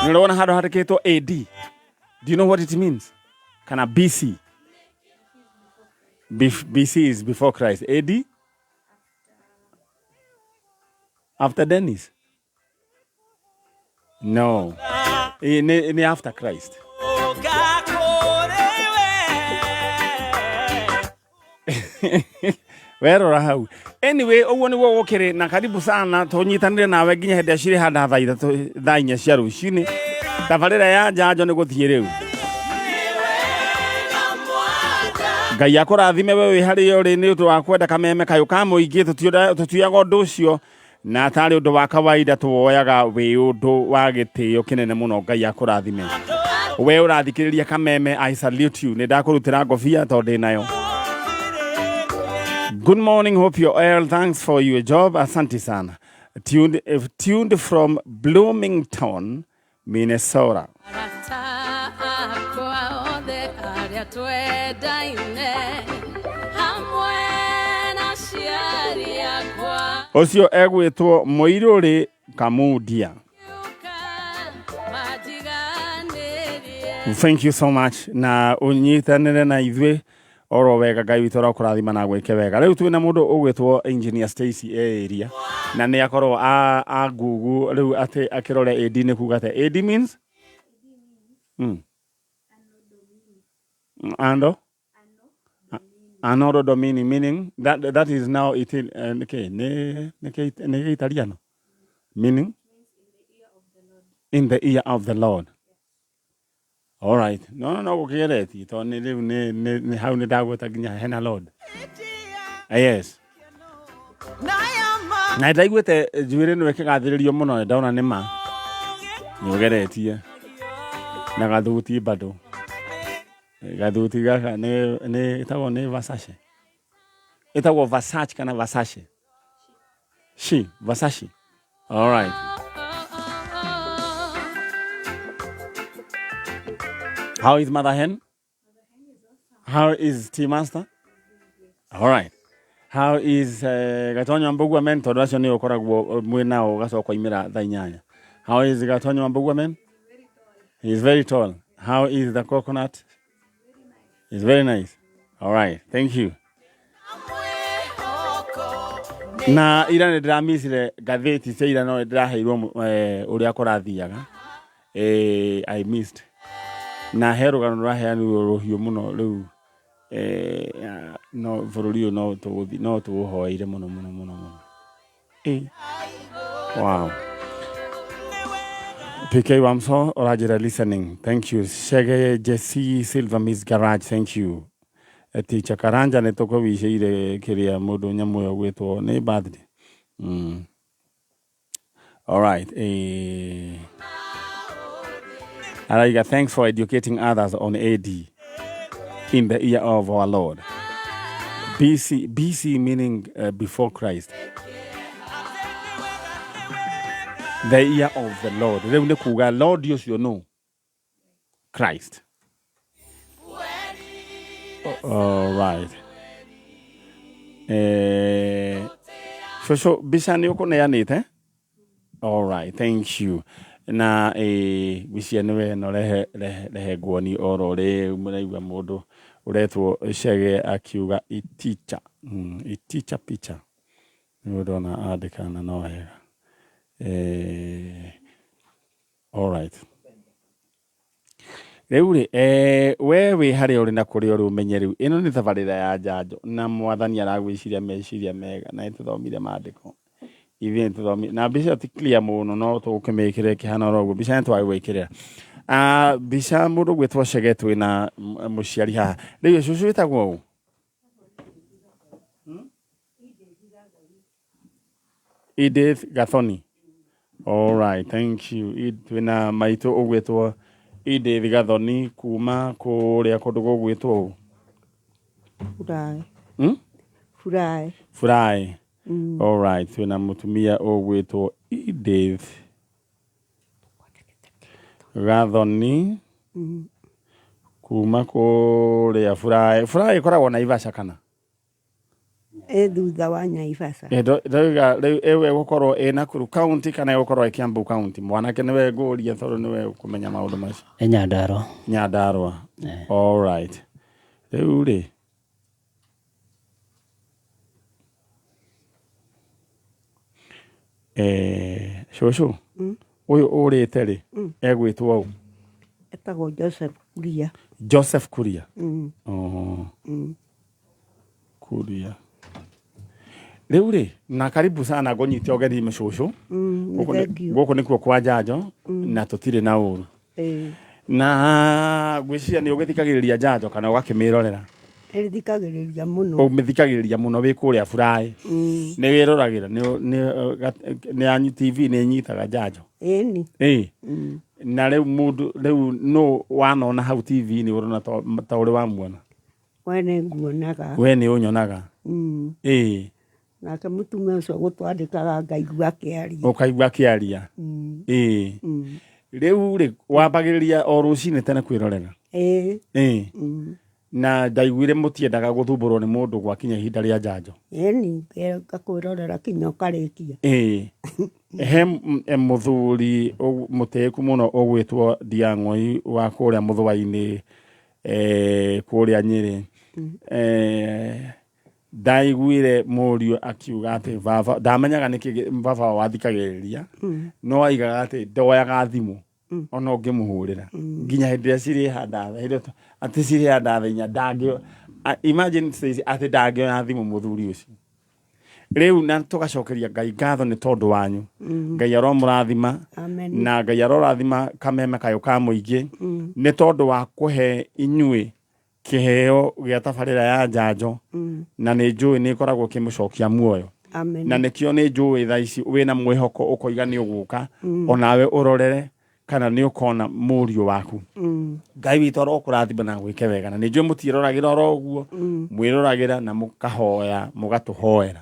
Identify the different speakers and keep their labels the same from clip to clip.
Speaker 1: Nĩ ũrona handũ handĩkĩtwo AD? Do you know what it means? Kana BC? BC is before Christ. AD? After Dennis? No. Nĩ after Christ. Werora hau. Anyway, ũguo nĩguo gũkĩrĩ na karibu sana tũnyitanĩre nawe nginya hĩndĩ ĩrĩa cirĩ handa thaa ithatũ thaa inya cia rũcinĩ. Tabarĩra ya njanjo nĩ gũthiĩ rĩu. Ngai akũrathime we wĩ harĩa ũrĩ nĩ ũndũ wa kwenda kameme kayũ ka mũingĩ tũtiũraga ũndũ ũcio na atarĩ ũndũ wa kawaida tũwoyaga wĩ ũndũ wa gĩtĩo kĩnene mũno. Ngai akũrathime we ũrathikĩrĩria kameme. I salute you. Nĩ ndakũrutĩra ngobia tondũ ndĩ nayo. Good morning, hope you're well. Thanks for your job. Asante sana. Tuned from Bloomington, Minnesota.
Speaker 2: Arata akwa othe arĩa twendaine hamwe na aciari akwa.
Speaker 1: Ũcio egwĩtwo Mũirũrĩ Kamundia.
Speaker 2: Kiuka manjiganĩrie.
Speaker 1: Thank you so much na ũnyitanĩre na ithuĩ oro wega. Ngai witũ arakũrathima na gwĩke wega. Rĩu twĩna mũndũ ũgwĩtwo Engineer Stacy e area na nĩ akorwo a Google rĩu atĩ akĩrore AD nĩ kuga atĩa. AD means Ando Anno Domini, meaning that is now it nĩ nĩ nĩ Italiano, meaning in the year of the Lord. All right. No, gũkĩgeretie tondũ nĩ rĩu nĩ hau nĩ ndagweta nginya hena Lord. Yes. Na ndaiguĩte njuĩrĩ nĩwe ĩkĩgathĩrĩrio mũno nĩ ndona nĩ ma. Nĩ ũgeretie. Na gathuti bado. Gathuti gaka nĩ ĩtagwo nĩ Versace. Ĩtagwo Versace kana Versace? She, Versace. All right. How is Mother Hen? How is Tea Master? All right. How is Gatonyo Mbugua men? Tondũ acio nĩ ũkoragwo mwĩ nao ũgacoka ũkaumĩra thaa inyanya. How is Gatonyo Mbugua men? He is very tall. How is the coconut? It's very nice. All right. Thank you. Na ira nĩ ndĩramicire ngathĩti cia ira no ndĩraheirwo ũrĩa kũrathiaga. I missed. Na he rũgano rũraheanirwo rũhiũ mũno rĩu no bũrũri ũyũ no tũgũthiĩ no tũũhoeire mũno mũno mũno mũno. Wow. PK Wamso Orajira listening. Thank you. Shege Jesse Silver Miss Garage. Thank you. Teacher Karanja nĩ tũkũwicĩire kĩrĩa mũndũ nyamũ ĩyo gwĩtwo nĩ birthday. All right. Araiga, thanks for educating others on AD in the year of our Lord. BC, BC meaning before Christ. The year of the Lord. Rĩu nĩ kuga Lord ũcio no Christ. All right. Cũcũ mbica nĩ ũkũneanĩte? All right, thank you. Na mbica nĩwe ĩno rehe rehe rehe nguoni oro rĩu mũraigua mũndũ ũretwo Chege akiuga iticha. Iticha picha. Nĩguo ndona andĩka na no wega. All right. Rĩu rĩ, we wĩ harĩa ũrĩ na kũrĩa ũrĩ ũmenye rĩu ĩno nĩ tabarĩra ya njanjo na mwathani aragwĩciria meciria mega na nĩtũthomire maandĩko ithuĩ nĩtũthomire na mbica ĩyo ti clear mũno no tũkĩmĩkĩre ĩkĩhana oro ũguo mbica nĩtwagwĩkĩrĩra. Ah, mbica mũndũ ũgwĩtwo Chege twĩna mũciari haha rĩu cũcũ wĩtagwo ũ? Edith Gathoni. All right, thank you. Twĩna maitũ ũgwĩtwo Edith Gathoni kuma kũrĩa kũndũ gũgwĩtwo ũ?
Speaker 3: Furaĩ. Furaĩ.
Speaker 1: Furaĩ. All right, twĩna mũtumia ũgwĩtwo Edith Gathoni kuma kũrĩa Furaĩ. Furaĩ ĩkoragwo Naivasha kana?
Speaker 3: Ĩ thutha wa Naivasha.
Speaker 1: Ndauga rĩu ĩyo ĩgũkorwo ĩ Nakuru county kana ĩgũkorwo ĩ Kiambu county? Mwanake nĩwe ngũria tondũ nĩwe ũkũmenya maũndũ macio.
Speaker 4: Nĩ Nyandarua.
Speaker 1: Nyandarua. All right. Rĩu rĩ cũcũ ũyũ ũrĩte rĩ egwĩtwo ũ?
Speaker 3: Etagwo Joseph Kuria.
Speaker 1: Joseph Kuria. Oh. Kuria. Rĩu rĩ na karibu sana ngũnyite ũgeni mũcũcũ.
Speaker 3: Nĩ thank you.
Speaker 1: Gũkũ nĩkuo kwa Njanjo na tũtirĩ na ũru. Na ngwĩciria nĩ ũgĩthikagĩrĩria Njanjo kana ũgakĩmĩrorera?
Speaker 3: Nĩthikagĩrĩria mũno.
Speaker 1: Ũmĩthikagĩrĩria mũno wĩ kũrĩa Buraĩ. Nĩ wĩroragĩra nĩ yanyu TV nĩ ĩnyitaga Njanjo?
Speaker 3: Ĩni.
Speaker 1: Ĩĩ. Na rĩu mũndũ rĩu nũ wanona hau TV-inĩ ũrona ta ũrĩ wamuona?
Speaker 3: We nĩ nguonaga.
Speaker 1: We nĩ ũnyonaga? Ĩĩ.
Speaker 3: Nake mũtumia ũcio gũtwandĩkaga ngaigua akĩaria.
Speaker 1: Ũkaigua akĩaria. Ĩĩ. Rĩu rĩ wambagĩrĩria o rũcinĩ tene kwĩrorera?
Speaker 3: Ĩĩ.
Speaker 1: Ĩĩ. Na ndaiguire mũtiendaga gũthumbũrwo nĩ mũndũ gwakinya ihinda rĩa njanjo.
Speaker 3: Ĩni, ngakwĩrorera kinya ũkarĩkia.
Speaker 1: Ĩĩ. He mũthuri mũtĩĩku mũno ũgwĩtwo Ndiang'oi wa kũrĩa Mũthũa-inĩ kũrĩa Nyĩrĩ. Ndaiguire mũriũ akiuga atĩ baba, ndamenyaga nĩkĩ baba wao athikagĩrĩria, no aigaga atĩ ndoyaga thimũ ona ũngĩmũhũrĩra nginya hĩndĩ ĩrĩa cirĩhanda hĩndĩ ĩyo atĩ cirĩhanda thaa inya ndangĩ, imagine Stacey, atĩ ndangĩoya thimũ mũthuri ũcio. Rĩu na tũgacokeria Ngai ngatho nĩ tondũ wanyu. Ngai aromũrathima.
Speaker 3: Amen.
Speaker 1: Na Ngai arorathima kameme kayũ ka mũingĩ nĩ tondũ wa kũhe inyuĩ kĩheo gĩa tabarĩra ya njanjo na nĩ njũĩ nĩ ĩkoragwo ĩkĩmũcokia muoyo.
Speaker 3: Amen.
Speaker 1: Na nĩkĩo nĩ njũĩ thaa ici wĩna mwĩhoko ũkoiga nĩ ũgũka onawe ũrorere kana nĩ ũkona mũriũ waku. Ngai witũ arokũrathima na gwĩke wega na nĩ njũĩ mũtiĩroragĩra oro ũguo, mwĩroragĩra na mũkahoya mũgatũhoera.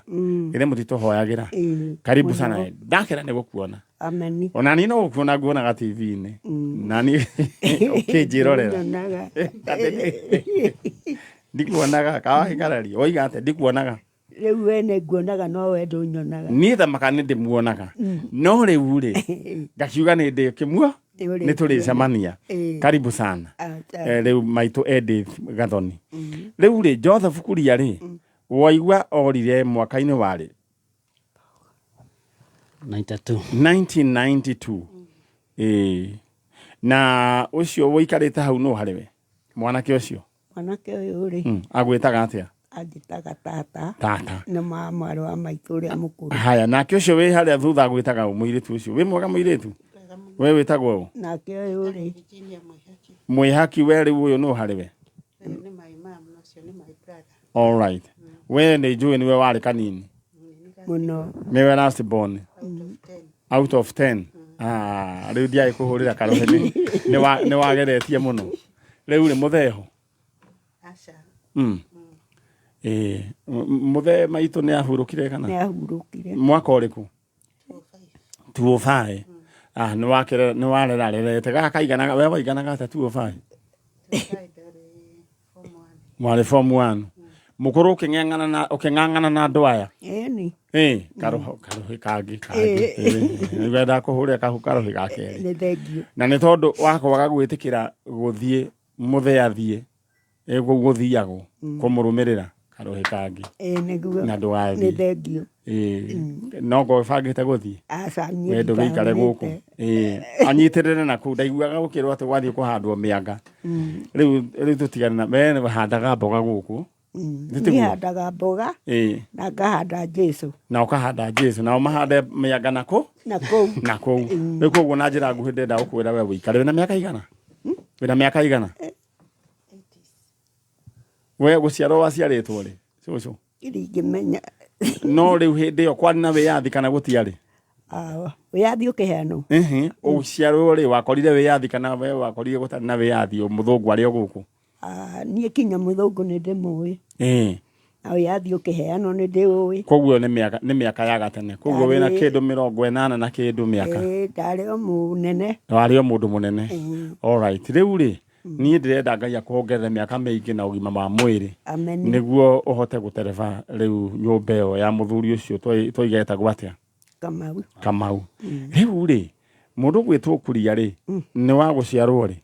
Speaker 1: Githĩ mũtitũhoyagĩra? Karibu sana. Ndakena nĩ gũkuona.
Speaker 3: Amen.
Speaker 1: Ona niĩ no gũkuona nguonaga TV-inĩ. Na niĩ ũkĩnjĩrorera.
Speaker 3: Nyonaga.
Speaker 1: Ndikuonaga kawagĩkararia. Woiga atĩa ndikuonaga?
Speaker 3: Rĩu we nĩ nguonaga no we ndũnyonaga.
Speaker 1: Niĩ thamaka nĩ ndĩmuonaga. No rĩu rĩ ngakiuga nĩ ndĩkĩmuo nĩ tũrĩcemania. Karibu sana. Rĩu maitũ Edith Gathoni. Rĩu rĩ Joseph Kuria rĩ waigua orire mwaka-inĩ warĩ
Speaker 4: 92.
Speaker 1: 1992. Ĩĩ. Na ũcio ũikarĩte hau nũ harĩ we? Mwanake ũcio?
Speaker 3: Mwanake ũyũ rĩ.
Speaker 1: Agwĩtaga atĩa?
Speaker 3: Anjĩtaga tata.
Speaker 1: Tata.
Speaker 3: Nĩ mwarĩ wa maitũ ũrĩa mũkũrũ.
Speaker 1: Haya, nake ũcio wĩ harĩa thutha agwĩtaga ũ mũirĩtu ũcio? Wĩ mwega mũirĩtu? We wĩtagwo ũ?
Speaker 3: Nake ũyũ rĩ.
Speaker 1: Mwĩhaki we rĩu ũyũ nũ harĩ we?
Speaker 5: Nĩ my mom, na ũcio nĩ my brother.
Speaker 1: All right. We nĩ njũĩ nĩwe warĩ kanini.
Speaker 3: Mũno.
Speaker 1: Nĩwe last born. Out of 10. Ah, rĩu ndiaĩ kũhũrĩra karũhĩ nĩ wageretie mũno. Rĩu rĩ mũtheho.
Speaker 5: Aca.
Speaker 1: Ĩĩ, mũthee maitũ nĩ ahurũkire kana?
Speaker 3: Nĩ ahurũkire.
Speaker 1: Mwaka ũrĩkũ? 205. Ah, nĩ wakĩrera nĩ warerarerete gaka kaiganaga we waiganaga atĩa 205? Mwarĩ form 1. Mũkũrũ ũkĩng'ang'ana na ũkĩng'ang'ana na andũ aya.
Speaker 3: Ĩni.
Speaker 1: Ĩĩ, karũhĩ karũhĩ kangĩ kangĩ. Nĩ ndakũhũrĩra karũhĩ ga kerĩ.
Speaker 3: Nĩ thengiũ.
Speaker 1: Na nĩ tondũ wa kwaga gwĩtĩkĩra gũthiĩ mũthee athiĩ kũu gũthiagwo kũmũrũmĩrĩra karũhĩ kangĩ.
Speaker 3: Ĩĩ nĩguo.
Speaker 1: Na ndũgathiĩ.
Speaker 3: Nĩ thengiũ.
Speaker 1: Ĩĩ. No ngorwo ũbangĩte gũthiĩ.
Speaker 3: Aca niĩ
Speaker 1: We ndũgĩikare gũkũ.
Speaker 3: ndibangĩte.
Speaker 1: Ĩĩ. Anyitĩrĩre na kũu ndaiguaga gũkĩrwo atĩ gwathiĩ kũhandwo mĩanga. Rĩu rĩu tũtigane na we handaga mboga gũkũ.
Speaker 3: Niĩ handaga mboga na ngahanda Jesu.
Speaker 1: Na ũkahanda Jesu na ũmahande mĩanga na kũ?
Speaker 3: Na kũu.
Speaker 1: Na kũu. Rĩu koguo na njĩra nguhĩ ndĩrenda gũkwĩra we ũikare wĩna mĩaka igana? Wĩna mĩaka igana? We gũciarwo waciarĩtwo rĩ? Cũcũ.
Speaker 3: Ndingĩmenya.
Speaker 1: No rĩu hĩndĩ ĩyo kwarĩ na wĩyathi kana gũtiarĩ?
Speaker 3: Wĩyathi ũkĩheanwo?
Speaker 1: Ũciarwo rĩ wakorire wĩyathi kana we wakorire gũtarĩ na wĩyathi mũthũngũ arĩ o gũkũ?
Speaker 3: Niĩ kinya mũthũngũ nĩ ndĩmũĩ. Na wĩyathi ũkĩheanwo nĩ ndĩũĩ.
Speaker 1: Koguo nĩ mĩaka nĩ mĩaka ya gatene. Koguo wĩna kĩndũ 80 na kĩndũ mĩaka.
Speaker 3: Ĩĩ, ndarĩ o mũnene.
Speaker 1: Warĩ o mũndũ mũnene. All right. Rĩu rĩ Niĩ ndĩrenda Ngai akuongerere mĩaka mĩingĩ na ũgima wa mwĩrĩ.
Speaker 3: Amen.
Speaker 1: Nĩguo ũhote gũtereba rĩu nyũmba ĩyo ya mũthuri ũcio twoiga etagwo atĩa?
Speaker 3: Kamau.
Speaker 1: Kamau. Rĩu rĩ, mũndũ ũgwĩtwo Kuria rĩ, nĩ wa gũciarwo rĩ?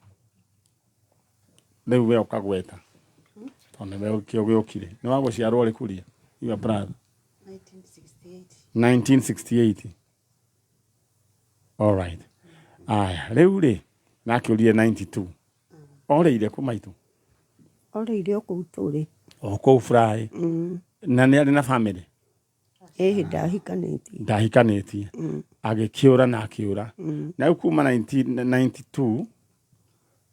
Speaker 1: Rĩu we ũkagweta. Tondũ nĩwe kĩo gĩokire. Nĩ wa gũciarwo rĩ Kuria? Your brother.
Speaker 5: 1968.
Speaker 1: 1968. All right. Aya, rĩu rĩ, nakĩũrire 92. Orĩire kũ maitũ?
Speaker 3: Orĩire o kũu tũrĩ.
Speaker 1: O kũu Fly. Na nĩ arĩ na family?
Speaker 3: Ĩhĩ, ndahikanĩtie.
Speaker 1: Ndahikanĩtie. Agĩkĩũra na akĩũra. Na rĩu kuma 1992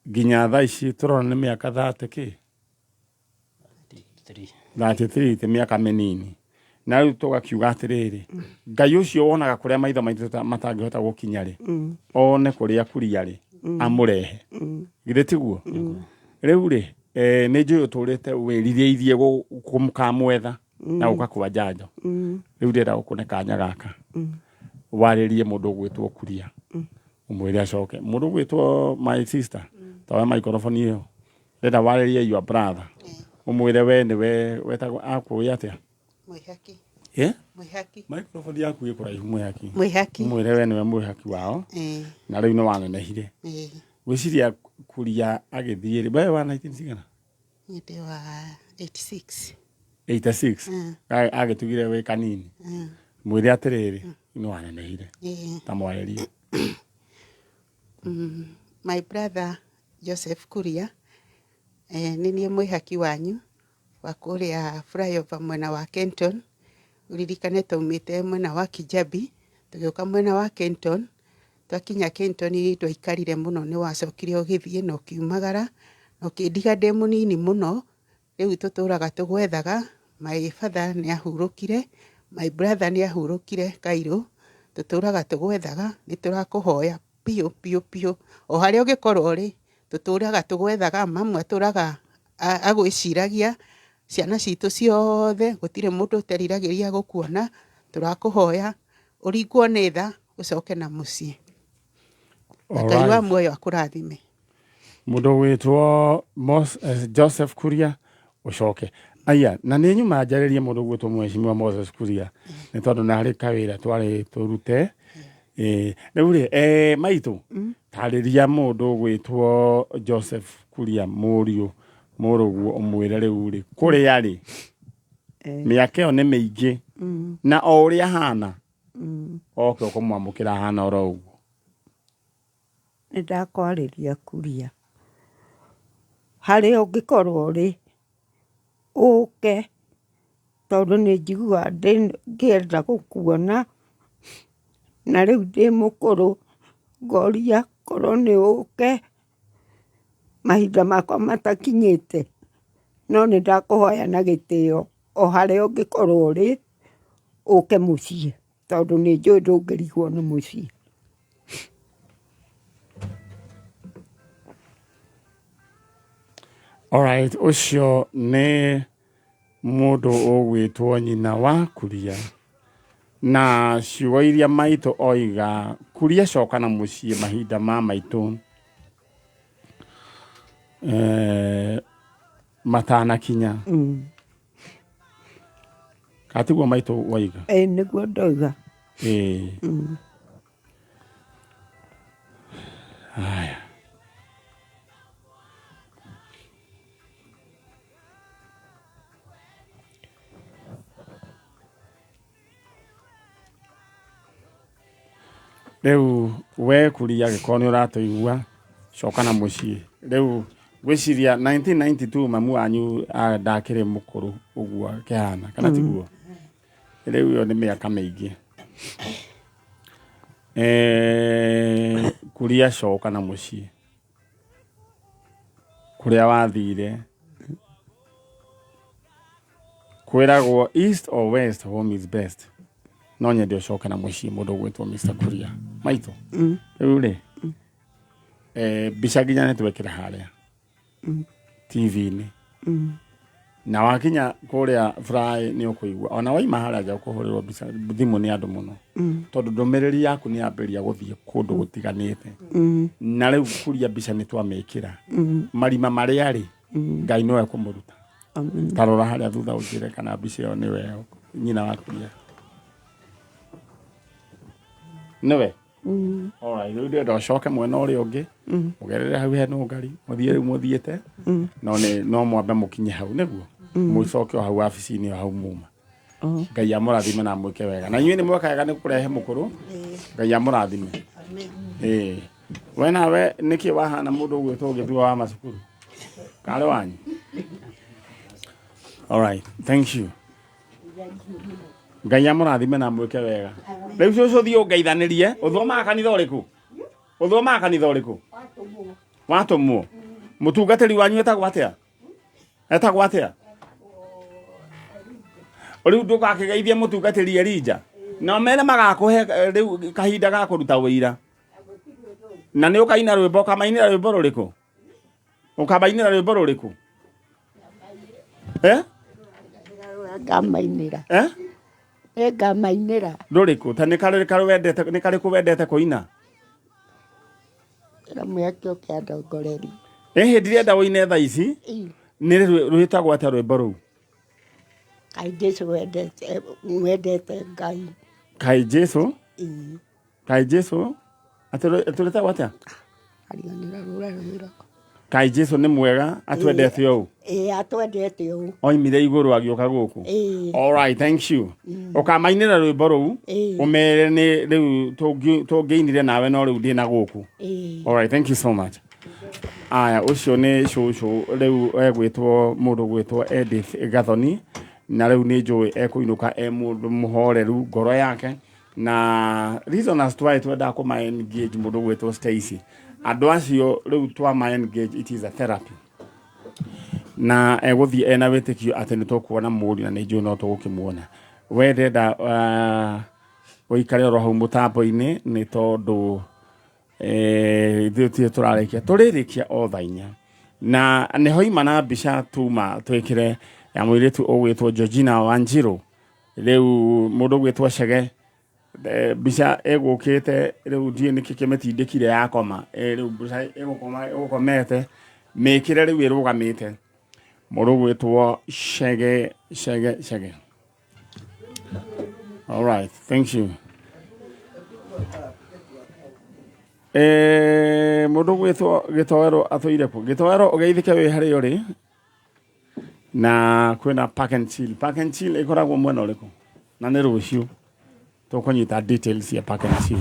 Speaker 1: nginya thaa ici tũrona nĩ mĩaka 30 kĩ? 33 ti mĩaka mĩnini. Na rĩu tũgakiuga atĩrĩrĩ, Ngai ũcio wonaga kũrĩa maitho maitũ matangĩhota gũkinya rĩ, one kũrĩa Kuria rĩ, amũrehe. Githĩ tiguo? Rĩu rĩ, nĩ njũĩ ũtũrĩte wĩrirĩirie kũmwetha na gũka kwa njanjo. Rĩu ndĩrenda gũkũne kanya gaka. Warĩrie mũndũ ũgwĩtwo Kuria. Ũmwĩre acoke. Mũndũ ũgwĩtwo my sister, tawe microphone ĩyo. Ndĩrenda warĩrie your brother. Ũmwĩre we nĩwe wetagwo akũĩ atĩa?
Speaker 5: Mwĩhaki.
Speaker 1: Eh?
Speaker 5: Mwĩhaki.
Speaker 1: Microphone yaku ĩ kũraihu Mwĩhaki.
Speaker 5: Mwĩhaki.
Speaker 1: Ũmwĩre we nĩwe mwĩhaki wao. Na rĩu nĩ wanenehire. Gwĩciria Kuria agĩthiĩ rĩ, we wa 19 cigana?
Speaker 5: Niĩ ndĩ wa 86.
Speaker 1: 86. Agĩtugire wĩ kanini. Mwĩre atĩrĩrĩ, nĩ wanenehire. Ta mwarĩrie.
Speaker 5: My brother Joseph Kuria, nĩ niĩ mwĩhaki wanyu wa kũrĩa flyover mwena wa Kenton. Ũririkane twaumĩte mwena wa Kijabi, tũgĩũka mwena wa Kenton. Twakinya Kenton ndwaikarire mũno, nĩ wacokire ũgĩthiĩ na ũkiumagara na ũkĩndiga ndĩ mũnini mũno. Rĩu tũtũraga tũgwethaga. My father nĩ ahurũkire, my brother nĩ ahurũkire Cairo. Tũtũraga tũgwethaga, nĩ tũrakũhoya biũ biũ biũ. O harĩa ũngĩkorwo ũrĩ, tũtũraga tũgwethaga. Mamu atũraga agwĩciragia, ciana citũ ciothe, gũtirĩ mũndũ ũteriragĩria gũkuona. Tũrakũhoya ũringwo nĩ tha, ũcoke na mũciĩ. Ngai wa muoyo akũrathime.
Speaker 1: Mũndũ ũgwĩtwo Joseph Kuria ũcoke. Aya, na nĩ nyuma njarĩrie mũndũ ũgwĩtwo Mheshimiwa Moses Kuria nĩ tondũ na harĩ kawĩra twarĩ tũrute. Rĩu rĩ, maitũ, tarĩria mũndũ ũgwĩtwo Joseph Kuria mũriũ mũrũguo ũmwĩre rĩu rĩ, kũrĩa rĩ, mĩaka ĩyo nĩ mĩingĩ na o ũrĩa ahana, oke ũkũmwamũkĩra ahana oro ũguo.
Speaker 3: Nĩ ndakwarĩria Kuria. Harĩa ũngĩkorwo ũrĩ, ũke tondũ nĩ njiguaga ngĩenda gũkuona na rĩu ndĩ mũkũrũ, ngoria korwo nĩ ũke mahinda makwa matakinyĩte, no nĩ ndakũhoya na gĩtĩo o harĩa ũngĩkorwo ũrĩ, ũke mũciĩ tondũ nĩ njũĩ ndũngĩrigwo nĩ mũciĩ.
Speaker 1: Alright, ũcio nĩ mũndũ ũgwĩtwo nyina wa Kuria na ciugo iria maitũ oiga, Kuria coka na mũciĩ mahinda ma maitũ matanakinya. Katiguo maitũ waiga?
Speaker 3: Nĩguo ndoiga.
Speaker 1: Haya. Rĩu we Kuria angĩkorwo nĩ ũratũigua, coka na mũciĩ. Rĩu ngwĩciria 1992 mamu wanyu ndakĩrĩ mũkũrũ ũguo akĩhana, kana tiguo? Rĩu ĩyo nĩ mĩaka mĩingĩ. Kuria coka na mũciĩ kũrĩa wathire, kwĩragwo east or west, home is best. No nyende ũcoke na mũciĩ mũndũ ũgwĩtwo Mr. Kuria. Maitũ, rĩu rĩ, mbica nginya nĩ twekĩra harĩa TV-inĩ. Na wakinya kũrĩa fry nĩ ũkũigua ona waima harĩa nja ũkũhũrĩrwo mbica thimũ nĩ andũ mũno, tondũ ndũmĩrĩri yaku nĩ yambĩrĩria gũthiĩ kũndũ gũtiganĩte. Na rĩu kuria mbica nĩ twamĩkĩra marima marĩa rĩ, Ngai nowe kũmũruta.
Speaker 3: Amen.
Speaker 1: Ta rora harĩa thutha ũnjĩre kana mbica ĩyo nĩwe nyina wa kuria, nĩwe. Alright, rĩu ndĩrenda ũcoke mwena ũrĩa ũngĩ, mũgerere hau he nũngari, mũthiĩ rĩu mũthiĩte, no nĩ no mwambe mũkinye hau nĩguo mũcoke o hau wabici-inĩ o hau muma. Ngai amũrathime na amwĩke wega, na inyuĩ nĩ mweka wega nĩ kũrehe mũkũrũ. Ngai amũrathime. Ĩĩ, we nawe nĩkĩ wahana mũndũ ũgwĩtwo ũgĩthua wa macukuru karĩ wanyu? Alright, thank you. Ngai amũrathime na amwĩke wega. Rĩu cũcũ, thiĩ ũngeithanĩrie. Ũthomaga kanitha ũrĩkũ? Ũthomaga kanitha ũrĩkũ? Watũmwo mũtungatĩri wanyu etagwo atĩa? Etagwo atĩa? Rĩu ndũgakĩgeithie mũtungatĩri Elija na mere magakũhe rĩu kahinda ga kũruta wĩira, na nĩ ũkaina rwĩmbo. Ũkamainĩra rwĩmbo rũrĩkũ? Ũkamainĩra rwĩmbo rũrĩkũ, eh?
Speaker 3: Ngamainĩra.
Speaker 1: Eh?
Speaker 3: Nĩ ngamainĩra.
Speaker 1: Rũrĩkũ? Ta nĩ karĩ karĩ wendete, nĩ karĩkũ wendete kũina?
Speaker 3: Ĩra mwĩhaki ũke andongorerie.
Speaker 1: Ĩhĩ, ndirenda ũine thaa ici. Nĩ rwĩtagwo atĩa rwĩmbo rũu?
Speaker 3: Kaĩ Jesu wendete, wendete Ngai.
Speaker 1: Kaĩ Jesu
Speaker 3: Ĩĩ.
Speaker 1: Kaĩ Jesu atĩ rwĩtagwo atĩa?
Speaker 3: Ariganĩra rũrĩa rwĩragwo.
Speaker 1: Kaĩ Jesu nĩ mwega atwendete ũũ.
Speaker 3: Ĩĩ, atwendete ũũ.
Speaker 1: Oimire igũrũ agĩũka gũkũ.
Speaker 3: Ĩĩ.
Speaker 1: Alright, thank you. Ũkamainĩra rwĩmbo rũu.
Speaker 3: Ĩĩ.
Speaker 1: Ũmere nĩ rĩu tũngĩinire nawe, no rĩu ndĩna gũkũ.
Speaker 3: Ĩĩ.
Speaker 1: Alright, thank you so much. Aya, ũcio nĩ cũcũ rĩu egwĩtwo mũndũ gwĩtwo Edith Gathoni, na rĩu nĩ njũĩ ekũinũka e mũndũ mũhoreru ngoro yake. Na reason as to why twendaga kũma engage mũndũ gwĩtwo Stacy, andũ acio rĩu twama engage, it is a therapy, na egũthiĩ ena wĩtĩkio atĩ nĩ tũkuona mũriũ, na nĩ njũĩ no tũgũkĩmuona. We ndenda ũikare oro hau mũtambo-inĩ, nĩ tondũ ithuĩ tirĩ tũrarĩkia, tũrĩrĩkia o thaa 4, na nĩho ima na mbica tuma twĩkĩre ya mũirĩtu ũgwĩtwo Georgina Wanjiru. Rĩu mũndũ ũgwĩtwo Chege, mbica ĩgũkĩte rĩu, ndiũĩ nĩkĩ kĩmĩtindĩkire yakoma. Rĩu mbica ĩgũkoma ĩgũkomete, mĩkĩre rĩu ĩrũgamĩte. Mũndũ ũgwĩtwo Chege, Chege, Chege. All right, thank you. Mũndũ ũgwĩtwo Gĩtoero atũire kũ? Gĩtoero, ũgeithĩke wĩ harĩa ũrĩ. Na kwĩna Park and Chill. Park and Chill ĩkoragwo mwena ũrĩkũ? Na nĩ rũciũ tũkũnyita details cia Park and Chill.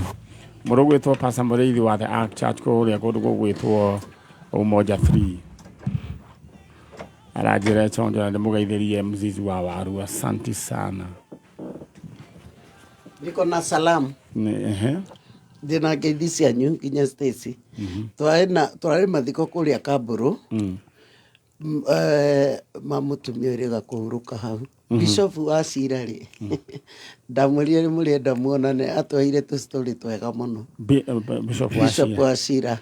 Speaker 1: Mũndũ ũgwĩtwo Pastor Mũrĩithi wa The Ark Church kũrĩa kũndũ gũgwĩtwo Umoja 3 aranjĩra chonjo na ndĩmũgeithĩrie mzizi wa waru. Asanti sana.
Speaker 4: Niko na salamu.
Speaker 1: Ehe.
Speaker 4: Ndĩna ngeithi cianyu nginya Stacy. Twarĩ na twarĩ mathiko kũrĩa Kambũrũ, ma mũtumia ũrĩga kũhurũka hau. Bishop wa Cira rĩ, ndamwĩrire nĩ mũrĩenda muonane, atweheire tũ-story twega mũno.
Speaker 1: Bishop wa
Speaker 4: Bishop
Speaker 1: Cira.
Speaker 4: Wa Cira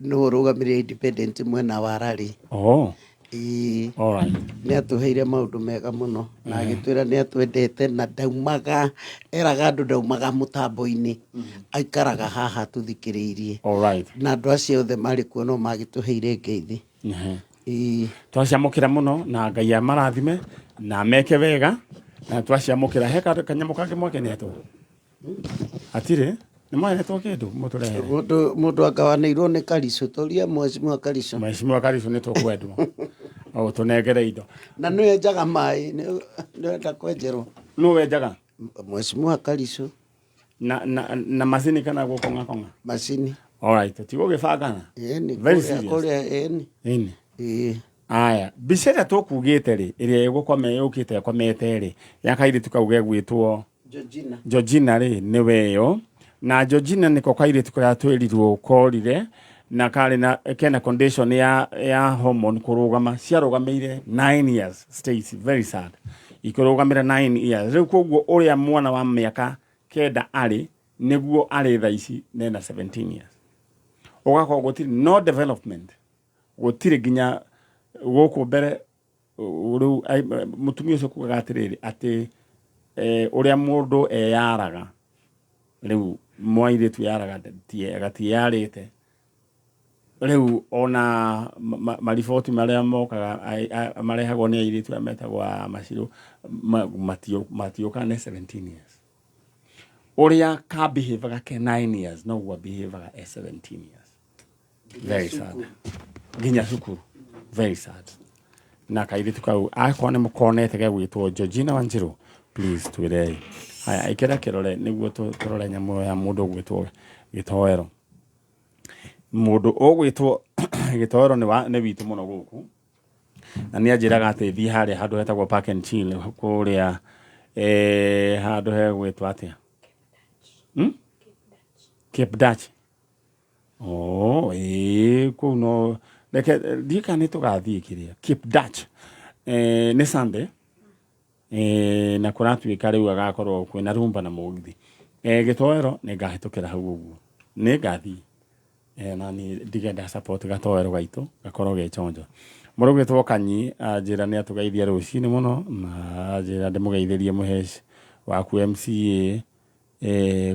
Speaker 4: nĩwe ũrũgamĩrĩire independent mwena wa Rari.
Speaker 1: Oh,
Speaker 4: Ĩĩ.
Speaker 1: all right.
Speaker 4: Nĩ atũheire maũndũ mega mũno na agĩtwĩra nĩ atwendete, na ndaumaga, eraga andũ ndaumaga mũtambo-inĩ, aikaraga haha tũthikĩrĩirie.
Speaker 1: All right.
Speaker 4: Na andũ acio othe marĩ kuo no magĩtũheire ngeithi. Ĩĩ.
Speaker 1: Twaciamũkĩra mũno, na Ngai amarathime na meke wega, na twaciamũkĩra. He kanyamũ kangĩ mwakenetwo? Hatirĩ nĩ mwahenetwo kĩndũ mũtũrehere?
Speaker 4: Mũndũ angawanĩirwo nĩ Karicũ, tũria mheshimiwa Karicũ.
Speaker 1: Mheshimiwa Karicũ, nĩ tũkwendwo o tũnengere indo.
Speaker 4: Na nĩwe enjaga maĩ, nĩwenda kwenjerwo.
Speaker 1: Nũ wenjaga?
Speaker 4: Mheshimiwa Karicũ.
Speaker 1: Na macini kana gũkong'a kong'a?
Speaker 4: Macini.
Speaker 1: Alright, tigũgĩbangana.
Speaker 4: Ĩni.
Speaker 1: Very
Speaker 4: kũrĩa
Speaker 1: serious.
Speaker 4: Kũrĩa, ĩni.
Speaker 1: Ĩni.
Speaker 4: Ĩĩ.
Speaker 1: Aya, mbica ĩrĩa tũkugĩte rĩ, ĩrĩa ĩgũkome yũkĩte ĩkomete rĩ, ya kairĩtu kau gegwĩtwo
Speaker 4: Georgina.
Speaker 1: Georgina rĩ, nĩwe ĩyo. Na Georgina nĩko kairĩtu karĩa twĩrirwo korire na karĩ na kena condition ya hormone kũrũgama, ciarũgamĩire 9 years. Stacy, very sad, ikĩrũgamĩra 9 years. Rĩu koguo ũrĩa mwana wa mĩaka 9 arĩ nĩguo arĩ thaa ici nena 17 years, ũgakorwo gũtirĩ no development, gũtirĩ nginya gũkũ mbere. Rĩu mũtumia ũcio kugaga atĩrĩrĩ atĩ ũrĩa mũndũ eyaraga rĩu mwairĩtu yaraga gatiĩyarĩte rĩu ona mariboti marĩa mokaga marehagwo nĩ airĩtu arĩa metagwo a macirũ matiũkaga nĩ 17 years ũrĩa ka behavior ke 9 years noguo behavior e 17 years. Very sad. Nginya cukuru. Very sad. Na kairĩtu kau akorwo nĩ mũkonete gegwĩtwo Georgina Wanjiru, please twĩrei. Haya, ĩkĩra kĩrore nĩguo tũrore nyamũ ĩyo ya mũndũ ũgwĩtwo Gĩtoero. Mũndũ ũgwĩtwo Gĩtoero nĩ witũ mũno gũkũ. Na nĩ anjĩraga atĩ thiĩ harĩa handũ hetagwo Park and Chill kũrĩa handũ hegwĩtwo atĩa? Cape Dutch. Oh, ĩĩ kũu no reke ndiũĩ kana nĩ tũgathiĩ kĩrĩa Cape Dutch. Nĩ Sunday na kũratuĩka rĩu agakorwo kwĩna rumba na mũgithi. Gĩtoero nĩ ngahĩtũkĩra hau ũguo nĩ ngathiĩ na niĩ ndigenda support gatoero gaitũ gakorwo ge chonjo. Mũndũ ũgwĩtwo Kanyi anjĩra nĩ atũgeithia rũcinĩ mũno na anjĩra ndĩmũgeithĩrie mũhesh waku MCA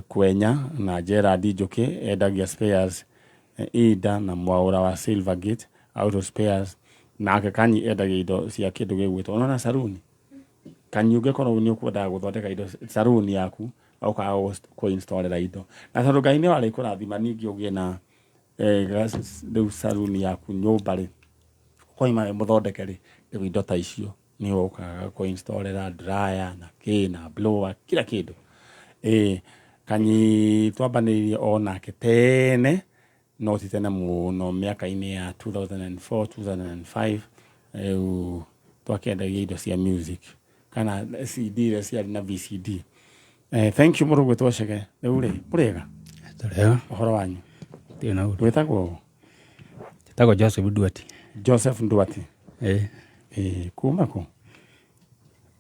Speaker 1: Kwenya na Gerald Njũkĩ endagia spares Ida na Mwaũra wa Silvergate Auto Spares nake Kanyi endagia indo cia kĩndũ gĩgwĩtwo unaona saruni Kanyi ũngĩkorwo nĩ ũkwendaga gũthondeka indo saruni yaku okaga kũ-installera indo na tondũ Ngai nĩ warĩ kũrathima ningĩ ũgĩe na rĩu saruni yaku nyũmba rĩ ũkoima wĩ mũthondeke rĩ rĩu indo ta icio nĩ ũkaga kũ-installera dryer na kĩ na blower kila kĩndũ. Kanyi twambanĩirie o nake tene no ti tene mũno mĩaka-inĩ ya 2004 2005 rĩu twakĩendagia indo cia music kana CD iria ciarĩ na VCD. Thank you mũndũ ũgwĩtwo Chege. Rĩu rĩ mũrĩega?
Speaker 6: Tũrĩega.
Speaker 1: Ũhoro wanyu?
Speaker 6: Ndirĩ na ũru.
Speaker 1: Wĩtagwo ũ?
Speaker 6: Njĩtagwo Joseph Nduati.
Speaker 1: Joseph Nduati.
Speaker 6: Ĩĩ.
Speaker 1: Ĩĩ, kuma kũ?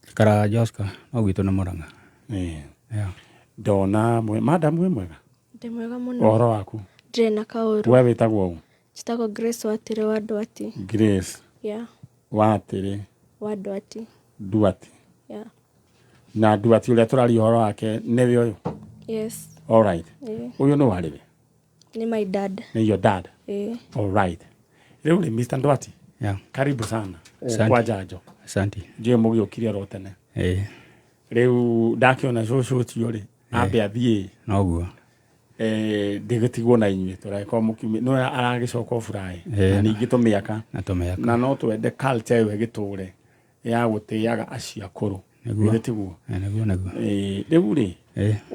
Speaker 6: Njikaraga Joska, no gwitũ nĩ Mũrang'a.
Speaker 1: Ĩĩ.
Speaker 6: Yeah.
Speaker 1: Ndona madam wĩ mwega?
Speaker 7: Ndĩ mwega mũno.
Speaker 1: Ũhoro waku?
Speaker 7: Ndirĩ na kaũru.
Speaker 1: We wĩtagwo ũ?
Speaker 7: Njĩtagwo Grace Watĩrĩ wa Nduati.
Speaker 1: Grace.
Speaker 7: Yeah.
Speaker 1: Watĩrĩ.
Speaker 7: Wa Nduati.
Speaker 1: Nduati.
Speaker 7: Yeah.
Speaker 1: Na Nduati ũrĩa tũraria ũhoro wake nĩwe ũyũ?
Speaker 7: Yes.
Speaker 1: All right.
Speaker 7: Yeah.
Speaker 1: Ũyũ nĩ warĩwe?
Speaker 7: Ni my dad.
Speaker 1: Ni your dad?
Speaker 7: Eh.
Speaker 1: All right. Rĩu rĩ Mr. Nduati.
Speaker 6: Yeah.
Speaker 1: Karibu sana.
Speaker 6: Asante.
Speaker 1: Kwa njanjo.
Speaker 6: Asante.
Speaker 1: Njũĩ mũgĩũkire oro tene. Rĩu ndakĩona cũcũ ũcio rĩ, ambe athiĩ.
Speaker 6: Noguo.
Speaker 1: Ndĩgĩtigwo na inyuĩ tũragĩkorwo mũkiumia no aragĩcoka ũburaĩ na ningĩ tũmĩaka
Speaker 6: Na tũmĩaka.
Speaker 1: Na no twende culture ĩyo ĩgĩtũre ya gũtĩaga acio akũrũ.
Speaker 6: Nĩguo.
Speaker 1: Githĩ tiguo?
Speaker 6: Nĩguo, nĩguo.
Speaker 1: Rĩu rĩ,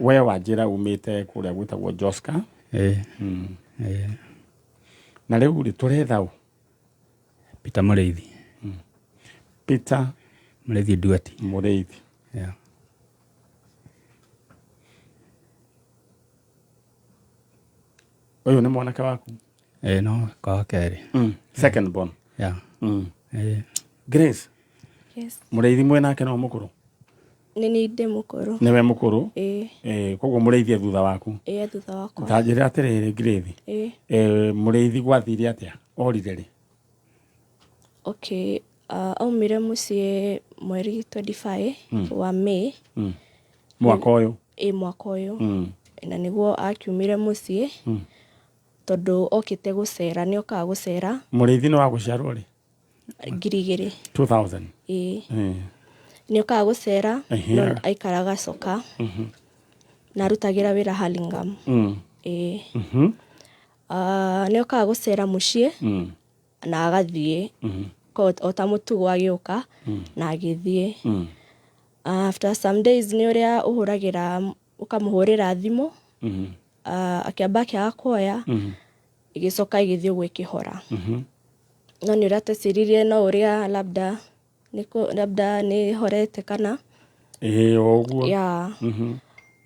Speaker 1: we wanjĩra umĩte kũrĩa gwĩtagwo Joska. Na rĩu rĩ tũretha ũ?
Speaker 6: Peter Mũrĩithi.
Speaker 1: Peter
Speaker 6: Mũrĩithi Nduati.
Speaker 1: Mũrĩithi.
Speaker 6: Yeah.
Speaker 1: Ũyũ nĩ mwanake waku?
Speaker 6: No, kwa kerĩ.
Speaker 1: Second born.
Speaker 6: Yeah.
Speaker 1: Grace.
Speaker 7: Yes.
Speaker 1: Mũrĩithi mwĩ nake no mũkũrũ?
Speaker 7: Nĩ niĩ ndĩ mũkũrũ.
Speaker 1: Nĩwe mũkũrũ?
Speaker 7: Ĩĩ.
Speaker 1: Koguo mũrĩithi e thutha waku?
Speaker 7: Ĩĩ, thutha wakwa.
Speaker 1: Ta njĩra atĩrĩrĩ Grace.
Speaker 7: Ĩĩ.
Speaker 1: Mũrĩithi gwathire atĩa? Orire rĩ?
Speaker 7: Okay, aumire mũciĩ mweri 25 wa May.
Speaker 1: Mwaka ũyũ?
Speaker 7: Ĩĩ, mwaka ũyũ. Na nĩguo akiumire mũciĩ tondũ okĩte gũcera, nĩ okaga gũcera.
Speaker 1: Mũrĩithi nĩ wa gũciarwo rĩ?
Speaker 7: 2000.
Speaker 1: 2000.
Speaker 7: Ĩĩ. Nĩ okaga gũcera, no aikaraga Coka. Na arutagĩra wĩra Hurlingham. Ĩĩ. Nĩ okaga gũcera mũciĩ na agathiĩ. O ta mũtugo agĩũka na agĩthiĩ. After some days nĩ ũrĩa ũhũragĩra ũkamũhũrĩra thimũ. Akĩamba akĩaga kuoya, ĩgĩcoka ĩgĩthiĩ ũguo ĩkĩhora. No nĩ ũrĩa tweciririe no ũrĩa labda labda nĩ ĩhorete kana.
Speaker 1: Ĩĩ, o ũguo.
Speaker 7: Yeah.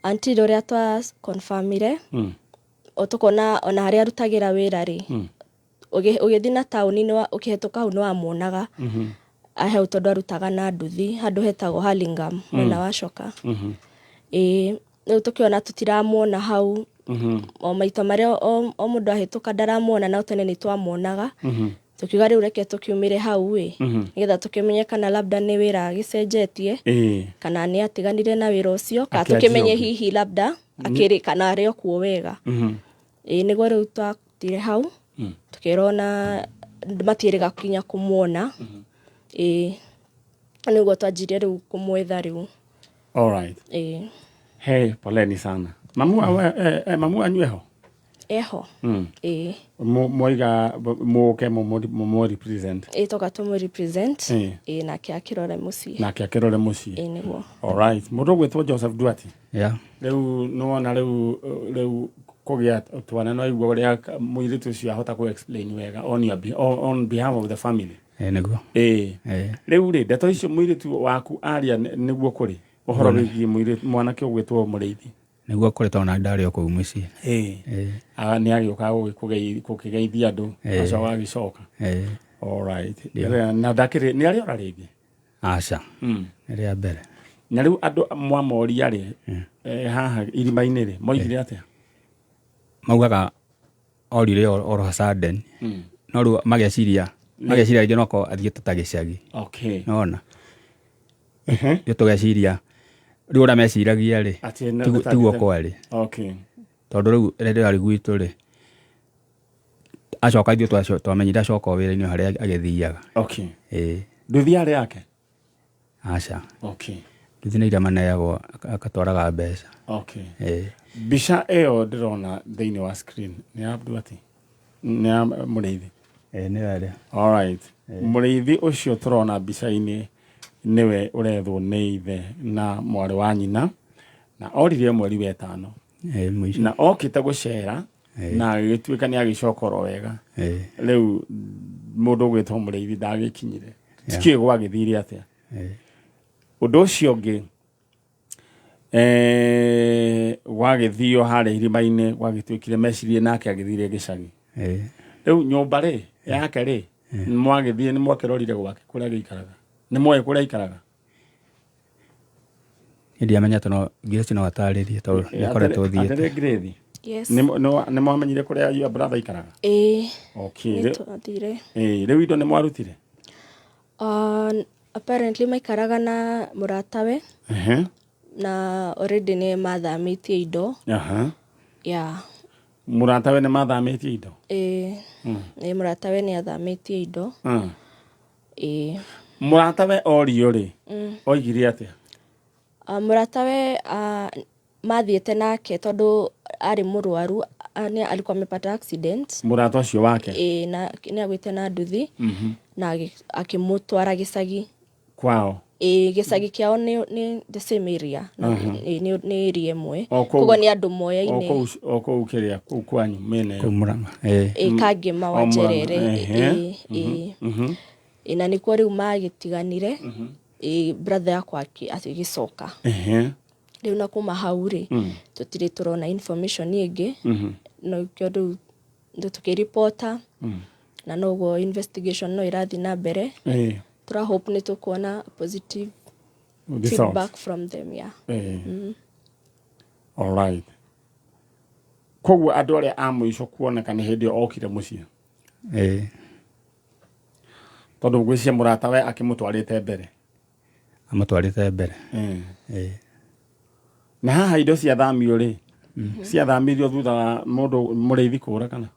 Speaker 7: Until ũrĩa twa confirmire, o tũkona ona harĩa arutagĩra wĩra rĩ, ũgĩthiĩ na taũni ũkĩhetũka hau nĩ wamuonaga. Hau tondũ arutaga na nduthi handũ hetagwo Hurlingham mwena wa Coka. Ĩĩ, rĩu tũkĩona tũtiramuona hau. O maita marĩa o mũndũ ahĩtũka ndaramuona, no tene nĩ twamuonaga. Tũkiuga rĩu reke tũkiumĩre hau ĩ, nĩgetha tũkĩmenye kana labda nĩ wĩra agĩcenjetie kana nĩ atiganire na wĩra ũcio, kana
Speaker 1: Akĩanjia
Speaker 7: tũkĩmenye
Speaker 1: ũngĩ.
Speaker 7: hihi labda akĩrĩ kana arĩ o kuo wega. Ĩĩ nĩguo rĩu twatire hau, tũkĩrwo na matiĩrĩga kinya kũmuona. Ĩĩ nĩguo twanjirie rĩu kũmwetha rĩu.
Speaker 1: All right.
Speaker 7: Ĩĩ.
Speaker 1: Hey, poleni sana. Mamu, mamu wanyu eho?
Speaker 7: Eho. Ĩĩ.
Speaker 1: Mwaiga mũke mũmũ represent.
Speaker 7: Ĩĩ toka tũmũ represent.
Speaker 1: Ĩĩ.
Speaker 7: Ĩĩ nake akĩrore mũciĩ.
Speaker 1: Nake akĩrore mũciĩ.
Speaker 7: Ĩĩ nĩguo.
Speaker 1: All right. Mũndũ ũgwĩtwo Joseph Duarte.
Speaker 6: Yeah.
Speaker 1: Rĩu nĩwona rĩu rĩu kũgĩa twana no igua ũrĩa mũirĩtu ũcio ahota kũ explain wega on your on behalf of the family.
Speaker 6: Ĩĩ nĩguo.
Speaker 1: Ĩĩ.
Speaker 6: Ĩĩ.
Speaker 1: Rĩu rĩ ndeto icio mũirĩtu waku aria nĩguo kũrĩ ũhoro wĩgiĩ mũirĩtu mwanake ũgwĩtwo Mũrĩithi.
Speaker 6: Nĩguo kũrĩ tondũ na ndarĩ o kũu mũciĩ.
Speaker 1: Ĩĩ.
Speaker 6: Ĩĩ.
Speaker 1: Nĩ agĩũka gũkĩgeithia andũ acoka agĩcoka.
Speaker 6: Ĩĩ.
Speaker 1: All right. Na ndakĩrĩ nĩ arĩ ora rĩngĩ?
Speaker 6: Aca. Nĩ rĩa mbere.
Speaker 1: Na rĩu andũ mwamoria rĩ, haha irima-inĩ rĩ, moigire atĩa?
Speaker 6: Maugaga orire oro sudden. No rĩu mageciria rĩngĩ no akorwo athiĩte ta gĩcagi.
Speaker 1: Okay.
Speaker 6: Nĩwona? Rĩu tũgeciria rĩu ũrĩa meciragia rĩ,
Speaker 1: Atĩ nĩ-
Speaker 6: tiguo kwarĩ.
Speaker 1: Okay.
Speaker 6: Tondũ rĩu rĩrĩa arĩ gwitũ rĩ, acoka ithuĩ twamenyire acoka o wĩra-inĩ harĩa agĩthiaga.
Speaker 1: Okay.
Speaker 6: Ĩĩ.
Speaker 1: Nduthi yarĩ yake?
Speaker 6: Aca.
Speaker 1: Okay.
Speaker 6: Nduthi nĩ iria maneagwo akatwaraga mbeca.
Speaker 1: Okay.
Speaker 6: Ĩĩ.
Speaker 1: Mbica ĩyo ndĩrona thĩinĩ wa screen nĩ ya Duarte? Nĩ ya Mũrĩithi?
Speaker 6: Ĩĩ nĩyo ĩrĩa.
Speaker 1: All right. Mũrĩithi ũcio tũrona mbica-inĩ nĩwe ũrethwo nĩ ithe na mwarĩ wa nyina na orire mweri wa ĩtano.
Speaker 6: Ĩĩ mũico.
Speaker 1: Na okĩte gũcera na agĩgĩtuĩka nĩ agĩcoka oro wega.
Speaker 6: Ĩĩ.
Speaker 1: Rĩu mũndũ ũgwĩtwo Mũrĩithi ndagĩkinyire. Tikĩũĩ gwagĩthire atĩa.
Speaker 6: Ĩĩ.
Speaker 1: Ũndũ ũcio ũngĩ gwagĩthio harĩa irima-inĩ gwagĩtuĩkire mecirie nake agĩthire gĩcagi.
Speaker 6: Ĩĩ.
Speaker 1: Rĩu nyũmba rĩ yake rĩ mwagĩthiĩ nĩ mwakĩrorire gwake kũrĩa agĩikaraga? Nĩ mwoĩ kũrĩa aikaraga?
Speaker 6: Niĩ ndiamenya tondũ no Grace no atarĩrie tondũ nĩ akoretwo thiĩte.
Speaker 1: Atĩrĩ Grace.
Speaker 7: Yes.
Speaker 1: Nĩ mwamenyire kũrĩa your brother aikaraga?
Speaker 7: Ĩĩ.
Speaker 1: Okay.
Speaker 7: Nĩ twathire.
Speaker 1: Ĩĩ, rĩu indo nĩ mwarutire?
Speaker 7: Apparently maikaraga na mũratawe. Na already nĩ mathamĩtie indo.
Speaker 1: Aha.
Speaker 7: Yeah.
Speaker 1: Mũratawe nĩ mathamĩtie indo?
Speaker 7: Ĩĩ. Ĩĩ mũratawe nĩ athamĩtie indo. Ĩĩ.
Speaker 1: Mũratawe orio rĩ, oigire atĩa?
Speaker 7: Mũratawe mathiĩte nake tondũ arĩ mũrwaru, nĩ alikuwa amepata accident.
Speaker 1: Mũrata ũcio wake?
Speaker 7: Ĩĩ, na nĩ agwĩte na nduthi na akĩmũtwara gĩcagi.
Speaker 1: Kwao?
Speaker 7: Ĩĩ, gĩcagi kĩao nĩ the same area. Nĩ area ĩmwe.
Speaker 1: O kũu-
Speaker 7: Koguo nĩ andũ moyaine.
Speaker 1: O kũu kĩrĩa, kũu kwanyu mĩena ĩyo.
Speaker 6: Kũu Mũrang'a. Ĩĩ.
Speaker 7: Ĩĩ, Kangĩma wa
Speaker 1: O Mũrang'a,
Speaker 7: Njerere.
Speaker 1: ehe.
Speaker 7: Ĩĩ, ĩĩ. Ĩĩ, na nĩkuo rĩu magĩtiganire. Ĩĩ, brother yakwa agĩcoka.
Speaker 1: Ehe.
Speaker 7: Rĩu na kuma hau rĩ, tũtirĩ tũrona information ĩngĩ. No kĩo rĩu tũkĩripota na noguo investigation no ĩrathiĩ na mbere.
Speaker 1: Ĩĩ.
Speaker 7: Tũra hope nĩ tũkuona positive
Speaker 1: Results.
Speaker 7: feedback from them, yeah.
Speaker 1: Ĩĩ. All right. Koguo andũ arĩa a mũico kuoneka nĩ hĩndĩ ĩyo okire mũciĩ.
Speaker 6: Ĩĩ.
Speaker 1: Tondũ ngwĩciria mũratawe akĩmũtwarĩte mbere.
Speaker 6: Amũtwarĩte mbere. Ĩĩ.
Speaker 1: Na haha indo ciathamio rĩ, ciathamirio thutha wa mũndũ Mũrĩithi kũra kana?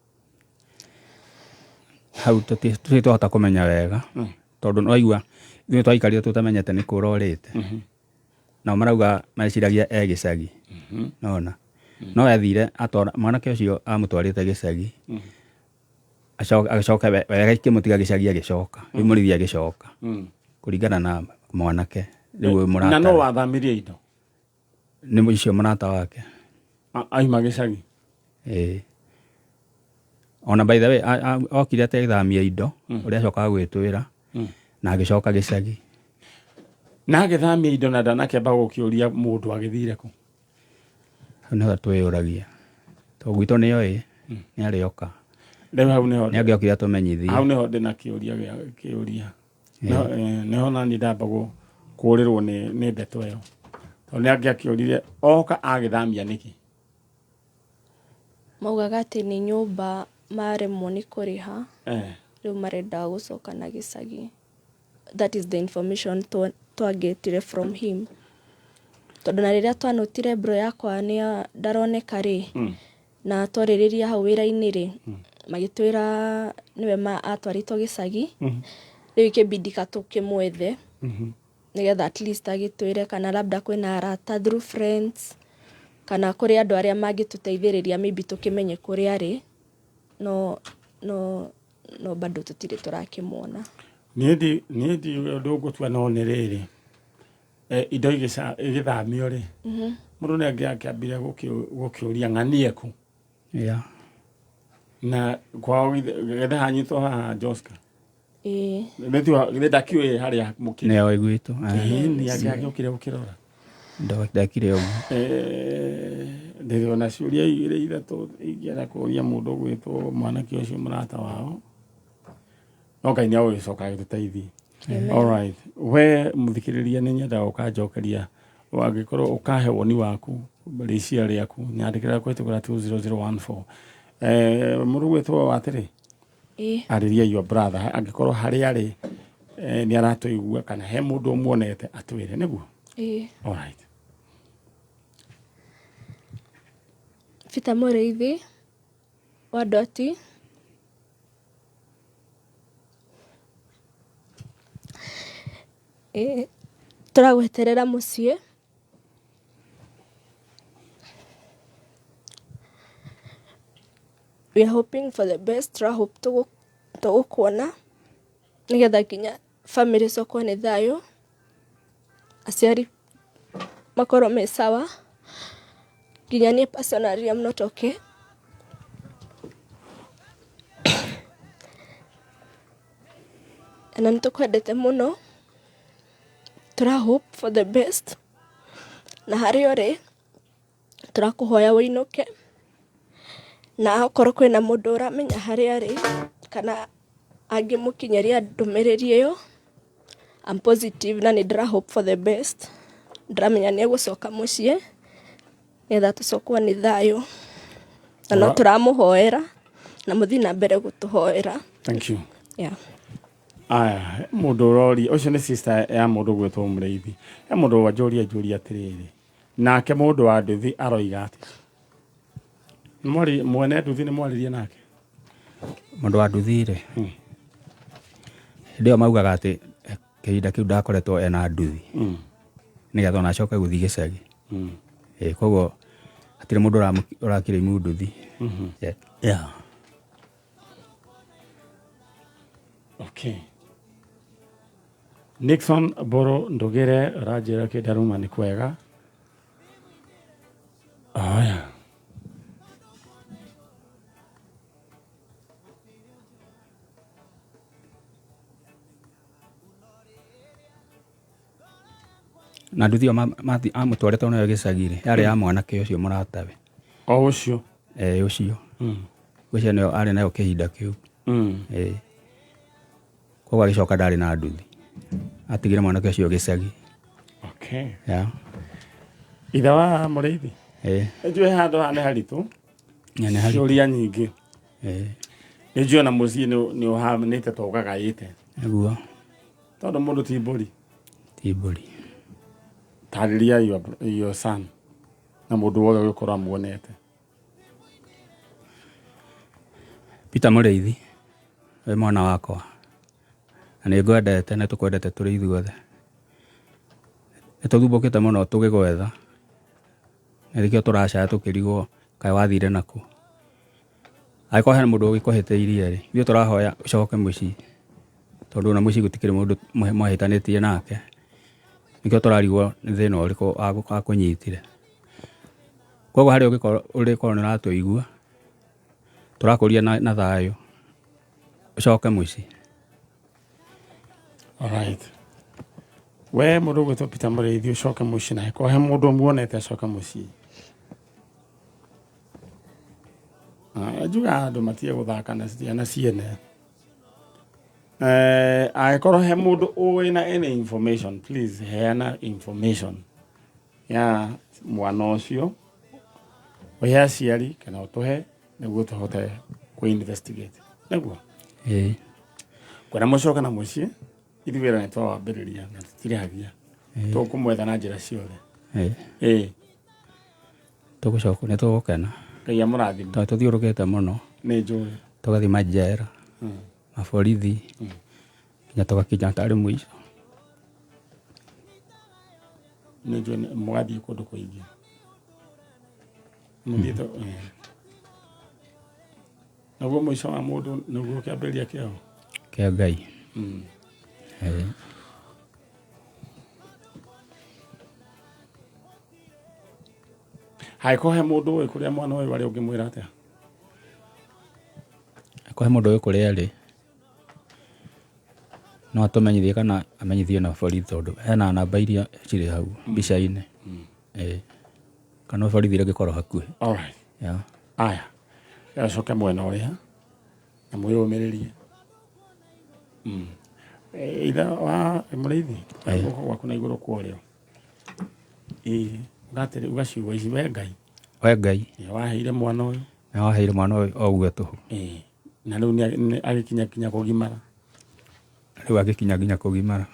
Speaker 6: Hau tũtirĩ twahota kũmenya wega tondũ nĩwaigua ithuĩ twaikarire tũtamenyete nĩ kũra orĩte. Nao marauga meciragia e gĩcagi. Nĩwona? No athire atwara mwanake ũcio amũtwarĩte gĩcagi. Agĩcoka wega ikĩmũtiga gĩcagi agĩcoka. Rĩu Mũrĩithi agĩcoka. Kũringana na mwanake rĩu ũyũ
Speaker 1: Na
Speaker 6: mũrata.
Speaker 1: no wathamirie indo?
Speaker 6: Nĩ ũcio mũrata wake.
Speaker 1: Aima gĩcagi?
Speaker 6: Ĩĩ. Ona by the way okire ategũthamia indo ũrĩa acokaga gwĩtwĩra na agĩcoka gĩcagi.
Speaker 1: Na agĩthamia indo na ndanakĩamba gũkĩũria mũndũ agĩthire kũ?
Speaker 6: Hau nĩho twĩyũragia. Tondũ gwitũ nĩoĩ nĩ arĩoka.
Speaker 1: Rĩu hau nĩho
Speaker 6: Nĩ angĩokire atũmenyithie.
Speaker 1: Hau nĩho ndĩna kĩũria gĩa kĩũria. Nĩho nani ndamba kũũrĩrwo nĩ ndeto ĩyo. Tondũ nĩ angĩakĩũrire oka agĩthamia nĩkĩ?
Speaker 7: Maugaga atĩ nĩ nyũmba maremwo nĩ kũrĩha. Rĩu marendaga gũcoka na gĩcagi. That is the information twagetire from him. Tondũ na rĩrĩa twanotire bro yakwa nĩ ndaroneka rĩ, na twarĩrĩria hau wĩra-inĩ rĩ, magĩtwĩra nĩwe atwarĩtwo gĩcagi, rĩu ikĩbindika tũkĩmwethe nĩgetha at least agĩtwĩre kana labda kwĩna arata through friends kana kũrĩ andũ arĩa mangĩtũteithĩrĩria maybe tũkĩmenye kũrĩa arĩ, no no no bado tũtirĩ tũrakĩmuona.
Speaker 1: Niĩ ndi niĩ ndi ũndũ ngũtua no nĩ rĩrĩ indo igĩthamio rĩ, mũndũ nĩ angĩakĩambire gũkĩũria ng'anie kũ.
Speaker 6: Yeah.
Speaker 1: Na kwao githe hanyitwo haha Joska.
Speaker 7: Ĩĩ.
Speaker 1: Githĩ ndakiũĩ harĩa mũkĩrĩ.
Speaker 6: Nĩoĩ gwitũ.
Speaker 1: Ĩĩ, nĩ angĩokire gũkĩrora.
Speaker 6: Ndekire ũguo.
Speaker 1: Ndĩrona ciũria igĩrĩ ithatũ ingĩenda kũria mũndũ ũgwĩtwo mwanake ũcio mũrata wao, no Ngai nĩ agũgĩcoka agĩtũteithie. Alright, we mũthikĩrĩria nĩ nyendaga ũkanjokeria angĩkorwo ũkahe woni waku rĩciria rĩaku nyandĩkĩra kũhĩtũkĩra 20014. Mũndũ ũgwĩtwo atĩrĩ,
Speaker 7: Ĩĩ.
Speaker 1: arĩria your brother angĩkorwo harĩa arĩ nĩ aratũigua kana he mũndũ ũmuonete atwĩre nĩguo.
Speaker 7: Ĩĩ.
Speaker 1: Alright.
Speaker 7: Peter Mũrĩithi wa Ndoti. Ĩĩ, tũragweterera mũciĩ. We are hoping for the best, tũra hope tũgũkuona nĩgetha nginya family ĩcokwo nĩ thayũ, aciari makorwo me sawa, nginya niĩ personally I'm not okay. Na nĩ tũkwendete mũno, tũra hope for the best, na harĩa ũrĩ tũrakũhoya ũinũke, na okorwo kwĩna mũndũ ũramenya harĩa arĩ kana angĩmũkinyĩria ndũmĩrĩri ĩyo, I'm positive na nĩ ndĩra hope for the best, ndĩramenya nĩ egũcoka mũciĩ nĩgetha tũcokwo nĩ thayũ, na no tũramũhoera na mũthiĩ na mbere gũtũhoera.
Speaker 1: Thank you.
Speaker 7: Yeah.
Speaker 1: Aya, mũndũ ũroria ũcio nĩ sister ya mũndũ ũgwĩtwo Mũrĩithi. He mũndũ wanjũria njũria atĩrĩrĩ, nake mũndũ wa nduthi aroiga atĩa? Mwari mwene nduthi nĩ mwaririe nake?
Speaker 6: Mũndũ wa nduthi rĩ, hĩndĩ ĩyo maugaga atĩ kĩhinda kĩu ndakoretwo ena nduthi nĩgetha ona acoke gũthiĩ gĩcagi. Koguo hatirĩ mũndũ ũrakĩrĩmu nduthi. Yeah.
Speaker 1: Okay. Nixon Boro Ndugire ũranjĩra kĩndaruma nĩ kwega. Aya.
Speaker 6: Na nduthi ĩyo amũtwarĩte nayo gĩcagi rĩ, yarĩ ya mwanake ũcio mũratawe.
Speaker 1: O ũcio.
Speaker 6: Ĩĩ ũcio. Ũcio nĩyo arĩ nayo kĩhinda kĩu. Ĩĩ. Koguo agĩcoka ndarĩ na nduthi. Atigire mwanake ũcio gĩcagi.
Speaker 1: Okay.
Speaker 6: Yeah.
Speaker 1: Ithe wa Mũrĩithi.
Speaker 6: Ĩĩ.
Speaker 1: Njũĩ handũ haha nĩ haritũ.
Speaker 6: Nĩ haritũ.
Speaker 1: Ciũria nyingĩ.
Speaker 6: Ĩĩ.
Speaker 1: Nĩ njũĩ ona mũciĩ nĩ ũhanĩte ta ũgagaĩte.
Speaker 6: Nĩguo.
Speaker 1: Tondũ mũndũ ti mbũri.
Speaker 6: Ti mbũri.
Speaker 1: Tarĩria your son na mũndũ wothe ũgĩkorwo amuonete.
Speaker 6: Peter Mũrĩithi, wĩ mwana wakwa na nĩ ngwendete na tũkwendete tũrĩ ithuothe. Nĩ tũthumbũkĩte mũno tũgĩgwetha na nĩkĩo tũracaya tũkĩrigwo kaĩ wathire nakũ. Angĩkorwo hena mũndũ ũgĩkũhĩtĩirie rĩ, ithuĩ tũrahoya ũcoke mũciĩ tondũ ona mũciĩ gũtikĩrĩ mũndũ mwahĩtanĩtie nake. Nĩkĩo tũrarigwo nĩ thĩna ũrĩkũ akũnyitire. Koguo harĩa ũngĩkorwo ũrĩ korwo nĩ ũratũigua, tũrakũria na thayũ ũcoke mũciĩ.
Speaker 1: Alright. We mũndũ ũgwĩtwo Peter Mũrĩithi ũcoke mũciĩ na angĩkorwo he mũndũ ũmuonete acoke mũciĩ. Njugaga andũ matige gũthaka na ciana ciene. Angĩkorwo he mũndũ ũĩ na any information, please heana information ya mwana ũcio, ũhe aciari kana ũtũhe nĩguo tũhote kũ investigate. Nĩguo?
Speaker 6: Ĩĩ.
Speaker 1: Ngwenda mũcoke na mũciĩ ithuĩ wĩra nĩ twawambĩrĩria na tũtirĩhagia tũkũmwetha na njĩra ciothe.
Speaker 6: Ĩĩ.
Speaker 1: Ĩĩ.
Speaker 6: Tũgũcoka nĩ tũgũkena.
Speaker 1: Ngai amũrathime.
Speaker 6: Tondũ tũthiũrũkĩte mũno.
Speaker 1: Nĩ njũĩ.
Speaker 6: Tũgathiĩ manjera, maborithi, nginya tũgakinya tarĩ mũico.
Speaker 1: Nĩ njũĩ mũgathiĩ kũndũ kũingĩ. Mũthiĩte naguo mũico wa mũndũ nĩguo kĩambĩrĩria kĩao.
Speaker 6: Kĩa Ngai. Ĩĩ.
Speaker 1: Hangĩkorwo he mũndũ ũĩ kũrĩa mwana ũyũ arĩ ũngĩmwĩra atĩa?
Speaker 6: Angĩkorwo he mũndũ ũĩ kũrĩa arĩ, no atũmenyithie kana amenyithie na borithi tondũ hena namba iria cirĩ hau mbica-inĩ. Ĩĩ. Kana borithi ĩrĩa ĩngĩkorwo hakuhĩ.
Speaker 1: Alright.
Speaker 6: Yeah.
Speaker 1: Aya. Acoke mwena ũrĩa na mwĩyũmĩrĩrie. Ithe wa mũrĩithi, guoko gwaku na igũrũ kwa ũrĩo. Ĩĩ, uga atĩrĩ, uga ciugo ici, we Ngai.
Speaker 6: We Ngai.
Speaker 1: Nĩ waheire mwana ũyũ.
Speaker 6: Nĩ waheire mwana ũyũ o ũguo tũhũ.
Speaker 1: Ĩĩ. Na rĩu nĩ agĩkinya kinya kũgimara.
Speaker 6: Rĩu agĩkinya nginya kũgimara.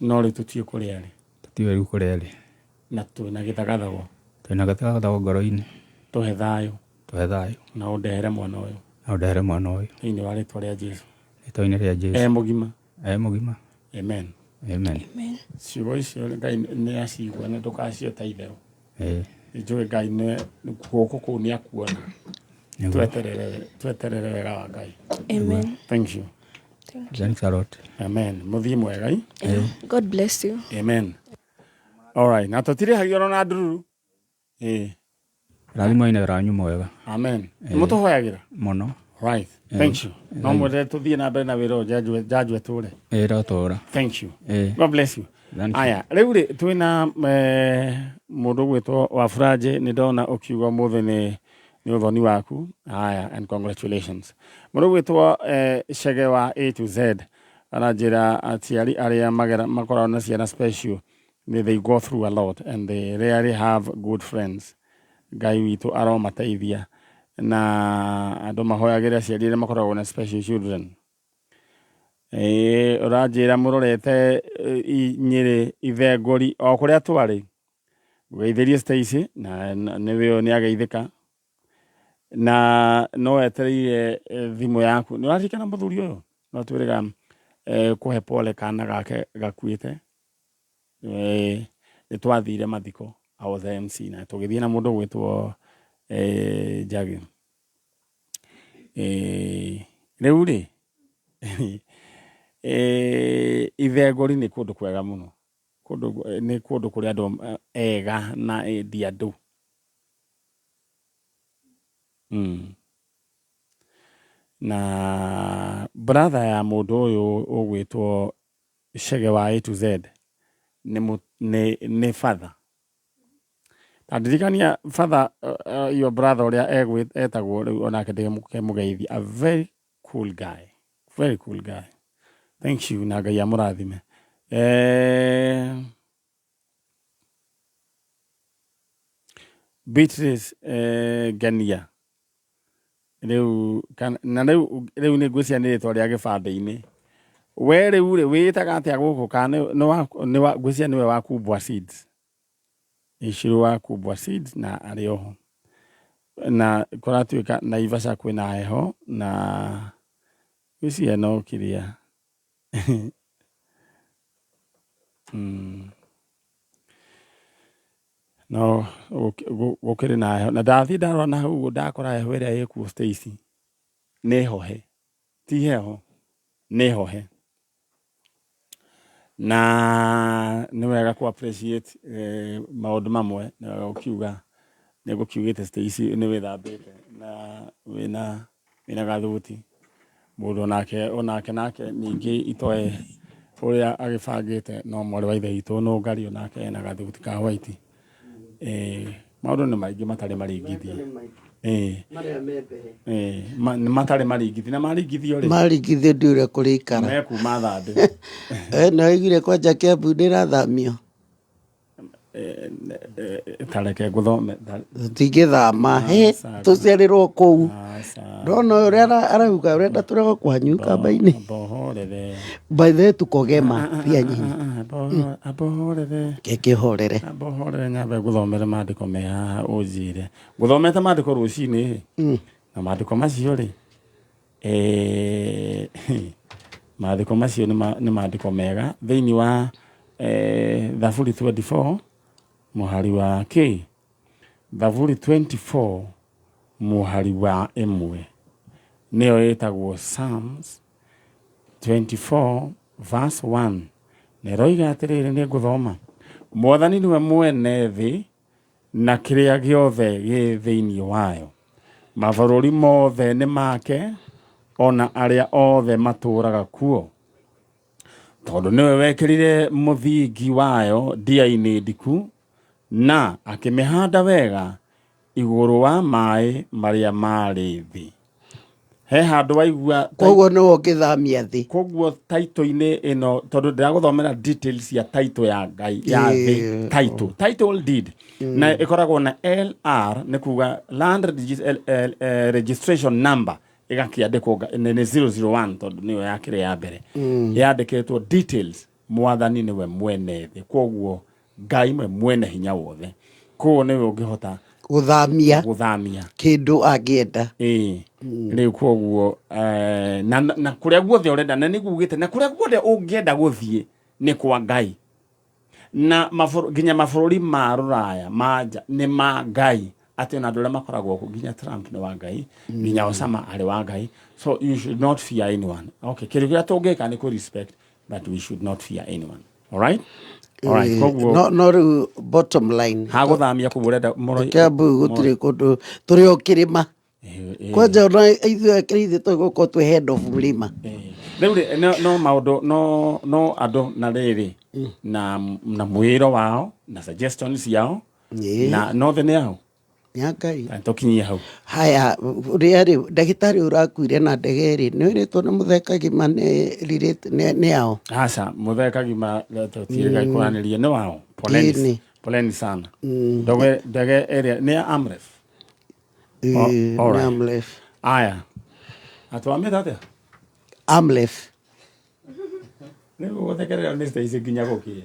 Speaker 1: No rĩu tũtiũĩ kũrĩa arĩ.
Speaker 6: Tũtiũĩ rĩu kũrĩa arĩ.
Speaker 1: Na twĩna gĩthagathago.
Speaker 6: Twĩna gĩthagathago ngoro-inĩ.
Speaker 1: Tũhe thayũ.
Speaker 6: Tũhe thayũ.
Speaker 1: Na ũndehere mwana ũyũ.
Speaker 6: Na ũndehere mwana ũyũ.
Speaker 1: Thĩinĩ wa rĩtwa rĩa Jesu.
Speaker 6: Rĩtwa-inĩ rĩa Jesu.
Speaker 1: E mũgima.
Speaker 6: E mũgima.
Speaker 1: Amen.
Speaker 6: Amen.
Speaker 7: Amen.
Speaker 1: Ciugo icio Ngai nĩ acigua na ndũkacio ta itherũ.
Speaker 6: Ĩĩ.
Speaker 1: Njũĩ Ngai nĩ guoko kũu nĩ akuona.
Speaker 6: Nĩguo.
Speaker 1: Tweterere tweterere wega wa Ngai.
Speaker 7: Amen.
Speaker 1: Thank you.
Speaker 7: Thank you.
Speaker 6: Thanks a lot.
Speaker 1: Amen. Mũthiĩ mwega.
Speaker 7: Yeah. God bless you.
Speaker 1: Amen. All right. Na tũtirĩhagio ona na ndururu. Ĩĩ.
Speaker 6: Rathimwo-inĩ wĩra wanyu mwega.
Speaker 1: Amen. Mũtũhoyagĩra?
Speaker 6: Mũno.
Speaker 1: Right. Thank you. No mwende tũthiĩ na mbere na wĩra ũyũ njanjwe tũre.
Speaker 6: Ĩĩ rotũra.
Speaker 1: Thank you.
Speaker 6: Ĩĩ.
Speaker 1: God bless you.
Speaker 6: Thank you.
Speaker 1: Aya, rĩu rĩ twĩna mũndũ ũgwĩtwo Wafranji nĩ ndona ũkiuga ũmũthĩ nĩ nĩ ũthoni waku. Aya, and congratulations. Mũndũ ũgwĩtwo Chege wa A to Z aranjĩra aciari arĩa magera makoragwo na ciana special nĩ they go through a lot and they rarely have good friends. Ngai witũ aromateithia na andũ mahoyagĩre aciari arĩa makoragwo na special children. Ĩĩ ũranjĩra mũrorete Nyĩrĩ Ithengũri o kũrĩa twarĩ. Ngeithĩrie Stacy na nĩwe nĩ ageithĩka na no etereire thimũ yaku. Nĩ ũraririkana mũthuri ũyũ? No twĩrĩga kũhe pole kana gake gakuĩte. Nĩ twathire mathiko. I was the MC na tũgĩthiĩ na mũndũ ũgwĩtwo Njagi. Rĩu rĩ Ithengũri nĩ kũndũ kwega mũno. Kũndũ nĩ kũndũ kũrĩa andũ ega na endi andũ. Na brother ya mũndũ ũyũ ũgwĩtwo Chege wa A to Z nĩ father. Ta ndirikania father your brother ũrĩa etagwo rĩu onake ndĩkĩmũgeithia. A very cool guy. Very cool guy. Thank you na Ngai amũrathime. Beatrice Ngenia rĩu na rĩu rĩu nĩ ngwĩciria nĩ rĩtwa rĩa gĩbandĩ-inĩ. We rĩu rĩ wĩĩtaga atĩa gũkũ kana nĩ wa ngwĩciria nĩwe wa Kubwa Seeds. Icirũ wa Kubwa Seeds na arĩ oho. Na kũratuĩka Naivasha kwĩna heho na ngwĩciria no kĩrĩa No gũkĩrĩ na heho na ndathiĩ ndarora na hau ũguo ndakora heho ĩrĩa ĩkuo Stacy nĩ hohe ti heho nĩ hohe na nĩ wega kũ appreciate maũndũ mamwe nĩ wega gũkiuga nĩ ngũkiugĩte Stacy nĩ wĩthambĩte na wĩna wĩna gathuti mũndũ onake nake ningĩ itoe ũrĩa agĩbangĩte no mwarĩ wa ithe witũ Nũngari onake ena gathuti ka white. Maũndũ nĩ maingĩ matarĩ maringithie.
Speaker 4: Marĩa me mbere.
Speaker 1: Nĩ matarĩ maringithie na maringithio rĩ
Speaker 4: Maringithio ndiũĩ ũrĩa kũrĩikara.
Speaker 1: Mekuma thandĩ.
Speaker 4: Nĩ waiguire kwanja Kiambu nĩ ĩrathamio?
Speaker 1: Tareke ngũthome.
Speaker 4: Tũtingĩthama he
Speaker 1: Aca.
Speaker 4: tũciarĩrwo kũu.
Speaker 1: Aca.
Speaker 4: Ndona ũrĩa arauga ũrenda tũrego kwanyu kamba-inĩ.
Speaker 1: Mbohorere.
Speaker 4: By the way tukogema pia nyinyi.
Speaker 1: Ambohorere.
Speaker 4: Kekĩhorere.
Speaker 1: Ambohorere nyambe ngũthomere maandĩko me haha ũnjĩre. Ngũthomete maandĩko rũcinĩ na maandĩko macio rĩ maandĩko macio nĩ maandĩko mega thĩinĩ wa Thaburi 24 mũhari wa K Thaburi 24 mũhari wa 1 nĩyo ĩtagwo Psalms 24 verse 1 na ĩroiga atĩrĩrĩ, nĩ ngũthoma: Mwathani nĩwe mwene thĩ na kĩrĩa gĩothe gĩ thĩinĩ wayo, mabũrũri mothe nĩ make ona arĩa othe matũũraga kuo, tondũ nĩwe wekĩrire mũthingi wayo ndia-inĩ ndiku na akĩmĩhanda wega igũrũ wa maĩ marĩa marĩ thĩ. He handũ waigua?
Speaker 4: Koguo nĩwe ũngĩthamia thĩ.
Speaker 1: Koguo title-inĩ ĩno, tondũ ndĩragũthomera details cia title ya Ngai ya thĩ, title deed na ĩkoragwo na LR, nĩ kuga land registration number, ĩgakĩandĩkwo nĩ 001 tondũ nĩyo yakĩrĩ ya mbere yandĩkĩtwo details. Mwathani nĩwe mwene thĩ, koguo Ngai we mwene hinya wothe, koguo nĩwe ũngĩhota
Speaker 4: gũthamia
Speaker 1: gũthamia
Speaker 4: kĩndũ angĩenda.
Speaker 1: Ĩĩ, rĩu koguo na kũrĩa guothe ũrenda, na nĩguo ugĩte, na kũrĩa guothe ũngĩenda gũthiĩ nĩ kwa Ngai, na nginya mabũrũri ma rũraya ma nja nĩ ma Ngai, atĩ ona andũ arĩa makoragwo kũ, nginya Trump nĩ wa Ngai, nginya Osama arĩ wa Ngai. So you should not fear anyone, okay? Kĩndũ kĩrĩa tũngĩka nĩ kũ respect, but we should not fear anyone. All right, koguo
Speaker 4: No rĩu bottom line,
Speaker 1: hagũthamia kũu ũrenda
Speaker 4: Kiambu gũtirĩ kũndũ, tũrĩ o kĩrĩma. Kwanja ona ithuĩ akĩrĩ ithuĩ tũgũkorwo twĩ head of mlima.
Speaker 1: Rĩu rĩ, no maũndũ no andũ na rĩrĩ na mwĩro wao na suggestions ciao na no thĩ nĩ ao.
Speaker 4: Nĩ ya Ngai.
Speaker 1: Na tũkinyie hau.
Speaker 4: Haya, ũrĩa rĩ ndagĩtarĩ ũrakuire na ndege rĩ, nĩ wĩrĩtwo nĩ mũthee Kagima nĩ nĩ ao?
Speaker 1: Aca, mũthee Kagima tũtiĩrĩga kũranĩria nĩ wao. Poleni.
Speaker 4: Ĩni.
Speaker 1: Poleni sana. Ndege ĩrĩa nĩ ya Amref.
Speaker 4: Ĩĩ,
Speaker 1: All
Speaker 4: nĩ
Speaker 1: right.
Speaker 4: Amref.
Speaker 1: Aya, atwamĩte atĩa?
Speaker 4: Amref.
Speaker 1: Nĩ gũthekerera nĩ Stacy nginya gũkĩe.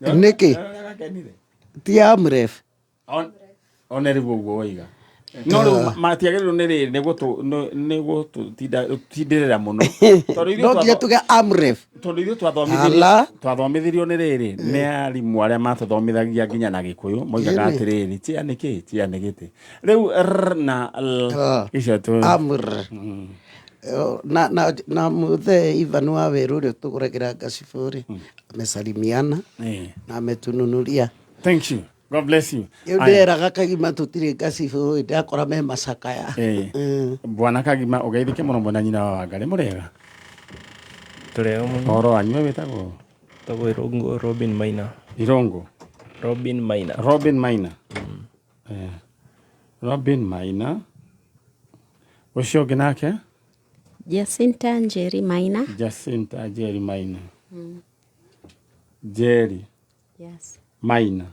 Speaker 4: Nĩkĩ?
Speaker 1: Gakenire.
Speaker 4: Ti Amref.
Speaker 1: One rĩu ũguo woiga, no rĩu matiagĩrĩirwo nĩ rĩrĩ nĩ gũtũtindĩrĩra mũno tondũ ithuĩ
Speaker 4: No nginya tuge Amref.
Speaker 1: Tondũ ithuĩ twathomithirio
Speaker 4: Ala.
Speaker 1: twathomithirio nĩ rĩrĩ nĩ arimũ arĩa matũthomithagia nginya na Gĩkũyũ moigaga
Speaker 4: Ĩni.
Speaker 1: atĩrĩrĩ, chia nĩ kĩ, chia nĩ gĩtĩ, rĩu r na l
Speaker 4: L.
Speaker 1: icio tu.
Speaker 4: Amr. Na mũthee Ivan wa Werũ ũrĩa ũtũgũragĩra ngacibũ rĩ, amesalimiana na ametununuria.
Speaker 1: Thank you, God bless you.
Speaker 4: Rĩu
Speaker 1: Aya.
Speaker 4: ndĩraga Kagima tũtirĩ ngacibũ ĩ, ndakora me macakaya.
Speaker 1: Bwana Kagima, ũgeithĩke mũno mwena nyina wa Wangarĩ mũrĩega.
Speaker 8: Tũrĩega mũno.
Speaker 1: Ũhoro wanyu, we wĩtagwo?
Speaker 8: Tagwo Irũngũ Robin Maina.
Speaker 1: Irũngũ?
Speaker 8: Robin Maina.
Speaker 1: Robin Maina. Robin Maina, ũcio ũngĩ nake?
Speaker 9: Jacinta Njeri Maina.
Speaker 1: Jacinta Njeri Maina. Njeri
Speaker 9: Yes.
Speaker 1: Maina.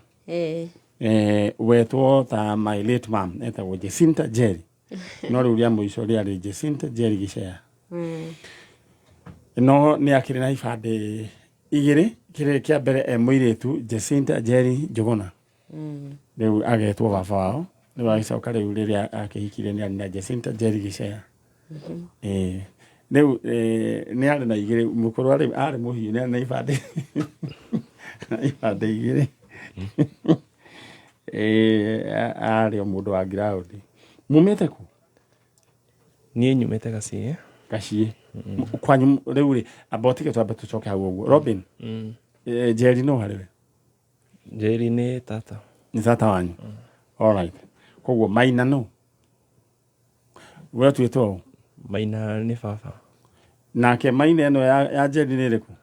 Speaker 1: Wetwo ta my late mom etagwo Jacinta Njeri, no rĩu rĩa mũico rĩarĩ Jacinta Njeri Gĩcea. No nĩ akĩrĩ na ibandĩ igĩrĩ, kĩrĩ kĩa mbere e mũirĩtu Jacinta Njeri Njũgũna, rĩu agetwo baba wao, rĩu agĩcoka rĩu rĩrĩa akĩhikire nĩ arĩ na Jacinta Njeri Gĩcea. Ĩĩ. Rĩu nĩ arĩ na igĩrĩ, mũkũrũ arĩ mũhiũ, nĩ arĩ na ibandĩ igĩrĩ. Ĩĩ, arĩ o mũndũ wa ngiraũndi. Mumĩte kũ?
Speaker 8: Niĩ nyumĩte Gaciĩ.
Speaker 1: Gaciĩ kwanyu rĩu rĩ, amba ũtige twambe tũcoke hau ũguo. Robin, Njeri no harĩ we?
Speaker 8: Njeri nĩ tata.
Speaker 1: Nĩ tata wanyu. Alright, koguo Maina no we ũtuĩtwo ũ?
Speaker 8: Maina nĩ baba.
Speaker 1: Nake Maina ĩno ya Njeri nĩ ĩrĩkũ?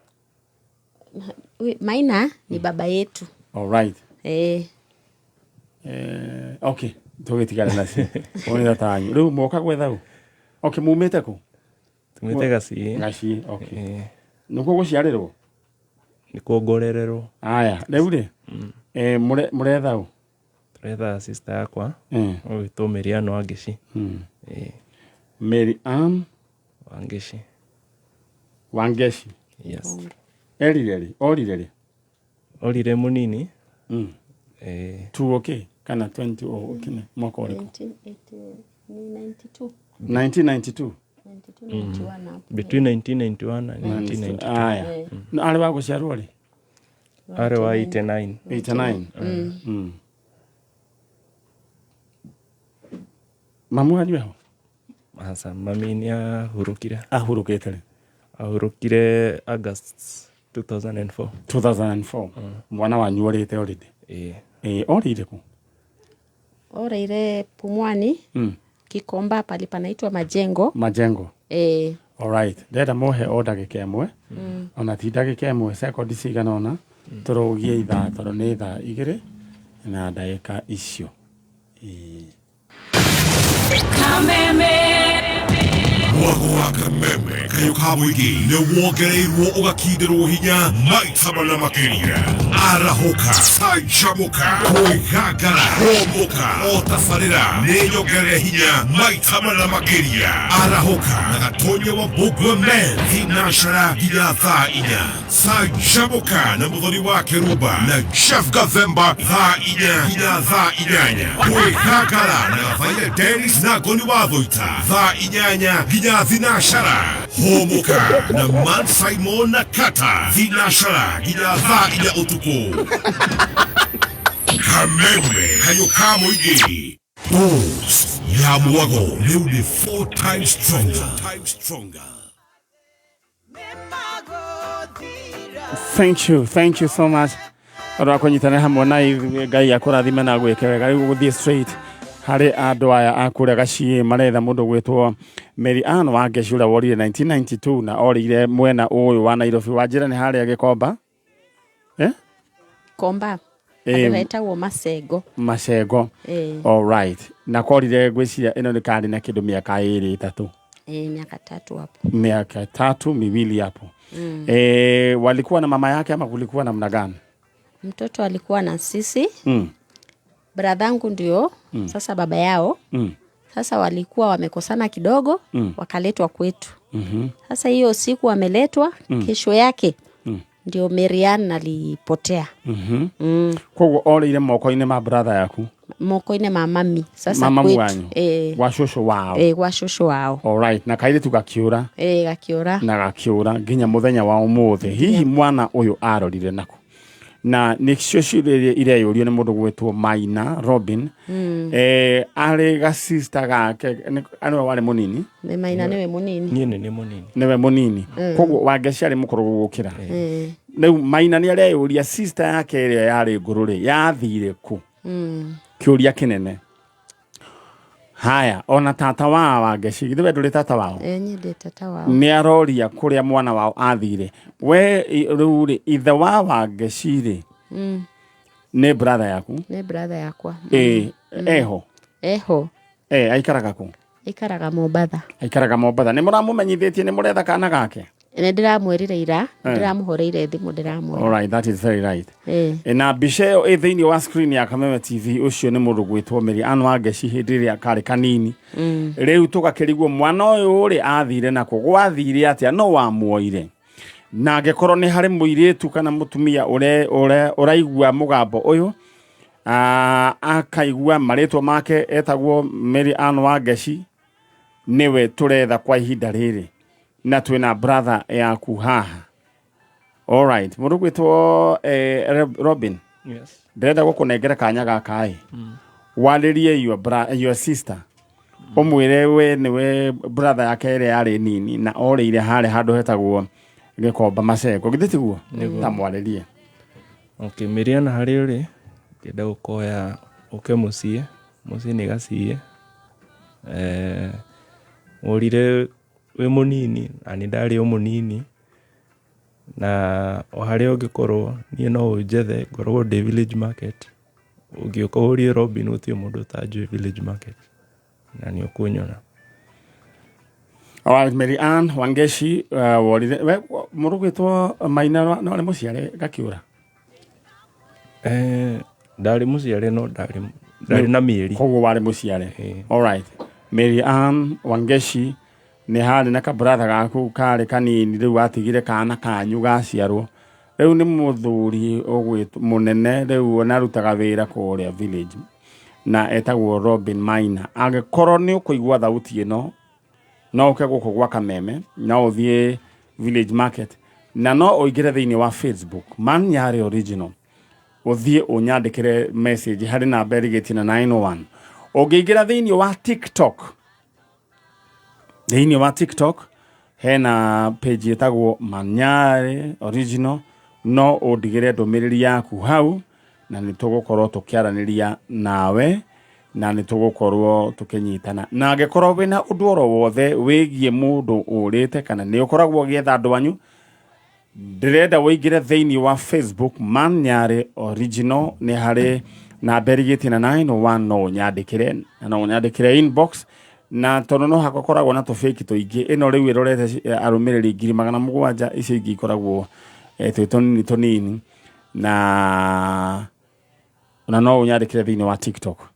Speaker 9: Maina ni baba yetu.
Speaker 1: Alright. Okay, tũgĩtigane nacio. Ũyũ nĩ tata wanyu, rĩu moka gwetha ũ? Okay, mumĩte kũ?
Speaker 8: Tumĩte Gaciĩ.
Speaker 1: Gaciĩ, okay. Nĩkuo gũciarĩrwo?
Speaker 8: Nĩkuo ngorererwo.
Speaker 1: Aya, rĩu rĩ, eh, mũretha ũ?
Speaker 8: Tũretha sister yakwa
Speaker 1: Eh.
Speaker 8: ũgwĩtwo Mary Ann Wangeci. Ĩĩ.
Speaker 1: Mary Ann
Speaker 8: Wangeci.
Speaker 1: Wangeci.
Speaker 8: Yes.
Speaker 1: Erire rĩ? Orire rĩ?
Speaker 8: Orire mũnini. Ĩĩ.
Speaker 1: Tu okay kana 20 o okay mwaka ũrĩkũ?
Speaker 9: 1992.
Speaker 1: 1992.
Speaker 9: 92, 91 hapo.
Speaker 8: Between 1991 and 1992.
Speaker 1: Aya. Na arĩ wa gũciarwo rĩ?
Speaker 8: Arĩ wa 89.
Speaker 1: 89. Mamu wanyu eho?
Speaker 8: Aca, mami nĩ ahurũkire.
Speaker 1: Ahurũkĩte rĩ?
Speaker 8: Ahurũkire August 2004.
Speaker 1: 2004. Mwana wanyu orĩte already?
Speaker 8: Ĩĩ.
Speaker 1: Ĩĩ, orĩire kũ?
Speaker 9: Oreire Pumwani, Kikomba pali panaitwa Majengo.
Speaker 1: Majengo.
Speaker 9: Eh,
Speaker 1: Alright. Ndĩrenda mũhe o ndagĩka ĩmwe. Ona ti ndagĩka ĩmwe, sekondi cigana ũna tũrũgie ithaa tondũ nĩ thaa igĩrĩ na ndagĩka icio. Ĩĩ.
Speaker 10: Mwago wa kameme kayo ka mũingĩ nĩ wongereirwo ũgakindĩrwo hinya maita mana makĩria. Arahũka, canjamũka, kwĩgangara, hũmũka, o tabarĩra nĩ nyongerere hinya maita mana makĩria. Arahũka na Gatonya wa Mbũngua Men thinacara nginya thaa inya. Canjamũka na Mũthoni wa Kĩrumba na Jeff Gathemba thaa inya nginya thaa inyanya. Kwĩgangara na Gathaia Dennis na Ngoni wa Thũita thaa inyanya nginya thinacara. Hũmũka na Man Simon na Kata thinacara nginya thaa inya ũtukũ. Kameme kayo ka mũingĩ. Boost ya mwago rĩu nĩ 4 times stronger.
Speaker 1: Thank you, thank you so much. Andũ a kũnyitanĩra hamwe na ithuĩ, Ngai akũrathime na gwĩke wega. Rĩu gũthiĩ straight harĩ andũ aya a kũrĩa Gaciĩ maretha mũndũ gwĩtwo Mary Ann Wangeci ũrĩa worire 1992 na orĩire mwena ũyũ wa Nairobi. Wanjĩra nĩ harĩa Gĩkomba? Eh?
Speaker 9: Komba.
Speaker 1: Eh,
Speaker 9: Andũ metagwo Macengo.
Speaker 1: Macengo.
Speaker 9: Eh.
Speaker 1: All right. Na korire ngwĩciria ĩno nĩ karĩ na kĩndũ mĩaka ĩrĩ ĩtatũ.
Speaker 9: Eh, miaka tatu hapo.
Speaker 1: Miaka tatu miwili hapo. Eh, walikuwa na mama yake ama kulikuwa namna gani?
Speaker 9: Mtoto alikuwa na sisi. Bradhangu ndio sasa baba yao. Sasa walikuwa wamekosana kidogo, wakaletwa kwetu. Sasa hiyo siku wameletwa, kesho yake ndio Marianne alipotea.
Speaker 1: Koguo orĩire moko-inĩ ma brother yaku?
Speaker 9: Moko-inĩ ma mami. Sasa
Speaker 1: Mama
Speaker 9: kwetu.
Speaker 1: wanyu?
Speaker 9: Eh,
Speaker 1: Gwa cũcũ wao?
Speaker 9: eh, gwa cũcũ wao.
Speaker 1: Alright, na kairĩtu gakiũra?
Speaker 9: Eh, gakiũra.
Speaker 1: Na gakiũra nginya mũthenya wa ũmũthĩ. Hihi mwana ũyũ arorire nakũ? Na nĩcio ciũria iria ireyũrio nĩ mũndũ gwĩtwo Maina Robin. Eh, arĩ gacista gake nĩwe warĩ mũnini?
Speaker 9: Nĩ Maina nĩwe mũnini.
Speaker 8: Niĩ nĩ niĩ mũnini.
Speaker 1: Nĩwe mũnini. Koguo Wangeci arĩ mũkũrũ gũgũkĩra.
Speaker 9: Eh.
Speaker 1: Rĩu Maina nĩ areyũria sister yake ĩrĩa yarĩ ngũrũ rĩ yathire kũ? Kĩũria kĩnene. Haya, ona tata wa Wangeci, githĩ we ndũrĩ tata wao?
Speaker 9: Eh, niĩ ndĩ tata wao.
Speaker 1: Nĩ aroria kũrĩa mwana wao athire. We rĩu rĩ, ithe wa Wangeci rĩ, nĩ brother yaku?
Speaker 9: Nĩ brother yakwa.
Speaker 1: Ĩĩ, eho?
Speaker 9: Eho.
Speaker 1: Eh, aikaraga kũ?
Speaker 9: Aikaraga Mombatha.
Speaker 1: Aikaraga Mombatha. Nĩ mũramũmenyithĩtie nĩ mũretha kana gake?
Speaker 9: Nĩ ndĩramwĩrire ira,
Speaker 1: Eh.
Speaker 9: ndĩramũhũrĩire thimũ ndĩramwĩra.
Speaker 1: Alright, that is very right.
Speaker 9: Eh.
Speaker 1: Na mbica ĩyo ĩ thĩinĩ wa screen ya Kameme TV, ũcio nĩ mũndũ gwĩtwo Mary Ann Wangeci hĩndĩ ĩrĩa karĩ kanini. Rĩu tũgakĩrigwo mwana ũyũ rĩ athire nakũ, gwathire atĩa, no wamuoire. Na angĩkorwo nĩ harĩ mũirĩtu kana mũtumia ũraigua mũgambo ũyũ, akaigua marĩtwa make etagwo Mary Ann Wangeci, nĩwe tũretha kwa ihinda rĩrĩ. Na twĩna brother yaku haha. Alright, mũndũ gwĩtwo Robin.
Speaker 8: Yes.
Speaker 1: Ndĩrenda gũkũnengera kanya gaka ĩ. Warĩrie your sister. Ũmwĩre we nĩwe brother yake ĩrĩa yarĩ nini na orĩire harĩa handũ hetagwo Gĩkomba Macengo. Githĩ tiguo? Ta mwarĩrie.
Speaker 8: Okay, Miriam harĩ ũrĩ, ngĩenda gũkoya ũke mũciĩ, mũciĩ nĩ Gaciĩ. Ũrire wĩ mũnini na nĩ ndarĩ o mũnini, na o harĩa ũngĩkorwo niĩ no ũnjethe, ngoragwo ndĩ Village Market. Ũngĩũka ũrie Robin gũtirĩ mũndũ ũtanjũĩ Village Market na nĩ ũkũnyona.
Speaker 1: Alright, Mary Ann Wangeshi worire we mũndũ gwĩtwo Maina no arĩ mũciare gakiũra.
Speaker 8: Ndarĩ mũciare no ndarĩ ndarĩ na mĩeri.
Speaker 1: Koguo warĩ mũciare. Alright. Mary Ann Wangeshi nĩ harĩ na kabratha gaku karĩ kanini rĩu watigire kana kanyu gaciarwo. Rĩu nĩ mũthuri ũgwĩtwo mũnene rĩu onarutaga wĩra kũrĩa village na etagwo Robin Maina. Angĩkorwo nĩ ũkũigua thauti ĩno no ũke gũkũ gwa Kameme, no ũthiĩ Village Market na no ũingĩre thĩinĩ wa Facebook Man Nyarĩ Original, ũthiĩ ũnyandĩkĩre message harĩ namba ĩrigĩtie na 901. Ũngĩingĩra thĩinĩ wa TikTok, thĩinĩ wa TikTok hena page ĩtagwo Manyarĩ Original, no ũndigĩre ndũmĩrĩri yaku hau na nĩ tũgũkorwo tũkĩaranĩria nawe na nĩ tũgũkorwo tũkĩnyitana. Na angĩkorwo wĩna ũndũ oro wothe wĩgiĩ mũndũ ũrĩte kana nĩ ũkoragwo ũgĩetha andũ anyu, ndĩrenda ũingĩre thĩinĩ wa Facebook Man Nyarĩ Original, nĩ harĩ namba ĩrigĩtie na 901, no ũnyandĩkĩre na no ũnyandĩkĩre inbox. Na tondũ no hakoragwo na tũbĩki tũingĩ, ĩno rĩu ĩrorete arũmĩrĩri 700,000, icio ingĩ ikoragwo twĩ tũnini tũnini. Na no ũnyandĩkĩre thĩinĩ wa TikTok.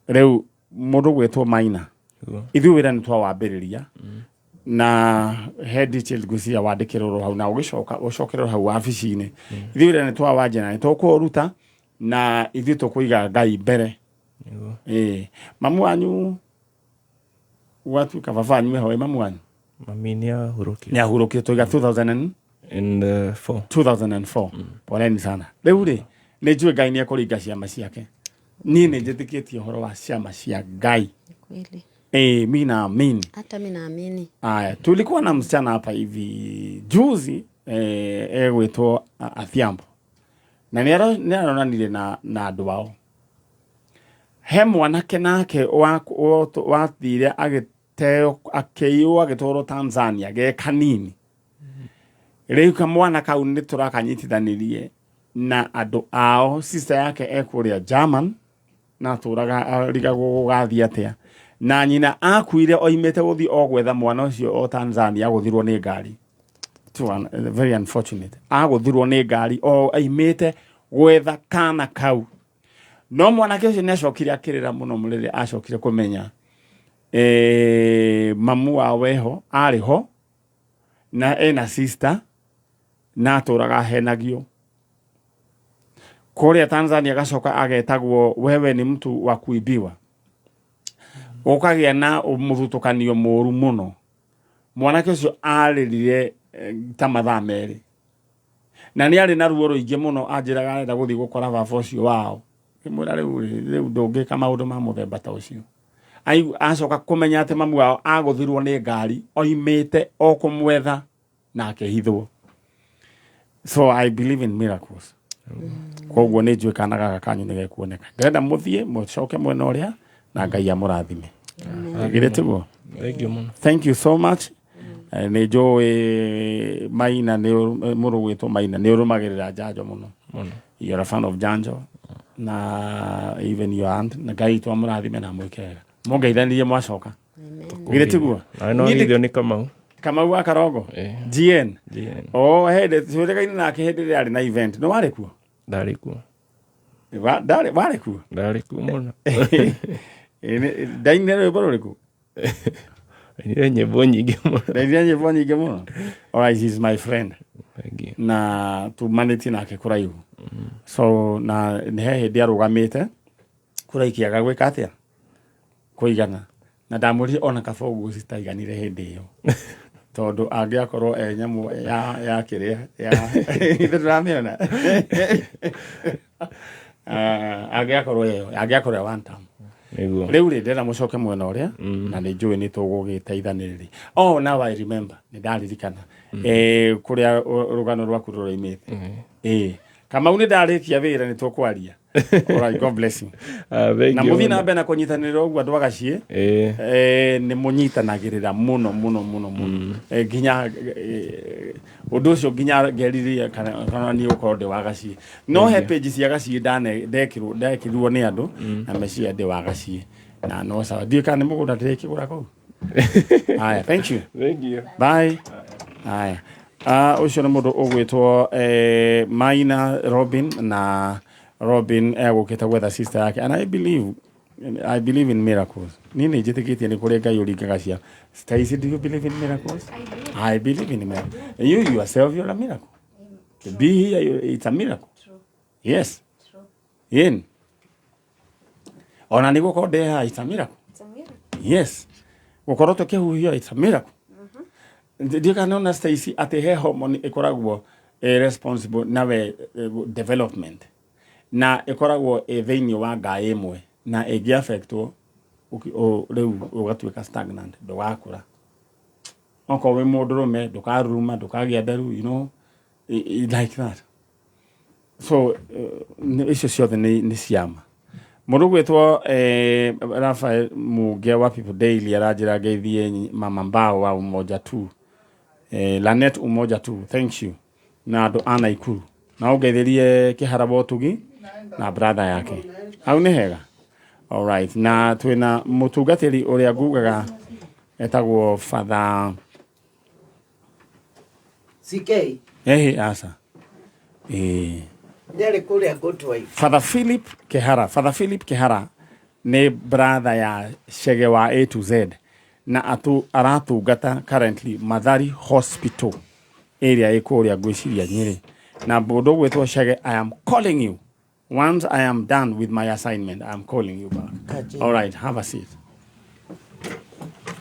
Speaker 1: Rĩu mũndũ gwĩtwo Maina, ithuĩ wĩra nĩ twawambĩrĩria na he details ngwĩciria wandĩkĩrwo hau na ũgĩcoka ũcokerwo hau wabici-inĩ. Ithuĩ wĩra nĩ twawanjia na nĩ tũkũũruta na ithuĩ tũkũiga Ngai mbere. Ĩĩ, mamu wanyu gwatuĩka baba wanyu eho, mamu wanyu?
Speaker 8: Mami nĩ ahurũkire.
Speaker 1: Nĩ ahurũkire tũiga 2004. 2004. Poleni sana. Rĩu rĩ, nĩ njũĩ Ngai nĩ ekũringa ciama ciake. Niĩ nĩ njĩtĩkĩtie ũhoro wa ciama cia Ngai.
Speaker 9: Kweli.
Speaker 1: Mi naamini.
Speaker 9: Hata mi naamini.
Speaker 1: Aya, tulikuwa na msichana hapa hivi juzi egwĩtwo Athiambo. Na nĩ aronanire na andũ ao. He mwanake nake wathire agĩteo akĩiywo agĩtwarwo Tanzania ge kanini. Rĩu kamwana kau nĩ tũrakanyitithanirie na andũ ao, sister yake ekũrĩa German na atũraga arigagwo gũgathiĩ atĩa. Na nyina akuire oimĩte gũthiĩ o gwetha mwana ũcio o Tanzania, agũthirwo nĩ ngari. Very unfortunate. Agũthirwo nĩ ngari o aimĩte gwetha kana kau. No mwanake ũcio nĩ acokire akĩrĩra mũno rĩrĩa acokire kũmenya mamu wao eho, arĩ ho na ena sister na atũraga ahenagio kũrĩa Tanzania, agacoka agetagwo wewe ni mtu wa kuibiwa. Gũkagĩa na mũthutũkanio mũru mũno. Mwanake ũcio arĩrire ta mathaa 2 na nĩ arĩ na ruo rũingĩ mũno, anjĩraga arenda gũthiĩ gũkora baba ũcio wao. Ngĩmwĩra rĩu ndũngĩka maũndũ ma mũthemba ta ũcio. Acoka kũmenya atĩ mamu wao agũthirwo nĩ ngari oimĩte o kũmwetha na akĩhithwo. So I believe in miracles. Koguo nĩ njũĩ kana gaka kanyu nĩ gekuoneka. Ndĩrenda mũthiĩ mũcoke mwena ũrĩa na Ngai amũrathime. Githĩ tiguo?
Speaker 8: Thank you mũno.
Speaker 1: Thank you so much. Nĩ njũĩ Maina nĩ mũrũ gwĩtwo Maina nĩ ũrũmagĩrĩra Njanjo mũno. You're a fan of Njanjo na even your aunt, na Ngai witũ amũrathime na amwĩke wega. Mũngeithanirie mwacoka. Githĩ tiguo?
Speaker 8: Na no geithio nĩ Kamau.
Speaker 1: Kamau wa Karongo? GN.
Speaker 8: GN.
Speaker 1: Oh, hĩndĩ twĩrĩgaine nake hĩndĩ ĩrĩa arĩ na event. Nĩ warĩ kuo?
Speaker 8: Ndarĩ kuo.
Speaker 1: Warĩ kuo?
Speaker 8: Ndarĩ kuo mũno.
Speaker 1: Ndainire rwĩmbo rũrĩkũ?
Speaker 8: Ndainire nyĩmbo nyingĩ mũno.
Speaker 1: Ndainire nyĩmbo nyingĩ mũno. All right, he's my friend.
Speaker 8: Thank you.
Speaker 1: Na tumanĩtie nake kũraihu. So na nĩ he hĩndĩ arũgamĩte kura ikĩaga gwĩka atĩa? Kũigana. Na ndamwĩrire ona kaba ũguo citaiganire hĩndĩ ĩyo. Tondũ angĩakorwo e nyamũ ya kĩrĩa, ya ithe ndũramĩona. Angĩakorwo ĩyo, angĩakorwo e one term.
Speaker 8: Nĩguo.
Speaker 1: Rĩu rĩ, ndĩrenda mũcoke mwena ũrĩa, na nĩ njũĩ nĩ tũgũgĩteithanĩrĩria. Oh, now I remember. Nĩ ndaririkana. Kũrĩa rũgano rwaku rũroimĩte. Kamau nĩ ndarĩkia wĩra nĩ tũkwaria. All right, God bless you.
Speaker 8: Thank
Speaker 1: Na
Speaker 8: you
Speaker 1: mũthiĩ na
Speaker 8: mũno.
Speaker 1: mbere na kũnyitanĩra ũguo andũ a Gaciĩ. Nĩ mũnyitanagĩrĩra mũno mũno mũno mũno. Nginya ũndũ ũcio nginya ngeririe kana niĩ gũkorwo ndĩ wa Gaciĩ. No he page cia Gaciĩ ndekĩrirwo nĩ andũ na meciria ndĩ wa Gaciĩ. Na no sawa. Ndiũĩ kana nĩ mũgũnda ndĩrĩkĩgũra kũu. Haya, thank you.
Speaker 8: Thank you.
Speaker 1: Bye. Haya. Ũcio nĩ mũndũ ũgwĩtwo Maina Robin, na Robin egũkĩte gwetha sister yake, and I believe in miracles. Niĩ nĩ njĩtĩkĩtie nĩ kũrĩ Ngai ũringaga cia. Stacy, do you believe in miracles? I believe in miracles. You yourself, you're a miracle. To be here, it's a miracle. Yes. Ĩni ona nĩ gũkorwo ndĩ haha, it's a miracle. Yes, gũkorwo tũkĩhuhia, it's a miracle. Ndiũ kana ona Stacy atĩ he hormone ĩkoragwo responsible nawe development, na ĩkoragwo ĩ thĩinĩ wa ngaĩ ĩmwe, na ĩngĩ affectwo rĩu ũgatuĩka stagnant, ndũgakũra. Okorwo wĩ mũndũrũme, ndũkaruruma, ndũkagĩa nderu, like that. So icio ciothe nĩ ciama. Mũndũ gwĩtwo Rafael Muge wa People Daily aranjĩra ngeithie mama Mbao wa Umoja tu, Lanet Umoja tu, thank you, na andũ a Naikuru, na ũngeithĩrie Kĩhara Wotugi na brother yake. Hau nĩ hega. Alright, na twĩna mũtungatĩri ũrĩa ngugaga etagwo Father
Speaker 4: CK.
Speaker 1: Ehe, aca. Eh.
Speaker 4: Nĩarĩ kũrĩa Good Wife.
Speaker 1: Father Philip Kehara. Father Philip Kehara nĩ brother ya Chege wa A to Z, na aratungata currently Mathari Hospital area ĩ kũrĩa ngwĩciria Nyĩrĩ. Na mũndũ ũgwĩtwo Chege, I am calling you once I am done with my assignment. I am calling you back.
Speaker 4: Kaji.
Speaker 1: All right, have a seat.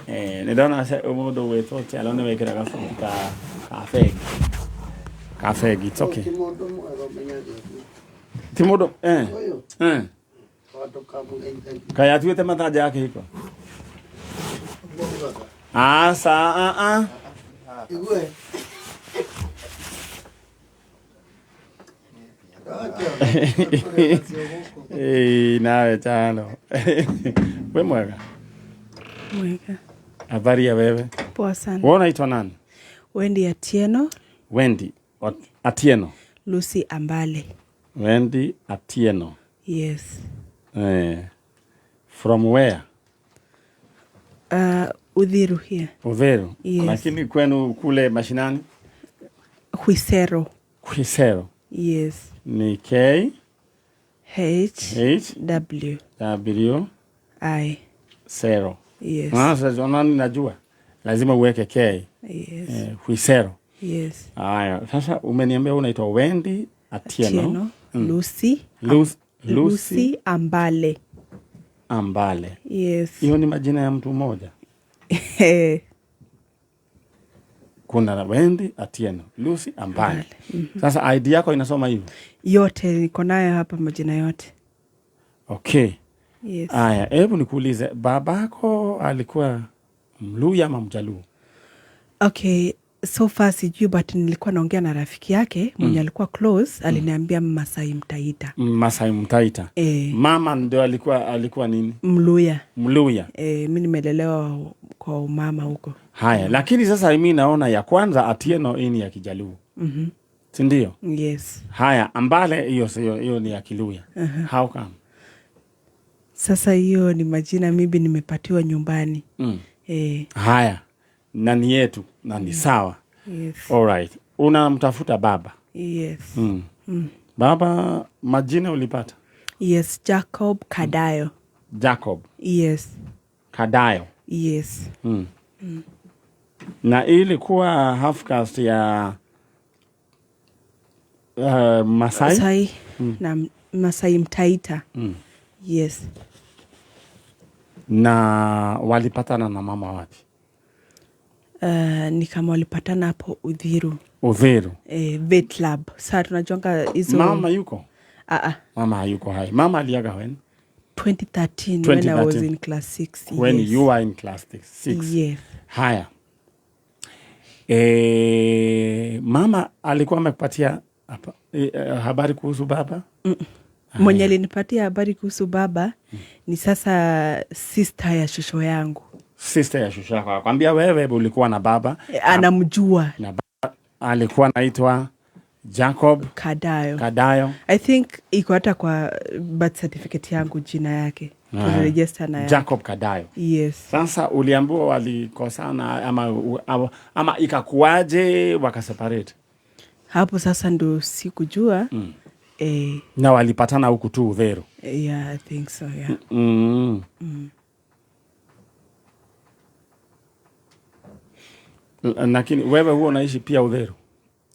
Speaker 1: Nĩ ndona mũndũ ũgwĩtwo Chelo nĩ wĩkĩraga buti ka bengi, ka bengi. It's okay.
Speaker 4: Ti mũndũ mwega ũmenyagĩrwo.
Speaker 1: Ti mũndũ
Speaker 4: Ũyũ tondũ kamũgeithagia.
Speaker 1: Kaĩ atuĩte matanja ya kĩhiko? Aca, a a.
Speaker 4: Igue.
Speaker 1: Ĩĩ, nawe Chalo, wĩ mwega?
Speaker 5: Mwega.
Speaker 1: Habari ya wewe?
Speaker 5: Poa sana.
Speaker 1: Wewe unaitwa nani?
Speaker 5: Wendy Atieno.
Speaker 1: Wendy Atieno.
Speaker 5: Lucy Ambale.
Speaker 1: Wendy Atieno.
Speaker 5: Yes.
Speaker 1: From where?
Speaker 5: Uthiru here.
Speaker 1: Uthiru?
Speaker 5: Yes.
Speaker 1: Lakini kwenu kule mashinani?
Speaker 5: Khwisero.
Speaker 1: Khwisero.
Speaker 5: Yes.
Speaker 1: Ni K
Speaker 5: H
Speaker 1: H
Speaker 5: W
Speaker 1: W
Speaker 5: I.
Speaker 1: Sero.
Speaker 5: Yes.
Speaker 1: Ah, sasa unaona ninajua. Lazima uweke K.
Speaker 5: Yes.
Speaker 1: Khwisero.
Speaker 5: Yes.
Speaker 1: Haya, sasa umeniambia unaitwa Wendy Atieno.
Speaker 5: Atieno. Lucy.
Speaker 1: Lucy, Lucy
Speaker 5: Lucy Ambale.
Speaker 1: Ambale.
Speaker 5: Yes.
Speaker 1: Hiyo ni majina ya mtu mmoja. Kuna Wendy Atieno, Lucy Ambale. Sasa ID yako inasoma hivyo?
Speaker 5: Yote niko nayo hapa, majina yote.
Speaker 1: Okay.
Speaker 5: Yes.
Speaker 1: Aya, hebu nikuulize, babako alikuwa Mluya ama Mjaluo?
Speaker 5: Okay, so far sijui, but nilikuwa naongea na rafiki yake mwenye alikuwa close, aliniambia Masai Mtaita.
Speaker 1: Masai Mtaita.
Speaker 5: Eh.
Speaker 1: Mama ndio alikuwa nini?
Speaker 5: Mluya.
Speaker 1: Mluya.
Speaker 5: Mi nimelelewa kwa umama huko.
Speaker 1: Haya, lakini sasa mi naona ya kwanza Atieno hii ni ya Kijaluo. Si ndio?
Speaker 5: Yes.
Speaker 1: Haya, Ambale hiyo sio, hiyo ni ya Kiluya. How come?
Speaker 5: Sasa hiyo ni majina maybe nimepatiwa nyumbani.
Speaker 1: Haya, na ni yetu na ni sawa.
Speaker 5: Yes.
Speaker 1: Alright. Unamtafuta baba.
Speaker 5: Yes.
Speaker 1: Baba majina ulipata?
Speaker 5: Yes, Jacob Kadayo.
Speaker 1: Jacob
Speaker 5: Yes.
Speaker 1: Kadayo.
Speaker 5: Yes.
Speaker 1: Na hii ilikuwa half caste ya Masai?
Speaker 5: Masai na Masai Mtaita. Yes.
Speaker 1: Na walipatana na mama wapi?
Speaker 5: Ni kama walipatana hapo Uthiru.
Speaker 1: Uthiru.
Speaker 5: Vet lab. Sasa tunajuanga hizo.
Speaker 1: Mama yuko?
Speaker 5: Ah ah.
Speaker 1: Mama hayuko hai. Mama aliaga when?
Speaker 5: 2013, when I was
Speaker 1: 2013.
Speaker 5: in class 6.
Speaker 1: When
Speaker 5: Yes.
Speaker 1: you were in class 6.
Speaker 5: Yes.
Speaker 1: Haya. Mama alikuwa amekupatia habari kuhusu baba?
Speaker 5: Mwenye alinipatia habari kuhusu baba ni sasa sister ya shosho yangu.
Speaker 1: Sister ya shosho yako akwambia wewe ulikuwa na baba.
Speaker 5: Anamjua.
Speaker 1: Na baba alikuwa anaitwa Jacob
Speaker 5: Kadayo.
Speaker 1: Kadayo.
Speaker 5: I think iko hata kwa birth certificate yangu jina yake. Tuliregister na yake.
Speaker 1: Jacob Kadayo.
Speaker 5: Yes.
Speaker 1: Sasa uliambiwa walikosana ama ikakuwaje wakaseparate?
Speaker 5: Hapo sasa ndo sikujua.
Speaker 1: Na walipatana huku tu Uthiru.
Speaker 5: Yeah, I think so, yeah.
Speaker 1: Lakini wewe huwa unaishi pia Uthiru?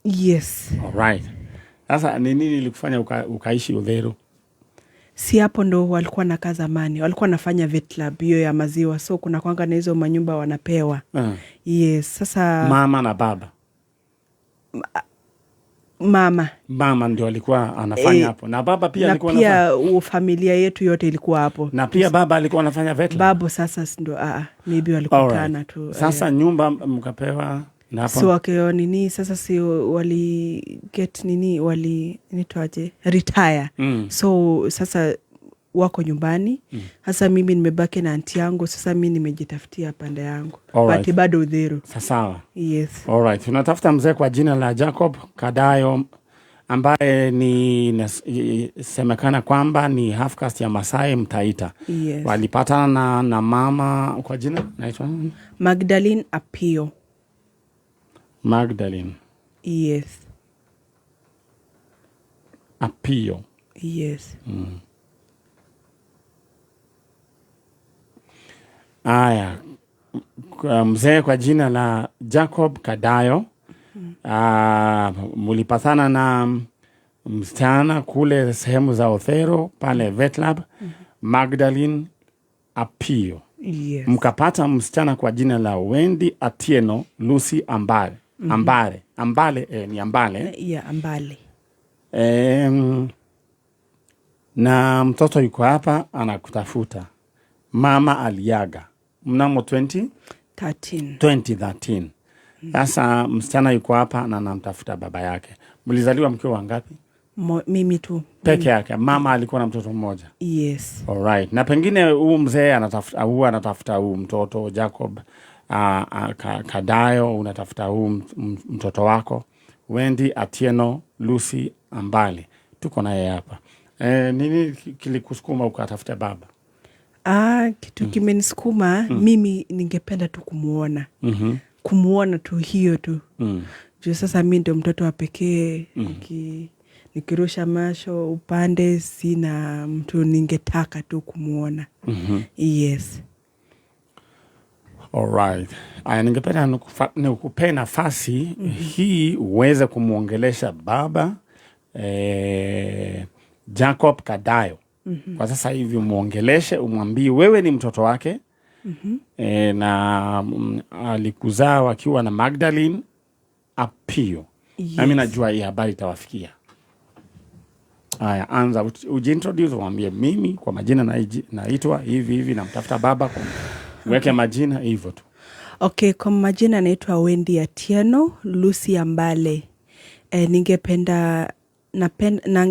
Speaker 5: Yes.
Speaker 1: Alright. Sasa ni nini ilikufanya ukaishi Uthiru?
Speaker 5: Si hapo ndo walikuwa nakaa zamani, walikuwa wanafanya vet lab hiyo ya maziwa, so kuna kwanga na hizo manyumba wanapewa. Yes, sasa
Speaker 1: Mama na baba.
Speaker 5: Mama.
Speaker 1: Mama ndio alikuwa anafanya hapo. Na baba pia
Speaker 5: na
Speaker 1: alikuwa
Speaker 5: pia
Speaker 1: anafanya.
Speaker 5: Familia yetu yote ilikuwa hapo.
Speaker 1: Na pia baba alikuwa anafanya vet lab.
Speaker 5: Babu sasa ndo maybe walikutana tu.
Speaker 1: Sasa nyumba mkapewa na hapo.
Speaker 5: So wakeo nini sasa si wali get nini wali nitwaje retire. So sasa wako nyumbani. Sasa mimi nimebaki na anti yangu, sasa mimi nimejitafutia pande yangu. But bado Uthiru.
Speaker 1: Sawa.
Speaker 5: Yes.
Speaker 1: Alright. Tunatafuta mzee kwa jina la Jacob Kadayo ambaye ni semekana kwamba ni half caste ya Masai Mtaita.
Speaker 5: Yes.
Speaker 1: Walipatana na mama kwa jina naitwa nani?
Speaker 5: Magdalene Apio.
Speaker 1: Magdalene.
Speaker 5: Yes.
Speaker 1: Apio.
Speaker 5: Yes.
Speaker 1: Aya, mzee kwa jina la Jacob Kadayo. Mulipatana na msichana kule sehemu za Othero pale Vetlab, Magdalene Apio.
Speaker 5: Yes.
Speaker 1: Mkapata msichana kwa jina la Wendy Atieno Lucy Ambale. Ambale. Ambale, ni Ambale.
Speaker 5: Yeah, Ambale.
Speaker 1: Na mtoto yuko hapa anakutafuta. Mama aliaga mnamo
Speaker 5: 13.
Speaker 1: 2013. Sasa msichana yuko hapa na anamtafuta baba yake. Mlizaliwa mkiwa wangapi?
Speaker 5: Mimi tu.
Speaker 1: Peke yake. Mama alikuwa na mtoto mmoja.
Speaker 5: Yes.
Speaker 1: Alright. Na pengine huu mzee anatafuta, anatafuta huu mtoto Jacob Kadayo, unatafuta huu mtoto wako Wendy Atieno Lucy Ambale. Tuko naye hapa. Nini kilikusukuma ukatafuta baba?
Speaker 5: Kitu kimenisukuma, mimi ningependa tu kumuona. Kumuona tu hiyo tu. Juu sasa mimi ndio mtoto wa pekee, nikirusha macho upande sina mtu, ningetaka tu kumuona. Yes.
Speaker 1: Alright. Aya, ningependa nikupe nafasi hii uweze kumuongelesha baba Jacob Kadayo. Kwa sasa hivi umuongeleshe, umwambie wewe ni mtoto wake. Na alikuzaa wakiwa na Magdalene Apio.
Speaker 5: Yes.
Speaker 1: Na mimi najua hii habari itawafikia. Aya, anza ujiintroduce, umwambie mimi kwa majina naitwa hivi hivi, namtafuta baba kwa weke majina hivyo tu.
Speaker 5: Okay, kwa majina naitwa Wendy Atieno Lucy Ambale.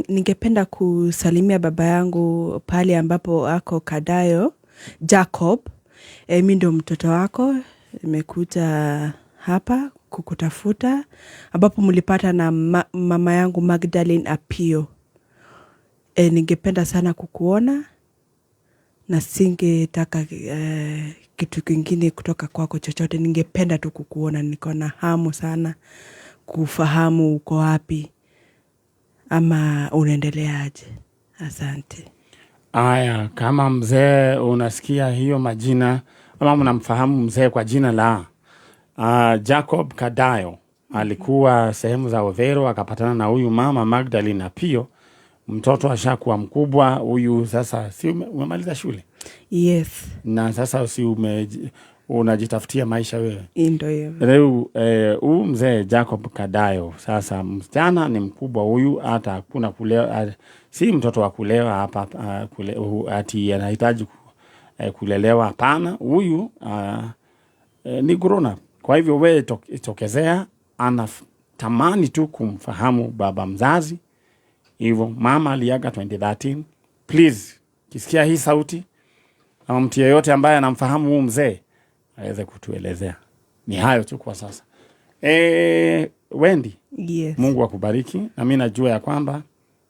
Speaker 5: Ningependa kusalimia baba yangu pale ambapo ako Kadayo, Jacob. Mi ndo mtoto wako, nimekuja hapa kukutafuta ambapo mlipata na mama yangu Magdalene Apio. Ningependa sana kukuona na singetaka kitu kingine kutoka kwako chochote. Ningependa tu kukuona, niko na hamu sana kufahamu uko wapi ama unaendeleaje. Asante.
Speaker 1: Aya, kama mzee unasikia hiyo majina ama mnamfahamu mzee kwa jina la Jacob Kadayo, alikuwa sehemu za Odhero akapatana na huyu mama Magdalene Apio. Mtoto ashakuwa mkubwa huyu sasa, si umemaliza shule?
Speaker 5: Yes.
Speaker 1: Na sasa si unajitafutia maisha wewe?
Speaker 5: Ndio hivyo.
Speaker 1: Leo huyu mzee Jacob Kadayo sasa, msichana ni mkubwa huyu, hata hakuna kulewa, si mtoto wa kulewa hapa, ati anahitaji kulelewa, hapana. Huyu ni grown up. Kwa hivyo wewe tokezea, anatamani tu kumfahamu baba mzazi. Hivyo mama aliaga 2013. Please, kisikia hii sauti ama mtu yeyote ambaye anamfahamu huyu mzee aweze kutuelezea. Ni hayo tu kwa sasa. Wendy,
Speaker 5: Yes.
Speaker 1: Mungu akubariki, na mimi najua ya kwamba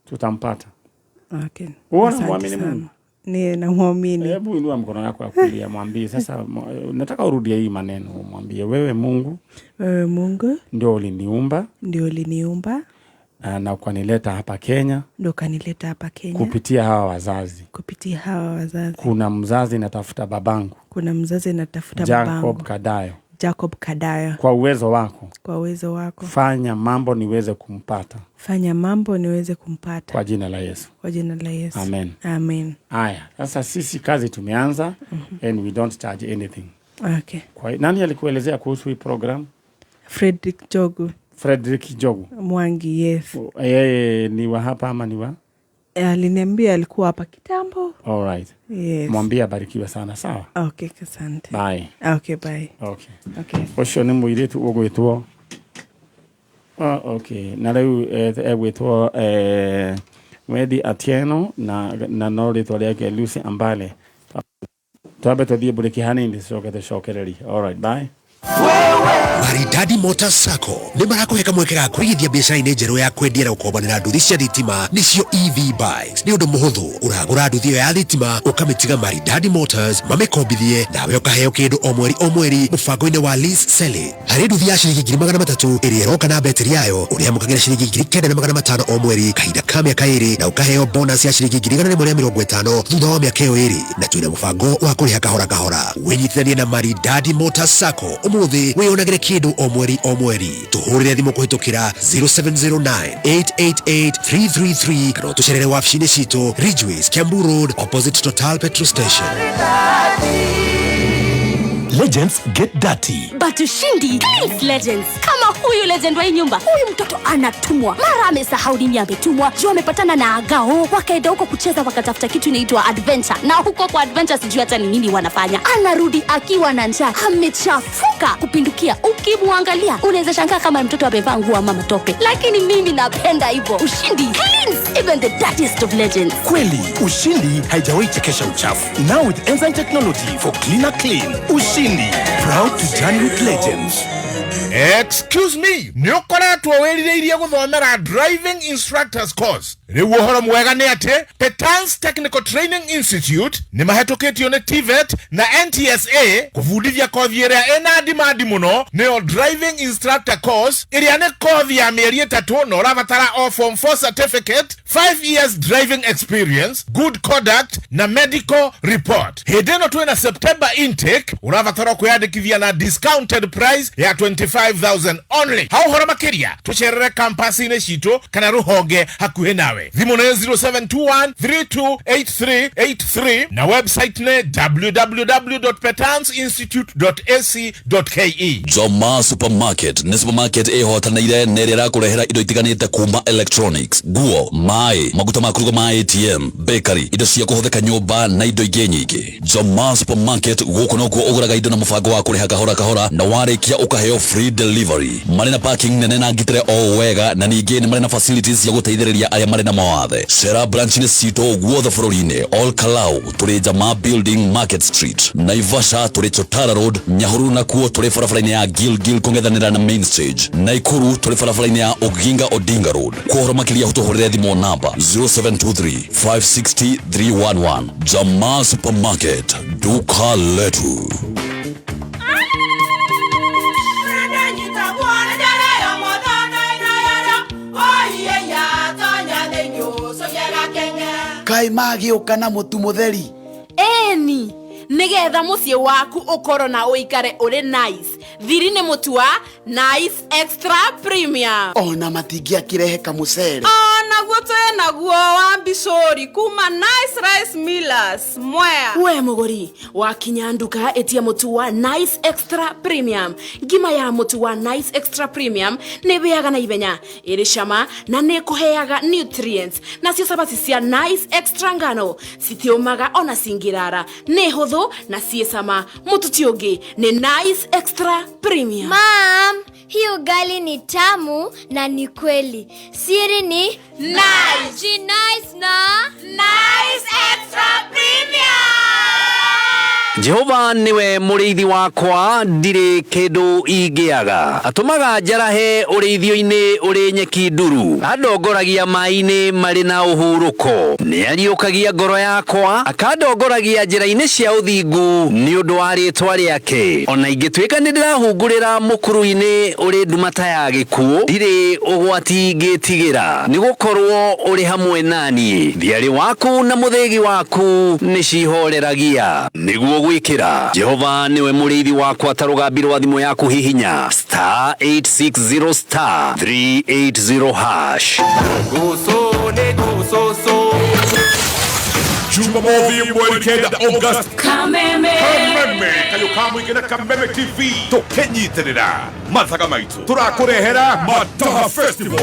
Speaker 1: tutampata.
Speaker 5: Okay.
Speaker 1: Uona
Speaker 5: Asante
Speaker 1: muamini
Speaker 5: sana.
Speaker 1: Mungu?
Speaker 5: Ni namwamini.
Speaker 1: Hebu inua mkono wako wa kulia, mwambie sasa, nataka urudie hii maneno, mwambie wewe Mungu,
Speaker 5: Wewe Mungu
Speaker 1: ndio uliniumba,
Speaker 5: ndio uliniumba
Speaker 1: na ukanileta hapa Kenya,
Speaker 5: ndio ukanileta hapa Kenya
Speaker 1: kupitia hawa wazazi.
Speaker 5: Kupitia hawa wazazi.
Speaker 1: Kuna mzazi natafuta babangu.
Speaker 5: Kuna mzazi natafuta
Speaker 1: Jacob
Speaker 5: babangu.
Speaker 1: Kadayo.
Speaker 5: Jacob Kadayo.
Speaker 1: Kwa uwezo wako.
Speaker 5: Kwa uwezo wako.
Speaker 1: Fanya mambo niweze kumpata.
Speaker 5: Fanya mambo niweze kumpata.
Speaker 1: Kwa jina la Yesu.
Speaker 5: Kwa jina la Yesu.
Speaker 1: Amen.
Speaker 5: Amen.
Speaker 1: Aya, sasa sisi kazi tumeanza, and we don't charge anything.
Speaker 5: Okay.
Speaker 1: Kwa, nani alikuelezea kuhusu hii program?
Speaker 5: Frederick Jogu.
Speaker 1: Frederick Jogu.
Speaker 5: Mwangi, yes.
Speaker 1: Yeye ni wa hapa ama ni wa?
Speaker 5: Aliniambia alikuwa hapa kitambo.
Speaker 1: All right.
Speaker 5: Yes.
Speaker 1: Mwambie abarikiwe sana, sawa?
Speaker 5: Okay, asante.
Speaker 1: Bye.
Speaker 5: Okay, bye.
Speaker 1: Okay.
Speaker 5: Okay.
Speaker 1: Ũcio nĩ mũirĩtu ũgwĩtwo. Oh, okay. Na rĩu egwĩtwo Wedi Atieno na no rĩtwa rĩake Lucy Ambale. Twambe tũthiĩ mburĩki hanini tũcoke tũcokererie. All right, bye.
Speaker 11: Maridadi Motors Sacco nĩ marakũhe kamweke ga kũigithia biacara-inĩ njerũ ya kwendia na gũkombanĩra nduthi cia thitima nĩcio EV bikes. Nĩ ũndũ mũhũthũ, ũragũra nduthi ĩyo ya thitima ũkamĩtiga Maridadi Motors mamĩkombithie nawe ũkaheo kĩndũ o mweri o mweri mũbango-inĩ wa lease selling. Harĩ nduthi ya ciringi 300,000 ĩrĩa ĩroka na betiri yayo ũrĩamũkagĩra ciringi 9,500 o mweri kahinda ka mĩaka 2 na ũkaheo bonus ya ciringi 150 thutha wa mĩaka ĩyo 2 na twĩna mũbango wa kũrĩha kahora kahora. Wĩnyitithanie na Maridadi Motors Sacco ũmũthĩ wĩyonagĩre kĩndũ o mweri o mweri. Tũhũrĩre thimũ kũhĩtũkĩra 0709 888 333 kana ũtũcerere wabici-inĩ citũ Ridgeways, Kiambu Road, opposite Total Petrol Station.
Speaker 12: Legends get dirty.
Speaker 13: But ushindi cleans legends. Kama huyu legend wa hii nyumba, huyu mtoto anatumwa. Mara amesahau nini ametumwa. Juu amepatana na agao, wakaenda huko kucheza wakatafuta kitu inaitwa adventure. Na huko kwa adventure sijui hata ni nini wanafanya. Anarudi akiwa na njaa, amechafuka kupindukia. Ukimwangalia unaweza shangaa kama mtoto amevaa nguo ama matope. Lakini mimi napenda hivyo. Ushindi cleans even the dirtiest of legends.
Speaker 12: Kweli, ushindi haijawahi chekesha uchafu. Now with enzyme technology for cleaner clean. Ushindi. Proud to journey with legends.
Speaker 10: Excuse me, nĩ ũkoretwo wĩrirĩirie gũthomera driving instructors course. Rĩu ũhoro mwega nĩ atĩ Petans Technical Training Institute nĩ mahetũkĩtio nĩ TVET na NTSA kũbundithia kothi ĩrĩa ĩna demand mũno nĩyo driving instructor course ĩrĩa nĩ kothi ya mĩeri 3 na ũrabatara o form 4 certificate, 5 years driving experience, good conduct na medical report. Hĩndĩ ĩno twĩna September intake ũrabatara kwĩyandĩkithia na discounted price ya 25,000 only. Hau ũhoro makĩria tũcerere kampasi-inĩ citũ kana rũhonge hakuhĩ nawe. Thimũ nĩ 0721 328383 na website nĩ www.petansinstitute.ac.ke.
Speaker 14: Joma Supermarket nĩ supermarket ĩhotanĩire na ĩrĩa ĩrakũrehera indo itiganĩte kuma electronics, nguo, maĩ, maguta ma kũruga ma ATM, bakery, indo cia kũhũthĩka nyũmba na indo ingĩ nyingĩ. Joma Supermarket gũkũ nokuo ũgũraga indo na mũbango wa kũrĩha kahora kahora na warĩkia ũkaheo free delivery. Marĩ na parking nene na ngitĩre o wega na ningĩ nĩ marĩ na facilities cia gũteithĩrĩria arĩa marĩ na mawathe. Cera branch-inĩ citũ guothe bũrũri-inĩ, All Kalau tũrĩ Jamaa Building Market Street, Naivasha tũrĩ Chotara Road, Nyahururu nakuo tũrĩ barabara-inĩ ya Gilgil kũng'ethanĩra na Main Stage, Naikuru tũrĩ barabara-inĩ ya Oginga Odinga Road. Kwa ũhoro makĩria tũhũrĩre thimũ namba 0723 560 311. Jamaa Supermarket, duka letu.
Speaker 15: Kai magĩũka na mũtu mũtheri.
Speaker 16: Eni, nĩgetha mũciĩ waku ũkorwo na ũikare ũrĩ nice. Thiri nĩ mũtu wa Nice Extra Premium.
Speaker 15: Ona matingĩakĩrehe kamũcere.
Speaker 17: Onaguo twĩ naguo wa mbicũri kuma Nice Rice Millers Mwea.
Speaker 16: We mũgũri wakinya nduka ĩtia mũtu wa Nice Extra Premium. Ngima ya mũtu wa Nice Extra Premium nĩ ĩhĩaga na ihenya, ĩrĩ cama na nĩ ĩkũheaga nutrients. Nacio cabaci cia Nice Extra ngano citiũmaga ona cingĩrara, nĩ hũthũ na ciĩ cama. Mũtu ti ũngĩ nĩ Nice Extra Premium.
Speaker 18: Mom, hii ugali ni tamu na ni kweli. Siri ni Nice. Nice na Nice Extra Premium.
Speaker 19: Jehova niwe mũrĩithi wakwa, ndirĩ kĩndũ ingĩaga. Atũmaga njarahe ũrĩithio-inĩ ũrĩ nyeki nduru, andongoragia maĩ-inĩ marĩ na ũhurũko. Nĩariũkagia ngoro yakwa, akandongoragia njĩra-inĩ cia ũthingu nĩ ũndũ wa rĩĩtwa rĩake. Ona ingĩtuĩka nĩndĩrahungurĩra mũkuru-inĩ ũrĩ nduma ta ya gĩkuũ, ndirĩ ũgwati ingĩtigĩra, nĩgũkorwo ũrĩ hamwe naniĩ. Thiarĩ waku na mũthĩgi waku nĩcihoreragia. Nĩguo gwĩkĩra Jehova nĩwe mũrĩithi wakwa ta rũgambi rwa thimũ yaku hihinya star 860 star 380 hash.
Speaker 10: Jumamothi mweri 9 August.
Speaker 2: Kameme.
Speaker 10: Kameme kayo kamwike na Kameme TV tukinyitirira mathaga maitu turakũrehera Mataha Festival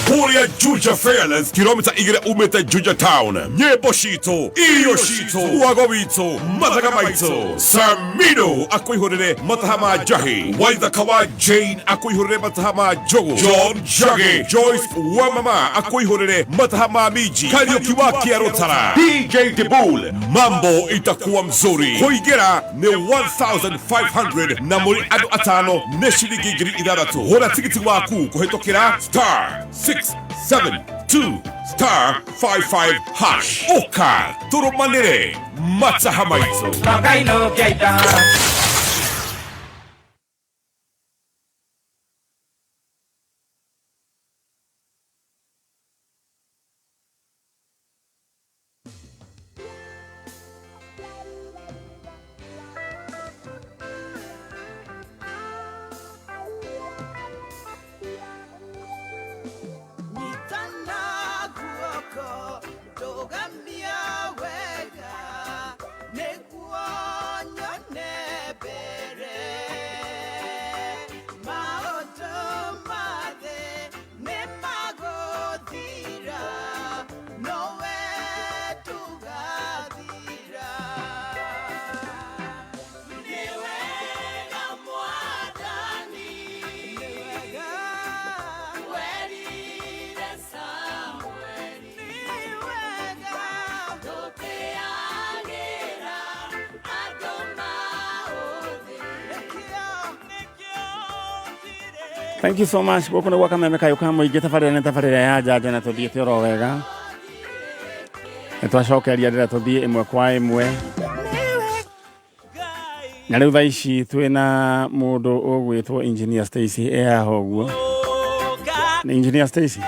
Speaker 10: kũrĩa Juja Fairlands, kilomita 2 umĩte Juja Town. Nyĩmbo citũ, irio citũ, wago witũ, mathaga maitũ. Samino akũihũrĩre mataha ma njahi, Waithaka wa Jane akũihũrĩre mataha ma njogu, John Njagi, Joyce Wamama akũihũrĩre mataha ma miji, Kariuki wa Kĩarũtara, DJ Dibul. Mambo itakuwa mzuri. Kũingĩra nĩ 1500 na mũrĩ andũ atano nĩ ciringi 6000. Hũra tigiti waku kũhĩtũkĩra star 672 star 55 hash. Ũka tũrũmanĩre mataha maitũ.
Speaker 20: Nyitana guoko ndũgamia wega nĩguo nyone mbere. Maũndũ ma thĩ nĩmagũthira, nowe ndũgathira. Nĩ wega Mwathani, nĩ wega werire Samueli, nĩ wega ndũteagĩra andũ maũthĩ.
Speaker 1: Thank you so much. Gũkũ nĩ gwa Kameme kayũ ka mũingĩ, tabarĩra nĩ tabarĩra ya njanjo na tũthiĩte oro wega. Nĩ twacokeria ndĩra tũthiĩ ĩmwe kwa ĩmwe. Na rĩu thaa ici twĩna mũndũ ũgwĩtwo Engineer Stacy e haha ũguo. Nĩ Engineer Stacy.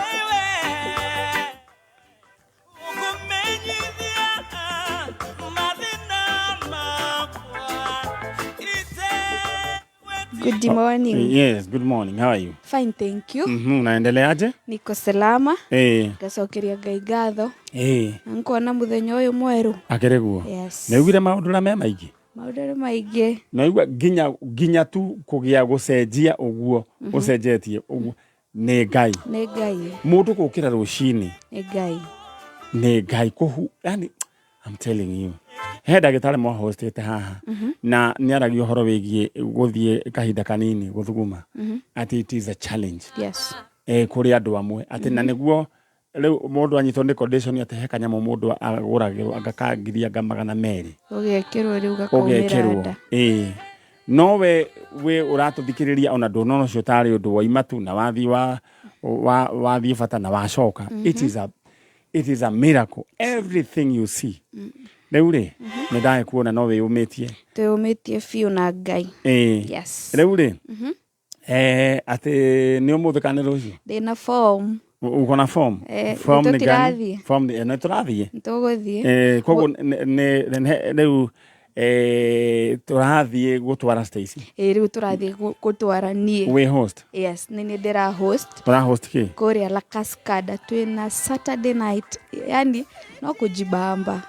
Speaker 21: Good morning.
Speaker 1: Yes, good morning. How are you?
Speaker 21: Fine, thank you.
Speaker 1: Unaendeleaje?
Speaker 21: Niko salama. Ngacokeria Ngai ngatho. Na nkuona muthenya uyu mweru.
Speaker 1: Akĩrĩ guo.
Speaker 21: Yes.
Speaker 1: Nĩ ugire maũndũ ũrĩa me maingĩ.
Speaker 21: Maũndũ nĩ maingĩ.
Speaker 1: Na igua nginya tu kũgĩa gũcenjia ũguo ũcenjetie ũguo nĩ Ngai.
Speaker 21: Nĩ Ngai.
Speaker 1: Mũndũ gũkĩra rũcinĩ
Speaker 21: Nĩ Ngai.
Speaker 1: nĩ Ngai kũhu, yani I'm telling you. He ndagĩtarĩ mwahostĩte haha na nĩ aragia ũhoro wĩgiĩ gũthiĩ kahinda kanini gũthuguma atĩ it is a challenge.
Speaker 21: Yes.
Speaker 1: Kũrĩ andũ amwe atĩ na nĩguo rĩu mũndũ anyitwo nĩ condition atĩ he kanyamũ mũndũ agũragĩrwo anga ka ngiri anga 200
Speaker 21: Ũgekĩrwo rĩu gakaumĩra
Speaker 1: ũgekĩrwo
Speaker 21: nda.
Speaker 1: Ĩĩ, no we wĩ ũratũthikĩrĩria ona ndũnona ũcio tarĩ ũndũ waima tu na wathiĩ wathiĩ bata na wacoka. It is a miracle, everything you see. Rĩu rĩ, nĩ ndaĩ kuona no wĩyũmĩtie.
Speaker 21: Twĩyũmĩtie biũ na Ngai.
Speaker 1: Ĩĩ.
Speaker 21: Yes.
Speaker 1: Rĩu rĩ, atĩ nĩ ũmũthĩ kana nĩ rũciũ?
Speaker 21: Ndĩna form.
Speaker 1: Uko na form? Form nĩ gani?
Speaker 21: Nĩtũtirathiĩ.
Speaker 1: Form nĩ tũrathiĩ.
Speaker 21: Nĩtũgũthiĩ.
Speaker 1: Koguo rĩu tũrathiĩ gũtwara Stacy.
Speaker 21: Ĩĩ, rĩu tũrathiĩ gũtwara niĩ.
Speaker 1: Wĩ host?
Speaker 21: Yes, nĩ niĩ ndĩra host.
Speaker 1: Ũra host kĩ?
Speaker 21: Kũrĩa La Cascada twĩna Saturday night, yani no kũjibamba.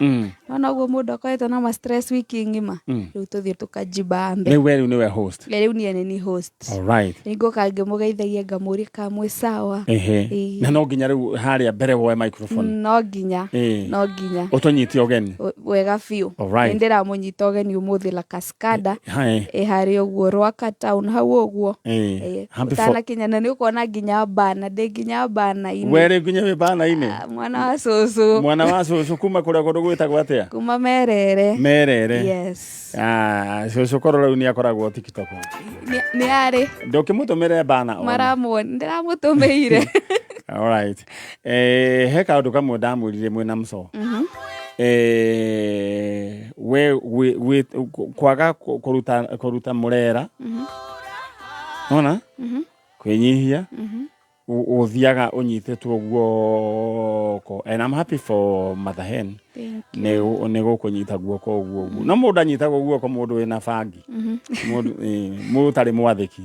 Speaker 21: Nona ũguo mũndũ akoretwo na ma stress wiki ng'ima. Rĩu tũthiĩ tũkajibambe.
Speaker 1: Rĩu we rĩu nĩwe host.
Speaker 21: Rĩu niĩ nĩ ni host.
Speaker 1: All right.
Speaker 21: Nĩngũka ngĩmũgeithagia ngamũria kana mwĩ sawa.
Speaker 1: Ehe.
Speaker 21: Ĩĩ.
Speaker 1: Na no nginya rĩu harĩa mbere woe microphone.
Speaker 21: No nginya.
Speaker 1: Ĩĩ.
Speaker 21: No nginya.
Speaker 1: Ũtũnyite ũgeni.
Speaker 21: Wega biũ.
Speaker 1: All right.
Speaker 21: Nĩ ndĩramũnyita ũgeni ũmũthĩ La Cascada.
Speaker 1: Hai.
Speaker 21: Ĩ harĩa ũguo Rwaka town hau ũguo.
Speaker 1: Ĩĩ.
Speaker 21: Ĩĩ.
Speaker 1: Happy for
Speaker 21: Ũtanakinya na nĩ ũkuona nginya bana, ndĩ nginya bana-inĩ.
Speaker 1: We rĩu nginya wĩ bana-inĩ.
Speaker 21: Mwana wa cũcũ.
Speaker 1: Mwana wa Cũcũ kuma kũrĩa kũndũ gwĩtagwo atĩa?
Speaker 21: Kuma Merere.
Speaker 1: Merere.
Speaker 21: Yes.
Speaker 1: Ah, cũcũ korwo rĩu nĩ akoragwo TikTok.
Speaker 21: Nĩ arĩ.
Speaker 1: Ndũkĩmũtũmĩre bana ona.
Speaker 21: Maramuona ndĩramũtũmĩire.
Speaker 1: All right. He kaũndũ kamwe ndamwĩrire mwĩna mco. We kwaga kũruta mũrera. Ona? Kwĩnyihia. Ũthiaga ũnyitĩtwo guoko, and I'm happy for Mother Hen.
Speaker 21: Thank you.
Speaker 1: Nĩ gũkũnyita guoko ũguo ũguo. No mũndũ anyitagwo guoko mũndũ wĩna bangi. Mũndũ ũtarĩ mwathĩki.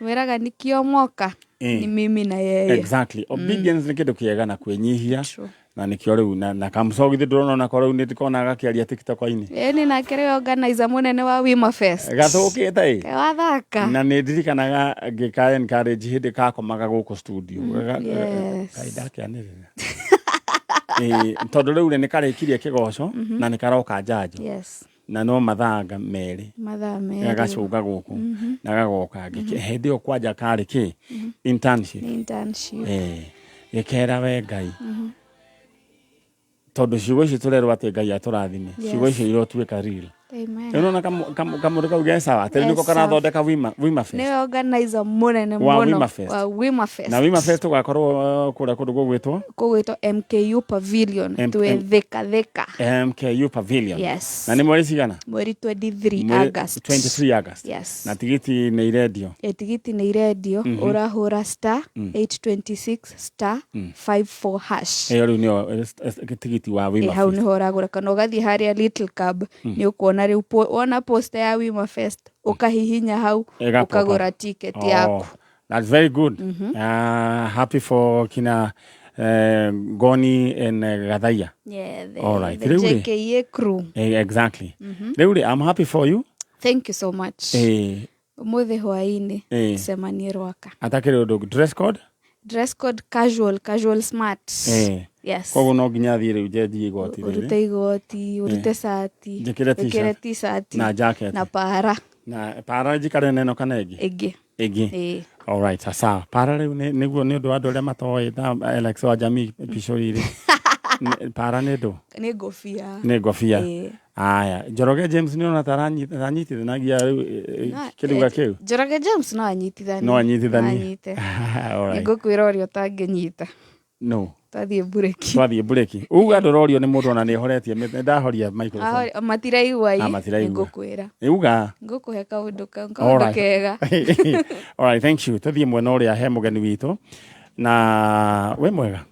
Speaker 21: Wĩraga nikio moka ni mimi na yeye.
Speaker 1: Exactly. Obedience nĩ kĩndũ kĩega na kwĩnyihia. Na nĩkĩo rĩu na kamũco githĩ ndũrona onako rĩu nĩ ndĩkona gakĩaria TikTok-inĩ.
Speaker 21: Ĩni nake rĩu organizer mũnene wa Wima Fest.
Speaker 1: Gathũkĩte ĩ.
Speaker 21: Wathaka.
Speaker 1: Na nĩ ndirikanaga ngĩka encourage hĩndĩ kakomaga gũkũ studio.
Speaker 21: Yes.
Speaker 1: Kaĩ ndakĩanĩrĩra. Tondũ rĩu rĩ nĩ karĩkirie kĩgoco na nĩ karoka njanjo.
Speaker 21: Yes.
Speaker 1: Na no mathaa merĩ.
Speaker 21: Mathaa merĩ.
Speaker 1: Gagacũnga gũkũ na gagoka. Hĩndĩ ĩyo kwanja karĩ kĩ? Internship.
Speaker 21: Internship.
Speaker 1: Gĩkera we Ngai. Tondũ ciugo icio tũrerwo atĩ Ngai atũrathime. Ciugo icio irotuĩka real.
Speaker 21: Amen.
Speaker 1: Ũrona kamũndũ kau ge sawa atĩ nĩko karathondeka Wima Fest.
Speaker 21: Nĩwe organizer mũnene
Speaker 1: wa
Speaker 21: mũno
Speaker 1: Wima Fest.
Speaker 21: Wa Wima Fest.
Speaker 1: Na Wima Fest ũgakorwo kũrĩa kũndũ gũgwĩtwo?
Speaker 21: Gũgwĩtwo MKU Pavilion. Twĩ Thika Thika.
Speaker 1: MKU Pavilion.
Speaker 21: Yes.
Speaker 1: Na nĩ mweri cigana?
Speaker 21: Mweri 23 August.
Speaker 1: 23 August.
Speaker 21: Yes.
Speaker 1: Na tigiti nĩ irendio?
Speaker 21: Tigiti nĩ irendio. Ũrahũra star 826 star 54 hash.
Speaker 1: Ĩyo rĩu nĩyo tigiti wa Wima Fest.
Speaker 21: Hau nĩho ũragũra kana ũgathiĩ harĩa Little Cab nĩ ũkuona rĩu wona poster ya Wima Fest ũkahihinya hau ũkagũra ticket yaku.
Speaker 1: That's very good. Happy for kina Ngoni and Gathaiya.
Speaker 21: Yeah,
Speaker 1: all right.
Speaker 21: The JKA crew.
Speaker 1: Exactly. Rĩu rĩ, I'm happy for you.
Speaker 21: Thank you so much. Ũmũthĩ hwaĩ-inĩ tucemanie Rwaka.
Speaker 1: Atakĩrĩ ũndũ dress code?
Speaker 21: Dress code casual, casual smart. Yes.
Speaker 1: Koguo no nginya thiĩ rĩu njenjie igoti rĩrĩ.
Speaker 21: Ũrute igoti, ũrute cati,
Speaker 1: njĩkĩre
Speaker 21: t-shirt
Speaker 1: na jacket
Speaker 21: na para.
Speaker 1: Na para njikare neno kana ĩngĩ?
Speaker 21: Ĩngĩ.
Speaker 1: Ĩngĩ. All right, sawa. Para rĩu nĩguo nĩ ũndũ wa andũ arĩa matoĩ ta Alex wa Jamii picori rĩ. Para nĩ ndũ?
Speaker 21: Nĩ ngobia.
Speaker 1: Nĩ ngobia. Aya, Njoroge James nĩ ona taranyitithanagia rĩu kĩruga kĩu?
Speaker 21: Njoroge James no anyitithanie.
Speaker 1: No anyitithanie. All right.
Speaker 21: Nĩngũkwĩra ũrĩa ũtangĩnyita.
Speaker 1: No.
Speaker 21: Twathiĩ mburĩki.
Speaker 1: Twathiĩ mburĩki. Uga ndũrorio nĩ mũndũ ona nĩ horetie ndahoria microphone.
Speaker 21: Matiraigua
Speaker 1: ĩ. Matiraigua.
Speaker 21: Nĩngũkwĩra.
Speaker 1: Uga.
Speaker 21: Ngũkũhe kaũndũ kaũndũ kega.
Speaker 1: All right, thank you. Tuthiĩ mwena ũrĩa he mũgeni witũ. Na we mwega?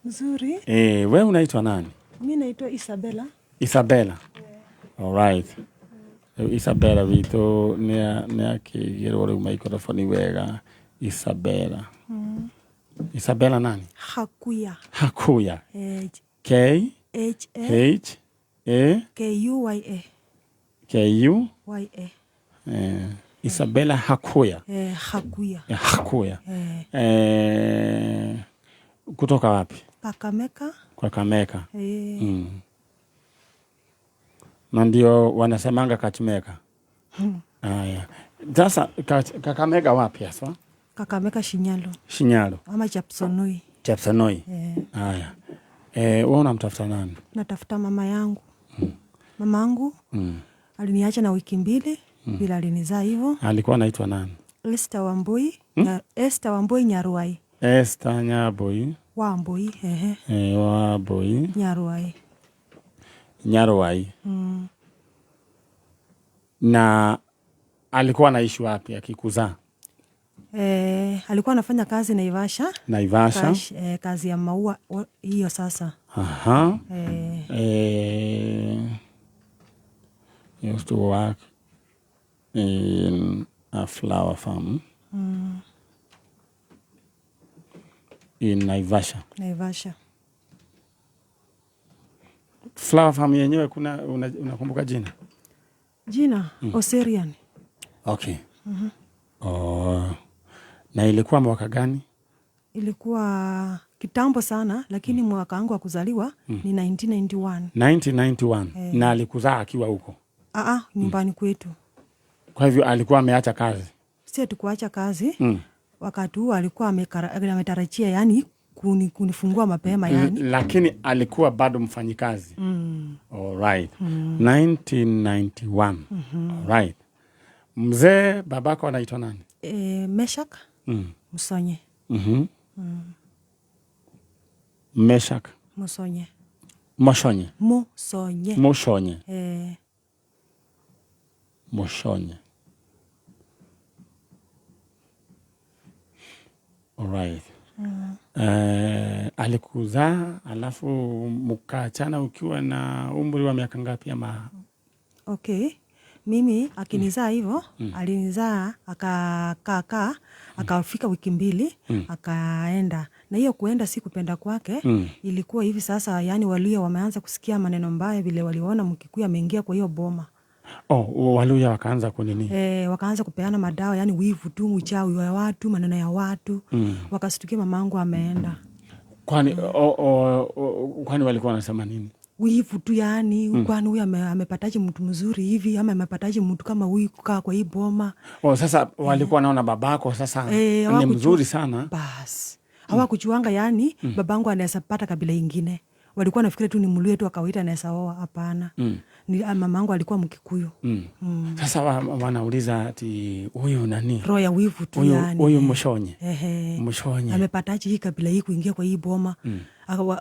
Speaker 3: Nzuri.
Speaker 1: We unaitwa nani?
Speaker 3: Mimi naitwa Isabella.
Speaker 1: Isabella. All right. Isabella witũ nĩ akĩigĩrwo rĩu microphone wega. Isabella. Isabella nani?
Speaker 3: Hakuya.
Speaker 1: Hakuya. K
Speaker 3: H A
Speaker 1: H A
Speaker 3: K U Y A.
Speaker 1: K U
Speaker 3: Y A.
Speaker 1: Isabella Hakuya.
Speaker 3: Hakuya.
Speaker 1: Hakuya. Kutoka wapi?
Speaker 3: Kakamega.
Speaker 1: Kakamega. Na ndio wanasemanga Kachimeka. Haya. Sasa Kakamega wapi hasa?
Speaker 3: Kakamega Shinyalo.
Speaker 1: Shinyalo.
Speaker 3: Ama Chepsonoi.
Speaker 1: Chepsonoi. Haya. Wewe unamtafuta nani?
Speaker 3: Natafuta mama yangu. Mama yangu aliniacha na wiki mbili bila alinizaa hivyo.
Speaker 1: Alikuwa anaitwa nani?
Speaker 3: Esther Wambui. Esther Wambui Nyaruai.
Speaker 1: Esther Nyabui.
Speaker 3: Wambui, ehe.
Speaker 1: Wambui.
Speaker 3: Nyaruai.
Speaker 1: Nyaruai. Na alikuwa anaishi wapi akikuzaa?
Speaker 3: Alikuwa anafanya kazi Naivasha.
Speaker 1: Naivasha.
Speaker 3: Kazi ya maua hiyo sasa.
Speaker 1: Aha. Used to work in a flower farm. In Naivasha.
Speaker 3: Naivasha.
Speaker 1: Flower farm yenyewe kuna unakumbuka jina?
Speaker 3: Jina Oserian.
Speaker 1: Okay. Oh. Na ilikuwa mwaka gani?
Speaker 3: Ilikuwa kitambo sana, lakini mwaka wangu wa kuzaliwa ni 1991.
Speaker 1: 1991. Na alikuzaa akiwa huko?
Speaker 3: Nyumbani kwetu.
Speaker 1: Kwa hivyo alikuwa ameacha kazi?
Speaker 3: Si tukuacha kazi. Wakati huo alikuwa ametarajia yani Kunifungua mapema yani.
Speaker 1: Lakini alikuwa bado mfanyikazi. Alright. 1991. Alright. Mzee babako anaitwa nani?
Speaker 3: Meshak Musonye.
Speaker 1: Meshak
Speaker 3: Musonye.
Speaker 1: Moshonye.
Speaker 3: Musonye.
Speaker 1: Moshonye. Moshonye. Alright. Alikuzaa alafu mkaachana ukiwa na umri wa miaka ngapi ama?
Speaker 3: Okay. Mimi akinizaa hivyo, alinizaa akakaa akafika wiki 2 akaenda. Na hiyo kuenda si kupenda kwake, ilikuwa hivi sasa yani Waluya wameanza kusikia maneno mbaya vile waliona Mkikuyu ameingia kwa hiyo boma.
Speaker 1: Oh, Waluya wakaanza kunini?
Speaker 3: Wakaanza kupeana madawa, yani wivu tu, uchawi wa watu, maneno ya watu. Wakastukia mamangu ameenda.
Speaker 1: Kwani kwani walikuwa wanasema nini?
Speaker 3: Wivu tu yani, kwani huyu amepataje mtu mzuri hivi ama amepataje mtu kama huyu kukaa kwa hii boma?
Speaker 1: Oh, sasa walikuwa naona babako sasa ni mzuri sana.
Speaker 3: Bas. Hawakujuanga yani babangu anaweza pata kabila ingine. Walikuwa nafikiri tu ni Mluya tu akawaita anaweza oa, hapana. Ni mamangu alikuwa Mkikuyu.
Speaker 1: Sasa wanauliza ati huyu nani?
Speaker 3: Roho ya wivu tu yani.
Speaker 1: Huyu Mushonye. Mushonye.
Speaker 3: Amepataje hii kabila hii kuingia kwa hii boma?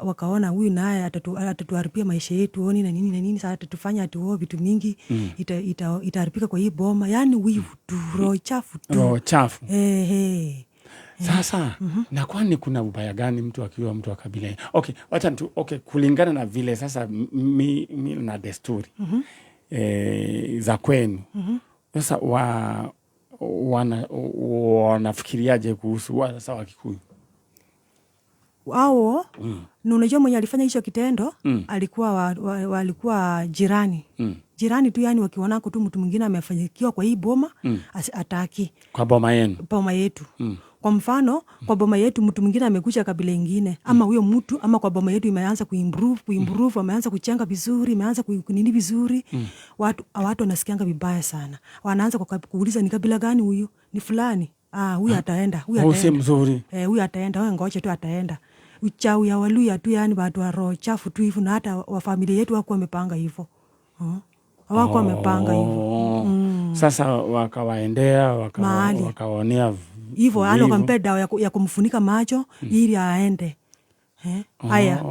Speaker 3: Wakaona huyu naye atatuharibia maisha yetu, oni na nini na nini, sasa atatufanya atuoe vitu mingi, itaharibika kwa hii boma. Yani wivu tu, roho chafu tu.
Speaker 1: Roho chafu. Sasa na kwani kuna ubaya gani mtu akiwa mtu wa kabila? Okay, wacha tu, okay, kulingana na vile sasa mila na desturi za kwenu. Sasa wanafikiriaje kuhusu sasa Wakikuyu?
Speaker 3: Wao na unajua mwenye alifanya hicho kitendo alikuwa walikuwa jirani. Jirani tu yani, wakiona tu mtu mwingine amefanyikiwa kwa hii boma ataki.
Speaker 1: Kwa boma yenu.
Speaker 3: Boma yetu. Kwa mfano, kwa boma yetu mtu mwingine amekuja kabila ingine ama huyo mtu ama kwa boma yetu imeanza kuimprove, ameanza kuchenga vizuri, imeanza kunini vizuri. Watu wanasikianga vibaya sana. Wanaanza kuuliza ni kabila gani huyu? Ni fulani. Ah, huyu ataenda, huyu
Speaker 1: ataenda. Si mzuri.
Speaker 3: Huyu ataenda, wewe ngoja tu ataenda. Uchawi ya Waluya tu yani, watu wa roho chafu tu hivyo, na hata wa familia yetu hawakuwa wamepanga hivyo. Hawakuwa wamepanga hivyo.
Speaker 1: Sasa wakawaendea, wakawaonea
Speaker 3: hivyo, yani wakampea dawa ya kumfunika macho ili aende. Haya.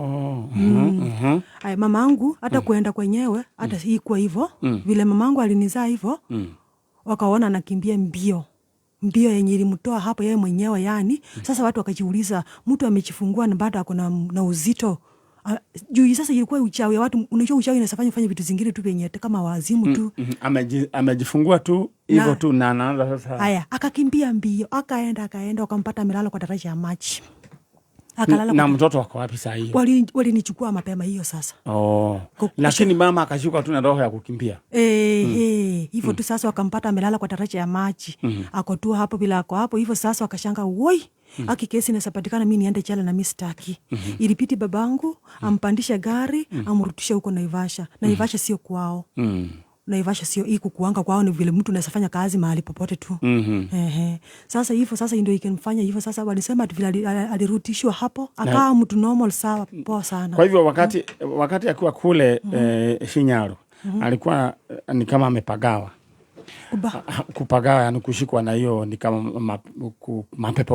Speaker 3: Haya, mamangu hata kuenda kwenyewe hata sikuwa hivyo. Vile mamangu alinizaa hivyo, wakaona anakimbia mbio. Mbio yenye ilimtoa hapo yeye mwenyewe yani. Sasa watu wakajiuliza mtu amejifungua na bado ako na uzito. Juu sasa ilikuwa uchawi watu, unajua uchawi inasafanya fanya vitu zingine tu venye kama wazimu tu.
Speaker 1: Amejifungua tu hivyo tu na anaanza sasa.
Speaker 3: Haya, akakimbia mbio, akaenda wakampata amelala kwa daraja ya maji. Akalala
Speaker 1: na mtoto wako wapi sasa hiyo?
Speaker 3: Walinichukua mapema hiyo sasa.
Speaker 1: Oh. Lakini mama akashuka tu na roho ya kukimbia.
Speaker 3: Hivyo tu sasa wakampata amelala kwa daraja ya maji. Ako tu hapo bila ako hapo hivyo sasa wakashanga woi. Aki kesi inasapatikana mimi niende jela na mimi sitaki. Ilipiti babangu ampandishe gari amrudishe huko Naivasha. Naivasha sio kwao. Naivasha sio iko kuanga kwao, ni vile mtu anaweza fanya kazi mahali popote tu. Sasa hivyo sasa ndio ikamfanya hivyo sasa walisema vile alirudishwa hapo akawa mtu normal, sawa, poa sana.
Speaker 1: Kwa hivyo wakati akiwa kule Shinyaru alikuwa ni kama amepagawa. Kupagawa yani kushikwa na hiyo ni kama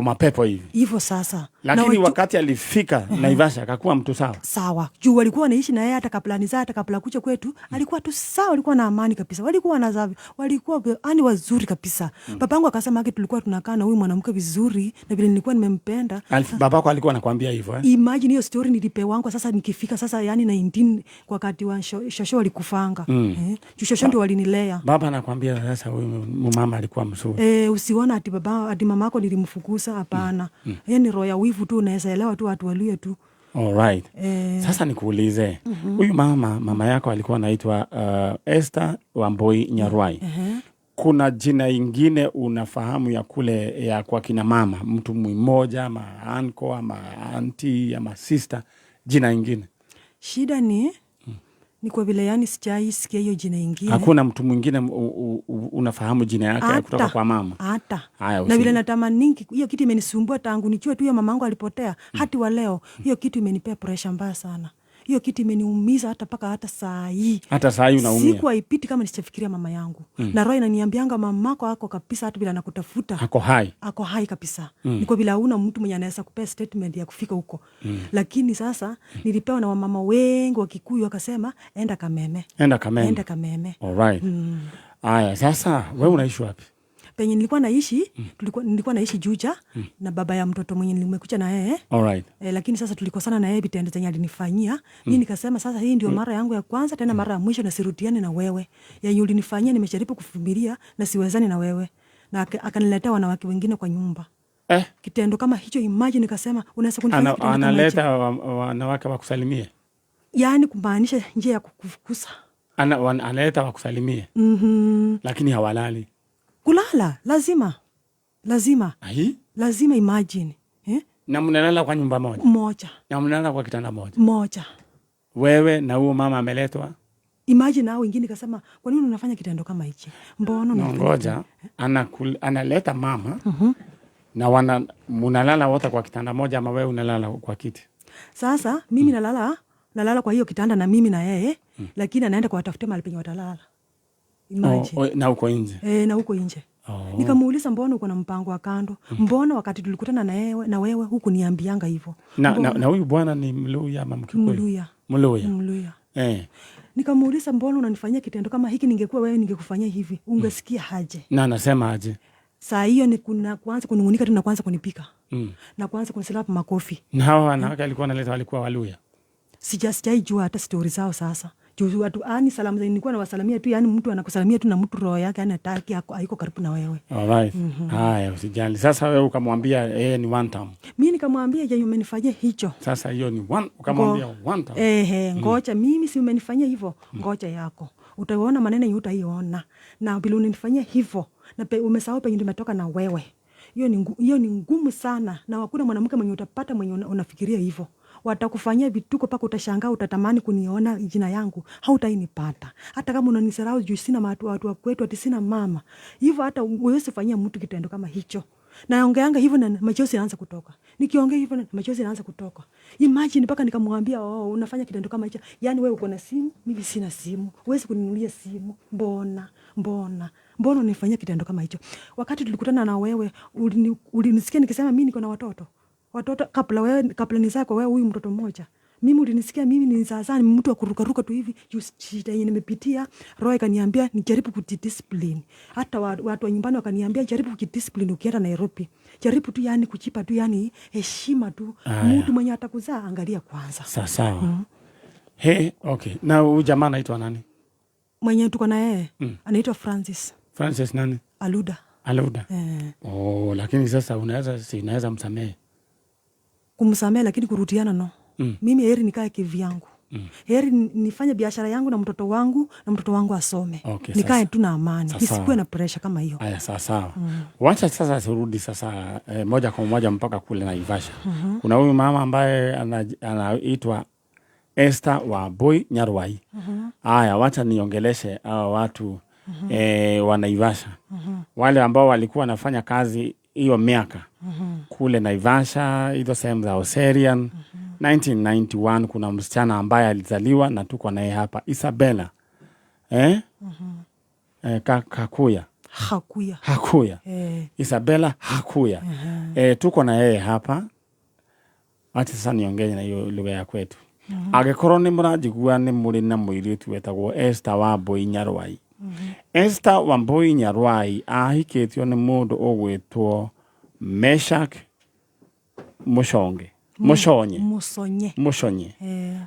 Speaker 1: mapepo hivi.
Speaker 3: Hivyo sasa.
Speaker 1: Lakini wakati alifika Naivasha akakuwa mtu sawa.
Speaker 3: Sawa. Juu walikuwa wanaishi na yeye hata kabla nizaa, hata kabla kuja kwetu, alikuwa tu sawa, alikuwa na amani kabisa. Walikuwa na walikuwa yani wazuri kabisa. Babangu akasema yake tulikuwa tunakaa na huyu mwanamke vizuri na vile nilikuwa nimempenda.
Speaker 1: Babako alikuwa anakuambia hivyo eh?
Speaker 3: Imagine hiyo story nilipewa sasa nikifika sasa yani 19 kwa wakati wa shosho alikufanga. Shosho ndio walinilea.
Speaker 1: Baba anakuambia sasa huyu mama alikuwa mzuri.
Speaker 3: Usiona ati baba ati mamako nilimfukuza, hapana. Yaani roho ya wivu tu, unaweza elewa tu watu walio tu.
Speaker 1: All right. Sasa nikuulize, huyu mama yako alikuwa anaitwa Esther Wambui Nyarwai. Kuna jina ingine unafahamu ya kule ya kwa kina mama, mtu mmoja ama uncle ama auntie ama sister, jina ingine?
Speaker 3: Shida ni Ni kwa vile yani sijai sikia hiyo jina ingine.
Speaker 1: Hakuna mtu mwingine unafahamu jina yake kutoka
Speaker 3: Hata.
Speaker 1: kwa mama?
Speaker 3: Hata.
Speaker 1: Haya,
Speaker 3: Na vile natamaningi hiyo kitu imenisumbua tangu nijue tu hiyo mamangu alipotea hadi wa leo. Hiyo kitu imenipea pressure mbaya sana. Hiyo kitu imeniumiza hata mpaka hata saa hii.
Speaker 1: Hata saa hii unaumia?
Speaker 3: Siku haipiti kama nisichafikiria mama yangu. Na roho inaniambianga mamako ako kabisa, hata bila nakutafuta.
Speaker 1: Ako hai.
Speaker 3: Ako hai kabisa. Ni kwa vile hauna mtu mwenye anaweza kupea statement ya kufika huko. Lakini sasa nilipewa na wamama wengi wa Kikuyu wakasema enda Kameme.
Speaker 1: Enda Kameme.
Speaker 3: Enda Kameme.
Speaker 1: Alright. Aya, sasa wewe unaishi wapi?
Speaker 3: Penye nilikuwa naishi, nilikuwa naishi Juja na baba ya mtoto mwenye nimekuja na yeye.
Speaker 1: Alright.
Speaker 3: Lakini sasa tulikosana na yeye vitendo zenye alinifanyia. Mimi nikasema sasa hii ndio mara yangu ya kwanza tena mara ya mwisho na sirudiane na wewe. Yenye ulinifanyia nimejaribu kuvumilia na siwezani na wewe. Na akaniletea wanawake wengine kwa nyumba. Kitendo kama hicho imagine, nikasema unaweza kunifanyia kitendo kama hicho.
Speaker 1: Analeta wanawake wakusalimie?
Speaker 3: Yaani kumaanisha njia ya kukufukuza.
Speaker 1: Analeta wakusalimie. Lakini hawalali.
Speaker 3: Kulala lazima. Lazima.
Speaker 1: Ai?
Speaker 3: Lazima imagine.
Speaker 1: Na mnalala kwa nyumba moja?
Speaker 3: Moja.
Speaker 1: Na mnalala kwa kitanda moja?
Speaker 3: Moja.
Speaker 1: Wewe na huo mama ameletwa?
Speaker 3: Imagine hao wengine kasema kwa nini unafanya kitendo kama hichi? Mbona unafanya?
Speaker 1: Ngoja, analeta mama. Na mnalala wote kwa kitanda moja ama wewe unalala kwa kiti?
Speaker 3: Sasa mimi nalala kwa hiyo kitanda na mimi na yeye, lakini anaenda kuwatafutia mahali penye watalala. Imagine.
Speaker 1: Na uko nje?
Speaker 3: Na huko nje. Nikamuuliza mbona uko na mpango wa kando? Mbona wakati tulikutana na yeye na wewe hukuniambianga hivyo?
Speaker 1: Na huyu bwana ni Mluya ama Mkikuyu?
Speaker 3: Mluya.
Speaker 1: Mluya.
Speaker 3: Mluya. Nikamuuliza mbona unanifanyia kitendo kama hiki, ningekuwa wewe ningekufanyia hivi, ungesikia aje?
Speaker 1: Na anasema aje?
Speaker 3: Saa hiyo ni kuna kuanza kunungunika tu na kuanza kunipika. Na kuanza kunislap makofi.
Speaker 1: Na hawa wanawake alikuwa analeta walikuwa Waluya?
Speaker 3: Sijaijua hata story zao sasa. Juu watu, yani salamu zenye nilikuwa nawasalamia tu, yani mtu anakusalamia tu na mtu roho yake yani hataki, hayuko karibu na wewe.
Speaker 1: Alright. Haya, usijali. Sasa wewe ukamwambia yeye ni one time.
Speaker 3: Mimi nikamwambia je, umenifanyia hicho?
Speaker 1: Sasa hiyo ni one, ukamwambia one time.
Speaker 3: Ngoja mimi si umenifanyia hivyo, ngoja yako. Utaona maneno yenye utaiona. Na vile unanifanyia hivyo na umesahau penye nimetoka na wewe. Hiyo ni ngumu sana na hakuna mwanamke mwenye utapata mwenye unafikiria hivyo. Watakufanyia vituko mpaka utashangaa, utatamani kuniona jina yangu, hautainipata. Hata kama unanisarau juu sina watu wa kwetu, ati sina mama. Hivyo hata huwezi fanyia mtu kitendo kama hicho. Naongeanga hivyo na machozi yanaanza kutoka. Nikiongea hivyo na machozi yanaanza kutoka. Imagine mpaka nikamwambia, oh, unafanya kitendo kama hicho. Yaani wewe uko na simu, mimi sina simu. Huwezi kuninunulia simu. Mbona? Mbona? Mbona unifanyia kitendo kama hicho? Wakati tulikutana na wewe, ulinisikia nikisema mimi niko na watoto. Watoto kabla wewe, kabla nizae kwa wewe huyu mtoto mmoja. Mimi ulinisikia mimi ni sasa ni mtu wa kurukaruka tu hivi juu shida yenye nimepitia, roho ikaniambia nijaribu kujidiscipline. Hata watu wa nyumbani wakaniambia jaribu kujidiscipline ukienda Nairobi. Jaribu tu yani kujipa tu yani heshima tu. Mtu mwenye atakuzaa angalia kwanza.
Speaker 1: Sawa sawa. Hey, okay. Na huyu jamaa anaitwa nani?
Speaker 3: Mwenye tuko na yeye anaitwa Francis.
Speaker 1: Francis nani?
Speaker 3: Aluda.
Speaker 1: Aluda. Oh, lakini sasa si unaweza msamehe?
Speaker 3: Kumsamehe lakini kurudiana no. Mimi heri nikae kivyangu. Heri nifanye biashara yangu na mtoto wangu na mtoto wangu asome.
Speaker 1: Okay,
Speaker 3: nikae
Speaker 1: sasa.
Speaker 3: tu na amani.
Speaker 1: Sasa.
Speaker 3: Nisikuwe na pressure kama hiyo.
Speaker 1: Aya, sawa sawa. Wacha sasa turudi sasa moja kwa moja mpaka kule Naivasha. Kuna huyu mama ambaye anaitwa Esther Wambui Nyarwai. Aya, wacha niongeleshe hawa watu wa Naivasha. Wale ambao walikuwa wanafanya kazi hiyo miaka kule Naivasha, hizo sehemu za Oserian. 1991 kuna msichana ambaye alizaliwa na tuko naye hapa, Isabella. Kakuya.
Speaker 3: Hakuya.
Speaker 1: Hakuya. Isabella Hakuya. Tuko na yeye hapa. Acha sasa niongee na hiyo lugha ya kwetu. Angĩkorwo nĩ mũranjigua nĩ mũrĩ na mũirĩtu wetagwo Esther Wambui Nyarwai. Esther Wambui Nyarwai ahikĩtio nĩ mũndũ ũgwĩtwo Meshak Mushonge. Mushonye.
Speaker 3: Musonye.
Speaker 1: Mushonye.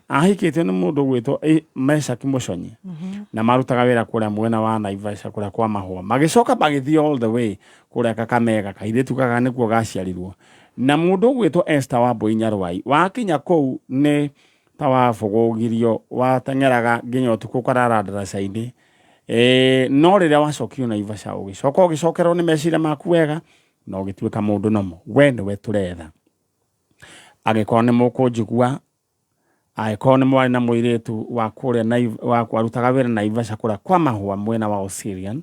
Speaker 1: Ahikĩtio nĩ mũndũ ũgwĩtwo Meshak Mushonye. Na marutaga wĩra kũrĩa mwena wa Naivasha kũrĩa kwa mahũa. Magĩcoka magĩthiĩ all the way kũrĩa Kakamega, kairĩtu gaka nĩkuo gaciarirwo. Na mũndũ ũgwĩtwo Esther Wambui Nyarwai wakinya kũu nĩ ta wabũgũgirio, wateng'eraga nginya ũtukũ ũkarara ndaraca-inĩ. No rĩrĩa wacokio Naivasha ũgĩcoka ũgĩcokerwo nĩ meciria maku wega na ũgĩtuĩka mũndũ nomo. We nĩwe tũretha. Angĩkorwo nĩ mũkũnjigua, Angĩkorwo nĩ mwarĩ na mũirĩtu wa kũrĩa wa warutaga wĩra Naivasha kũrĩa kwa mahũa mwena wa Osirian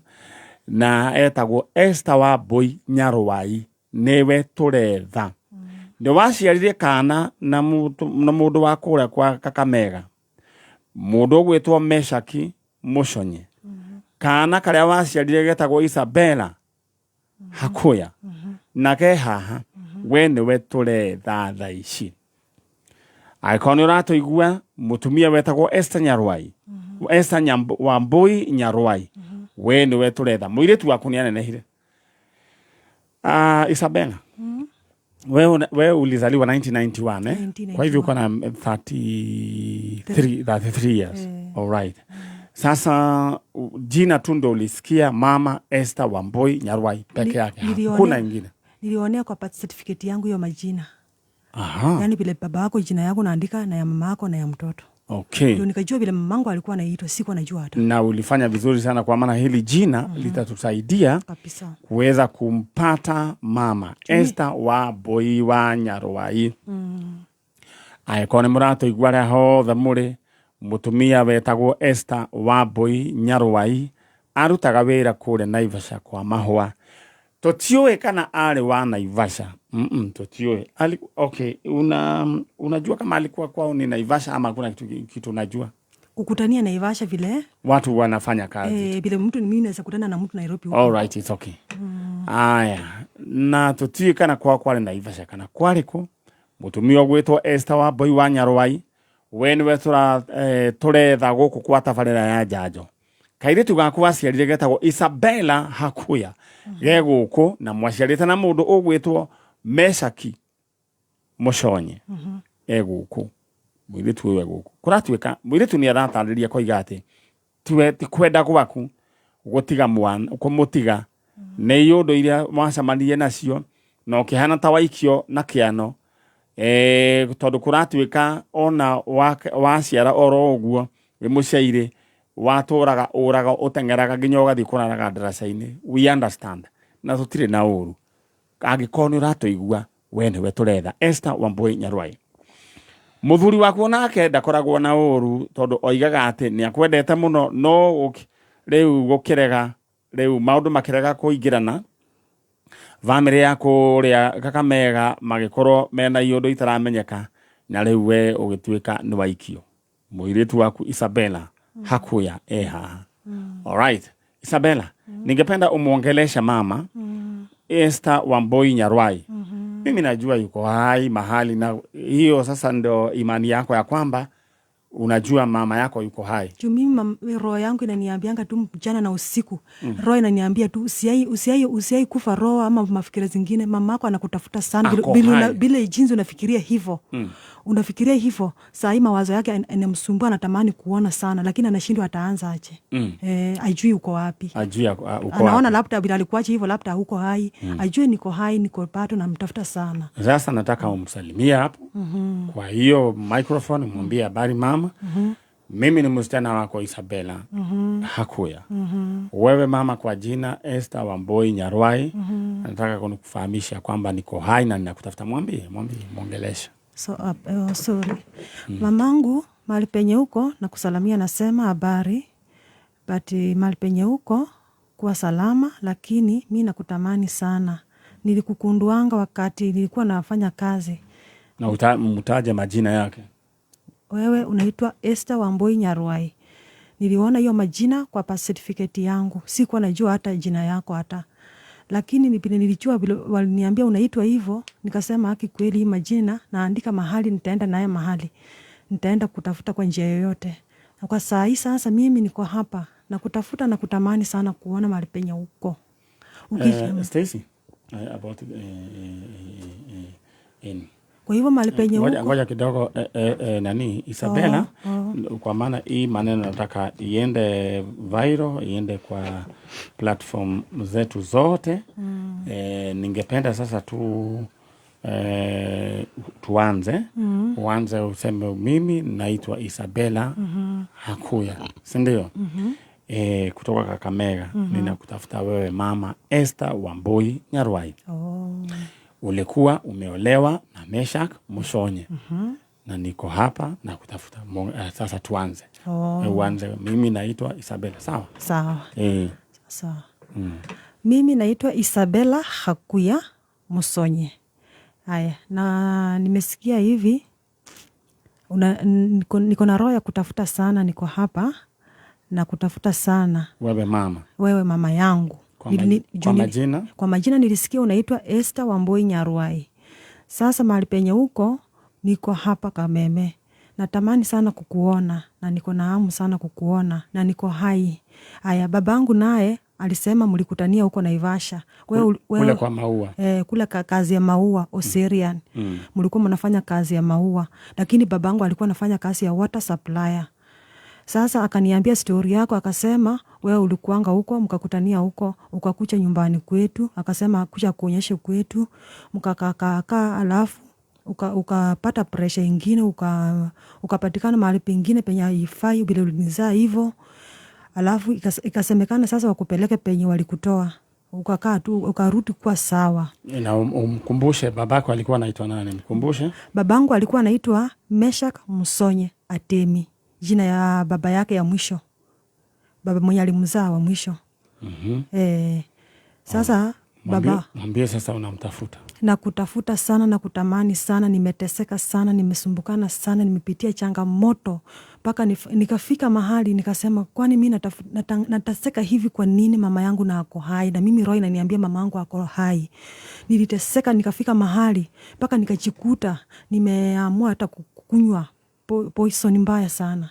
Speaker 1: na etagwo Esther Wambui Nyarwai, nĩwe tũretha. Nĩ waciarire kana na mũndũ wa kũrĩa kwa Kakamega, mũndũ ũgwĩtwo Meshaki Muconye. Kana karĩa waciarire getagwo Isabella Hakuya, na ke haha we nĩwe tũretha thaa ici. Angĩkorwo nĩ ũratũigua, mũtumia wetagwo Esther Nyarwai, Esther Wambui Nyarwai, we nĩwe tũretha. Mũirĩtu waku nĩ anenehire. Isabella, wewe ulizaliwa 1991, eh?
Speaker 3: 1991.
Speaker 1: Kwa hivyo uko na 33 years. All right. Sasa jina tu ndo ulisikia mama Esther Wambui Nyarwai peke yake. Hakuna ingine.
Speaker 3: Nilionea kwa birth certificate yangu hiyo majina.
Speaker 1: Aha.
Speaker 3: Yaani vile baba yako jina yako naandika na ya mama yako na ya mtoto.
Speaker 1: Okay.
Speaker 3: Ndio nikajua vile mamangu alikuwa anaitwa, sikuwa najua hata.
Speaker 1: Na ulifanya vizuri sana kwa maana hili jina litatusaidia
Speaker 3: kabisa
Speaker 1: kuweza kumpata mama Esther Wambui wa Nyarwai. Angĩkorwo nĩ mũratũigua arĩa hothe mũrĩ, mũtumia wetagwo Esther Wambui Nyarwai arutaga wĩra kũrĩa Naivasha kwa mahũa. Tũtiũĩ kana arĩ wa Naivasha. Tũtiũĩ. Okay, unajua kama alikuwa kwao ni Naivasha ama kuna kitu unajua?
Speaker 3: Kukutania Naivasha vile
Speaker 1: watu wanafanya kazi.
Speaker 3: Vile mtu mimi naweza kutana na mtu Nairobi huko.
Speaker 1: All right, it's okay. Aya, na tũtiũĩ kana kwao kwarĩ Naivasha kana kwarĩ kũ. Mũtumia ũgwĩtwo Esther Wambui wa Nyarwai, we nĩwe tũretha gũkũ kwa tabarĩra ya njanjo. Kairĩtu gaku waciarire getagwo Isabella Hakuya, ge gũkũ na mwaciarĩte na mũndũ ũgwĩtwo Meshaki Muconye, e gũkũ. Mũirĩtu ũyũ e gũkũ. Kũratuĩka mũirĩtu nĩ aratarĩria koiga atĩ ti kwenda gwaku gũtiga mwana, kũmũtiga nĩ iũndũ iria mwacemanirie nacio na ũkĩhana ta waikio na kĩano. Tondũ kũratuĩka ona waciara oro ũguo wĩ mũciairĩ watũraga ũraga ũteng'eraga nginya ũgathiĩ kũraraga ndaraca-inĩ. We understand na tũtirĩ na ũru. Angĩkorwo nĩ ũratũigua, we nĩwe tũretha, Esther Wambui Nyarwai. Mũthuri waku nake ndakoragwo na ũru tondũ oigaga atĩ nĩ akwendete mũno, no rĩu gũkĩrega, rĩu maũndũ makĩrega kũingĩrana, bamĩrĩ ya kũrĩa Kakamega magĩkorwo mena iũndũ itaramenyeka, na rĩu we ũgĩtuĩka nĩ waikio. Mũirĩtu waku Isabella Hakuya e haha. All right. Isabella, ningependa umuongelesha mama Esther Wambui Nyarwai. Mimi najua yuko hai mahali, na hiyo sasa ndo imani yako ya kwamba unajua mama yako yuko hai.
Speaker 3: Juu mimi roho yangu inaniambianga tu mchana na usiku. Roho inaniambia tu usiai kufa roho ama mafikira zingine. Mama yako anakutafuta sana bila jinsi unafikiria hivyo. Unafikiria hivyo, saa hii mawazo yake yanamsumbua, anatamani kuona sana lakini anashindwa ataanza aje. Ajui uko wapi.
Speaker 1: Ajui uko wapi.
Speaker 3: Anaona labda bila alikuacha hivyo labda huko hai. Ajui niko hai, niko pato, namtafuta sana.
Speaker 1: Sasa nataka umsalimie hapo. Kwa hiyo microphone mwambie habari mama. Mimi ni msichana wako Isabella Hakuya. Wewe mama kwa jina Esther Wambui Nyarwai, nataka kukufahamisha kwamba niko hai na ninakutafuta. Mwambie, mwongelesha.
Speaker 3: So, sorry. Mamangu mahali penye huko na kusalamia, nasema habari, but mahali penye huko kuwa salama, lakini mi nakutamani sana. Nilikukunduanga wakati nilikuwa nafanya kazi.
Speaker 1: Na mtaje majina yake.
Speaker 3: Wewe unaitwa Esther Wambui Nyarwai. Niliona hiyo majina kwa birth certificate yangu. Sikuwa najua hata jina yako hata. Lakini nilijua waliniambia unaitwa hivyo, nikasema haki kweli hii majina naandika mahali nitaenda naye mahali. Nitaenda kutafuta kwa njia yoyote. Na kwa saa hii sasa mimi niko hapa na kutafuta na kutamani sana kuona mahali penye huko.
Speaker 1: Stacy, about in
Speaker 3: kwa hivyo mahali penye huko.
Speaker 1: Ngoja kidogo nani Isabella, kwa maana hii maneno nataka iende viral, iende kwa platform zetu zote. Ningependa sasa tuanze. Uanze useme mimi naitwa Isabella Hakuya, si ndio? Kutoka Kakamega. Ninakutafuta wewe mama Esther Wambui Nyarwai. Ulikuwa umeolewa na Meshak Mushonye. Na niko hapa na kutafuta. Sasa tuanze.
Speaker 3: Oh.
Speaker 1: Uanze, mimi naitwa Isabella, sawa?
Speaker 3: Sawa.
Speaker 1: Eh.
Speaker 3: Sawa. Mimi naitwa Isabella Hakuya Musonye. Haya, na nimesikia hivi niko na roho ya kutafuta sana, niko hapa na kutafuta sana.
Speaker 1: Wewe mama.
Speaker 3: Wewe mama yangu.
Speaker 1: Kwa majina?
Speaker 3: Kwa majina nilisikia unaitwa Esther Wambui Nyaruai. Sasa mahali penye huko niko hapa Kameme. Natamani sana kukuona na niko na hamu sana kukuona na niko hai. Haya, babangu naye alisema mlikutania huko Naivasha.
Speaker 1: Kule kwa maua.
Speaker 3: Kule kazi ya maua Osirian. Mlikuwa mnafanya kazi ya maua, lakini babangu alikuwa anafanya kazi ya water supplier. Sasa akaniambia story yako, akasema wewe ulikuanga huko, mkakutania huko, ukakuja nyumbani kwetu, akasema kuja kuonyesha kwetu, mkakakaa, alafu ukapata pressure ingine, ukapatikana mahali pengine penye haifai bila ulinizaa hivyo. Alafu ikasemekana sasa wakupeleke penye walikutoa. Ukakaa tu, ukarudi kuwa sawa.
Speaker 1: Na umkumbushe babako alikuwa anaitwa nani? Mkumbushe.
Speaker 3: Babangu alikuwa anaitwa Meshak Musonye Atemi. Jina ya baba yake ya mwisho. Baba mwenye alimzaa wa mwisho. Sasa baba
Speaker 1: mwambie sasa unamtafuta.
Speaker 3: Na kutafuta sana na kutamani sana, nimeteseka sana, nimesumbukana sana, nimepitia changamoto mpaka nikafika mahali nikasema kwani mimi nateseka hivi kwa nini mama yangu na ako hai, na mimi roho inaniambia mama yangu ako hai. Niliteseka nikafika mahali mpaka nikajikuta nimeamua hata kukunywa poison mbaya sana.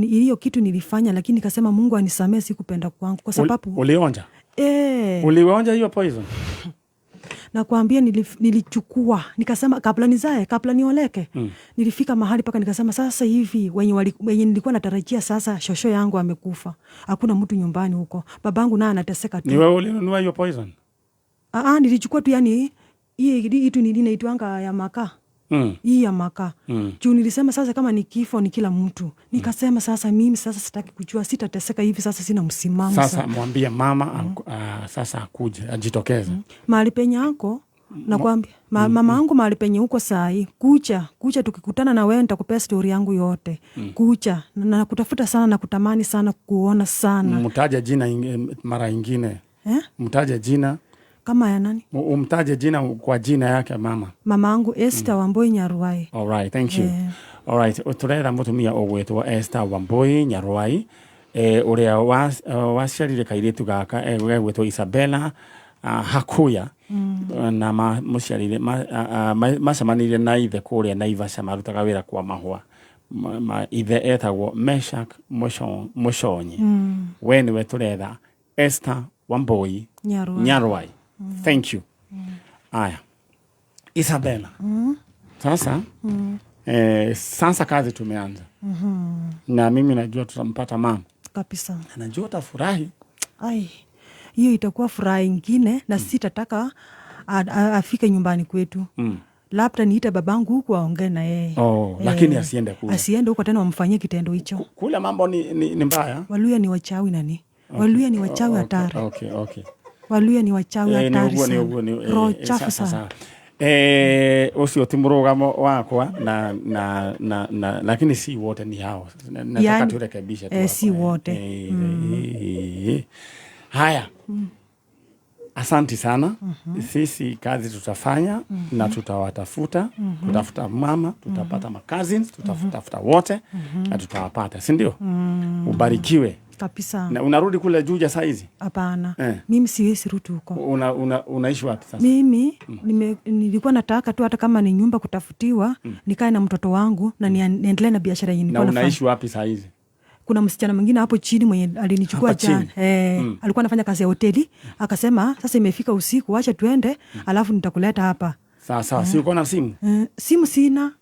Speaker 3: Hiyo kitu nilifanya, lakini nikasema Mungu anisamee, sikupenda kwangu kwa sababu
Speaker 1: ulionja? Ulionja hiyo poison?
Speaker 3: Nakwambia nilichukua, nikasema kabla nizae, kabla nioleke. Nilifika mahali paka nikasema sasa hivi wenye nilikuwa natarajia sasa shosho yangu amekufa. Hakuna mtu nyumbani huko. Babangu naye anateseka tu.
Speaker 1: Ni wewe ulinunua hiyo poison?
Speaker 3: Nilichukua tu, yani hii itu ni inaitwanga ya makaa. Hii ya makaa. Juu nilisema sasa kama ni kifo ni kila mtu. Nikasema sasa mimi sasa sitaki kujua, sitateseka hivi sasa, sina msimamo.
Speaker 1: Sasa mwambie mama sasa akuje, ajitokeze.
Speaker 3: Mahali penye yako nakwambia mama yangu mahali penye huko saa hii, kucha tukikutana na wewe nitakupea story yangu yote. Kucha na kutafuta sana na kutamani sana kuona sana.
Speaker 1: Mtaje jina mara nyingine. Mtaje jina
Speaker 3: kama ya nani?
Speaker 1: Umtaje jina kwa jina yake mama.
Speaker 3: Mama yangu Esther Wambui Nyaruai.
Speaker 1: All right, thank you. All right, turetha mutumia ogwetwo Esther Wambui Nyaruai, uria waciarire kairitu gaka gegwetwo Isabella Hakuya. Na muciarire macemanire na ithe kuria Naivasha, marutaga wira kwa mahua. Ithe etagwo Meshak Mushonyi. We niwe turetha Esther Wambui Nyaruai. Thank you. Aya. Isabella. Sasa sasa kazi tumeanza. Na mimi najua tutampata mama.
Speaker 3: Kabisa.
Speaker 1: Na najua utafurahi.
Speaker 3: Ai. Hiyo itakuwa furaha ingine na sitataka afike nyumbani kwetu. Labda niite babangu huko aongee na yeye.
Speaker 1: Lakini asiende kule.
Speaker 3: Asiende huko tena wamfanyie kitendo hicho.
Speaker 1: Kule mambo ni mbaya.
Speaker 3: Waluya ni wachawi nani? Waluya ni wachawi hatari.
Speaker 1: Okay.
Speaker 3: Waluya ni wachawi hatari sana. Roho chafu sana.
Speaker 1: Ucio ti murugamo wakwa na lakini si wote ni hao. Nataka turekebishe tu.
Speaker 3: Si wote.
Speaker 1: Haya. Asanti sana. Sisi kazi tutafanya na tutawatafuta, tutafuta mama, tutapata cousins, tutatafuta wote na tutawapata, si ndio? Ubarikiwe.
Speaker 3: Kabisa.
Speaker 1: Na unarudi kule Juja saa hizi?
Speaker 3: Hapana. Mimi siwezi rudi huko.
Speaker 1: Unaishi wapi sasa?
Speaker 3: Mimi nilikuwa nataka tu hata kama ni nyumba kutafutiwa, nikae na mtoto wangu na niendelee na biashara yenye nilikuwa nafanya.
Speaker 1: Na unaishi wapi saa hizi?
Speaker 3: Kuna msichana mwingine hapo chini mwenye alinichukua jana. Alikuwa anafanya kazi ya hoteli, akasema sasa imefika usiku, acha tuende, alafu nitakuleta hapa.
Speaker 1: Sawa sawa, si uko na simu?
Speaker 3: Simu sina.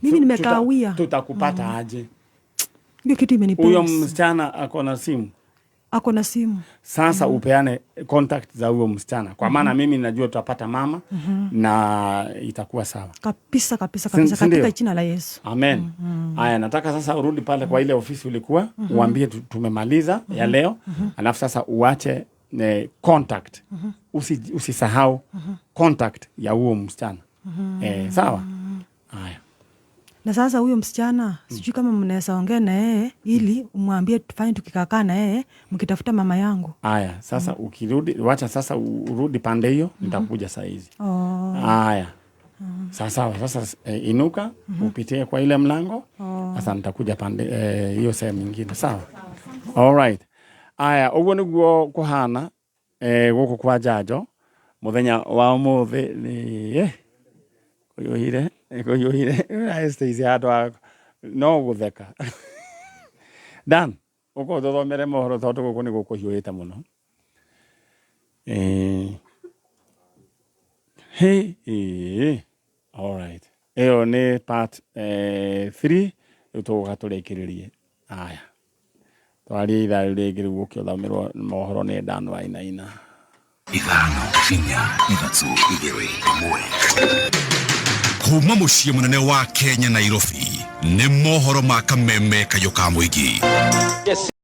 Speaker 3: Mimi nimekawia.
Speaker 1: Tutakupata aje?
Speaker 3: Ndio kitu imenipenda.
Speaker 1: Huyo msichana ako na simu?
Speaker 3: Ako na simu.
Speaker 1: Sasa upeane contact za huyo msichana. Kwa maana mimi najua tutapata mama na itakuwa sawa.
Speaker 3: Kabisa kabisa kabisa katika jina la Yesu.
Speaker 1: Amen. Haya, nataka sasa urudi pale kwa ile ofisi ulikuwa, uambie tumemaliza ya leo, alafu sasa uache contact. Usisahau contact ya huo msichana. Sawa? Haya.
Speaker 3: Na sasa huyo msichana sijui kama mnaweza ongea na yeye ili umwambie tufanye tukikakaa na yeye mkitafuta mama yangu.
Speaker 1: Aya, sasa ukirudi, wacha sasa urudi pande hiyo, nitakuja saa hizi.
Speaker 3: Oh.
Speaker 1: Aya. Sawa sawa, sasa inuka upitie kwa ile mlango.
Speaker 3: Oh.
Speaker 1: Sasa nitakuja pande hiyo sehemu nyingine. Sawa. All right. Aya, uguo niguo kuhana guku kwa Njanjo muthenya wa umuthi ni kuyuhire kuyuhire Stacy handu ha no gutheka. Dan uko tuthomere mohoro tondu guku ni gukuhiuhite muno. Hey, all right. Ĩyo nĩ part 3 rĩu tũgũka tũrĩkĩrĩrie. Aya. Twarie ithaa rĩu rĩngĩ rĩu ũke ũthomerwo mohoro nĩ Dan Wainaina.
Speaker 10: 5, 4, 3, 2, 1. Kuma muciĩ mũnene wa Kenya, Nairobi, nĩ mohoro ma kameme kayũ ka mũingĩ.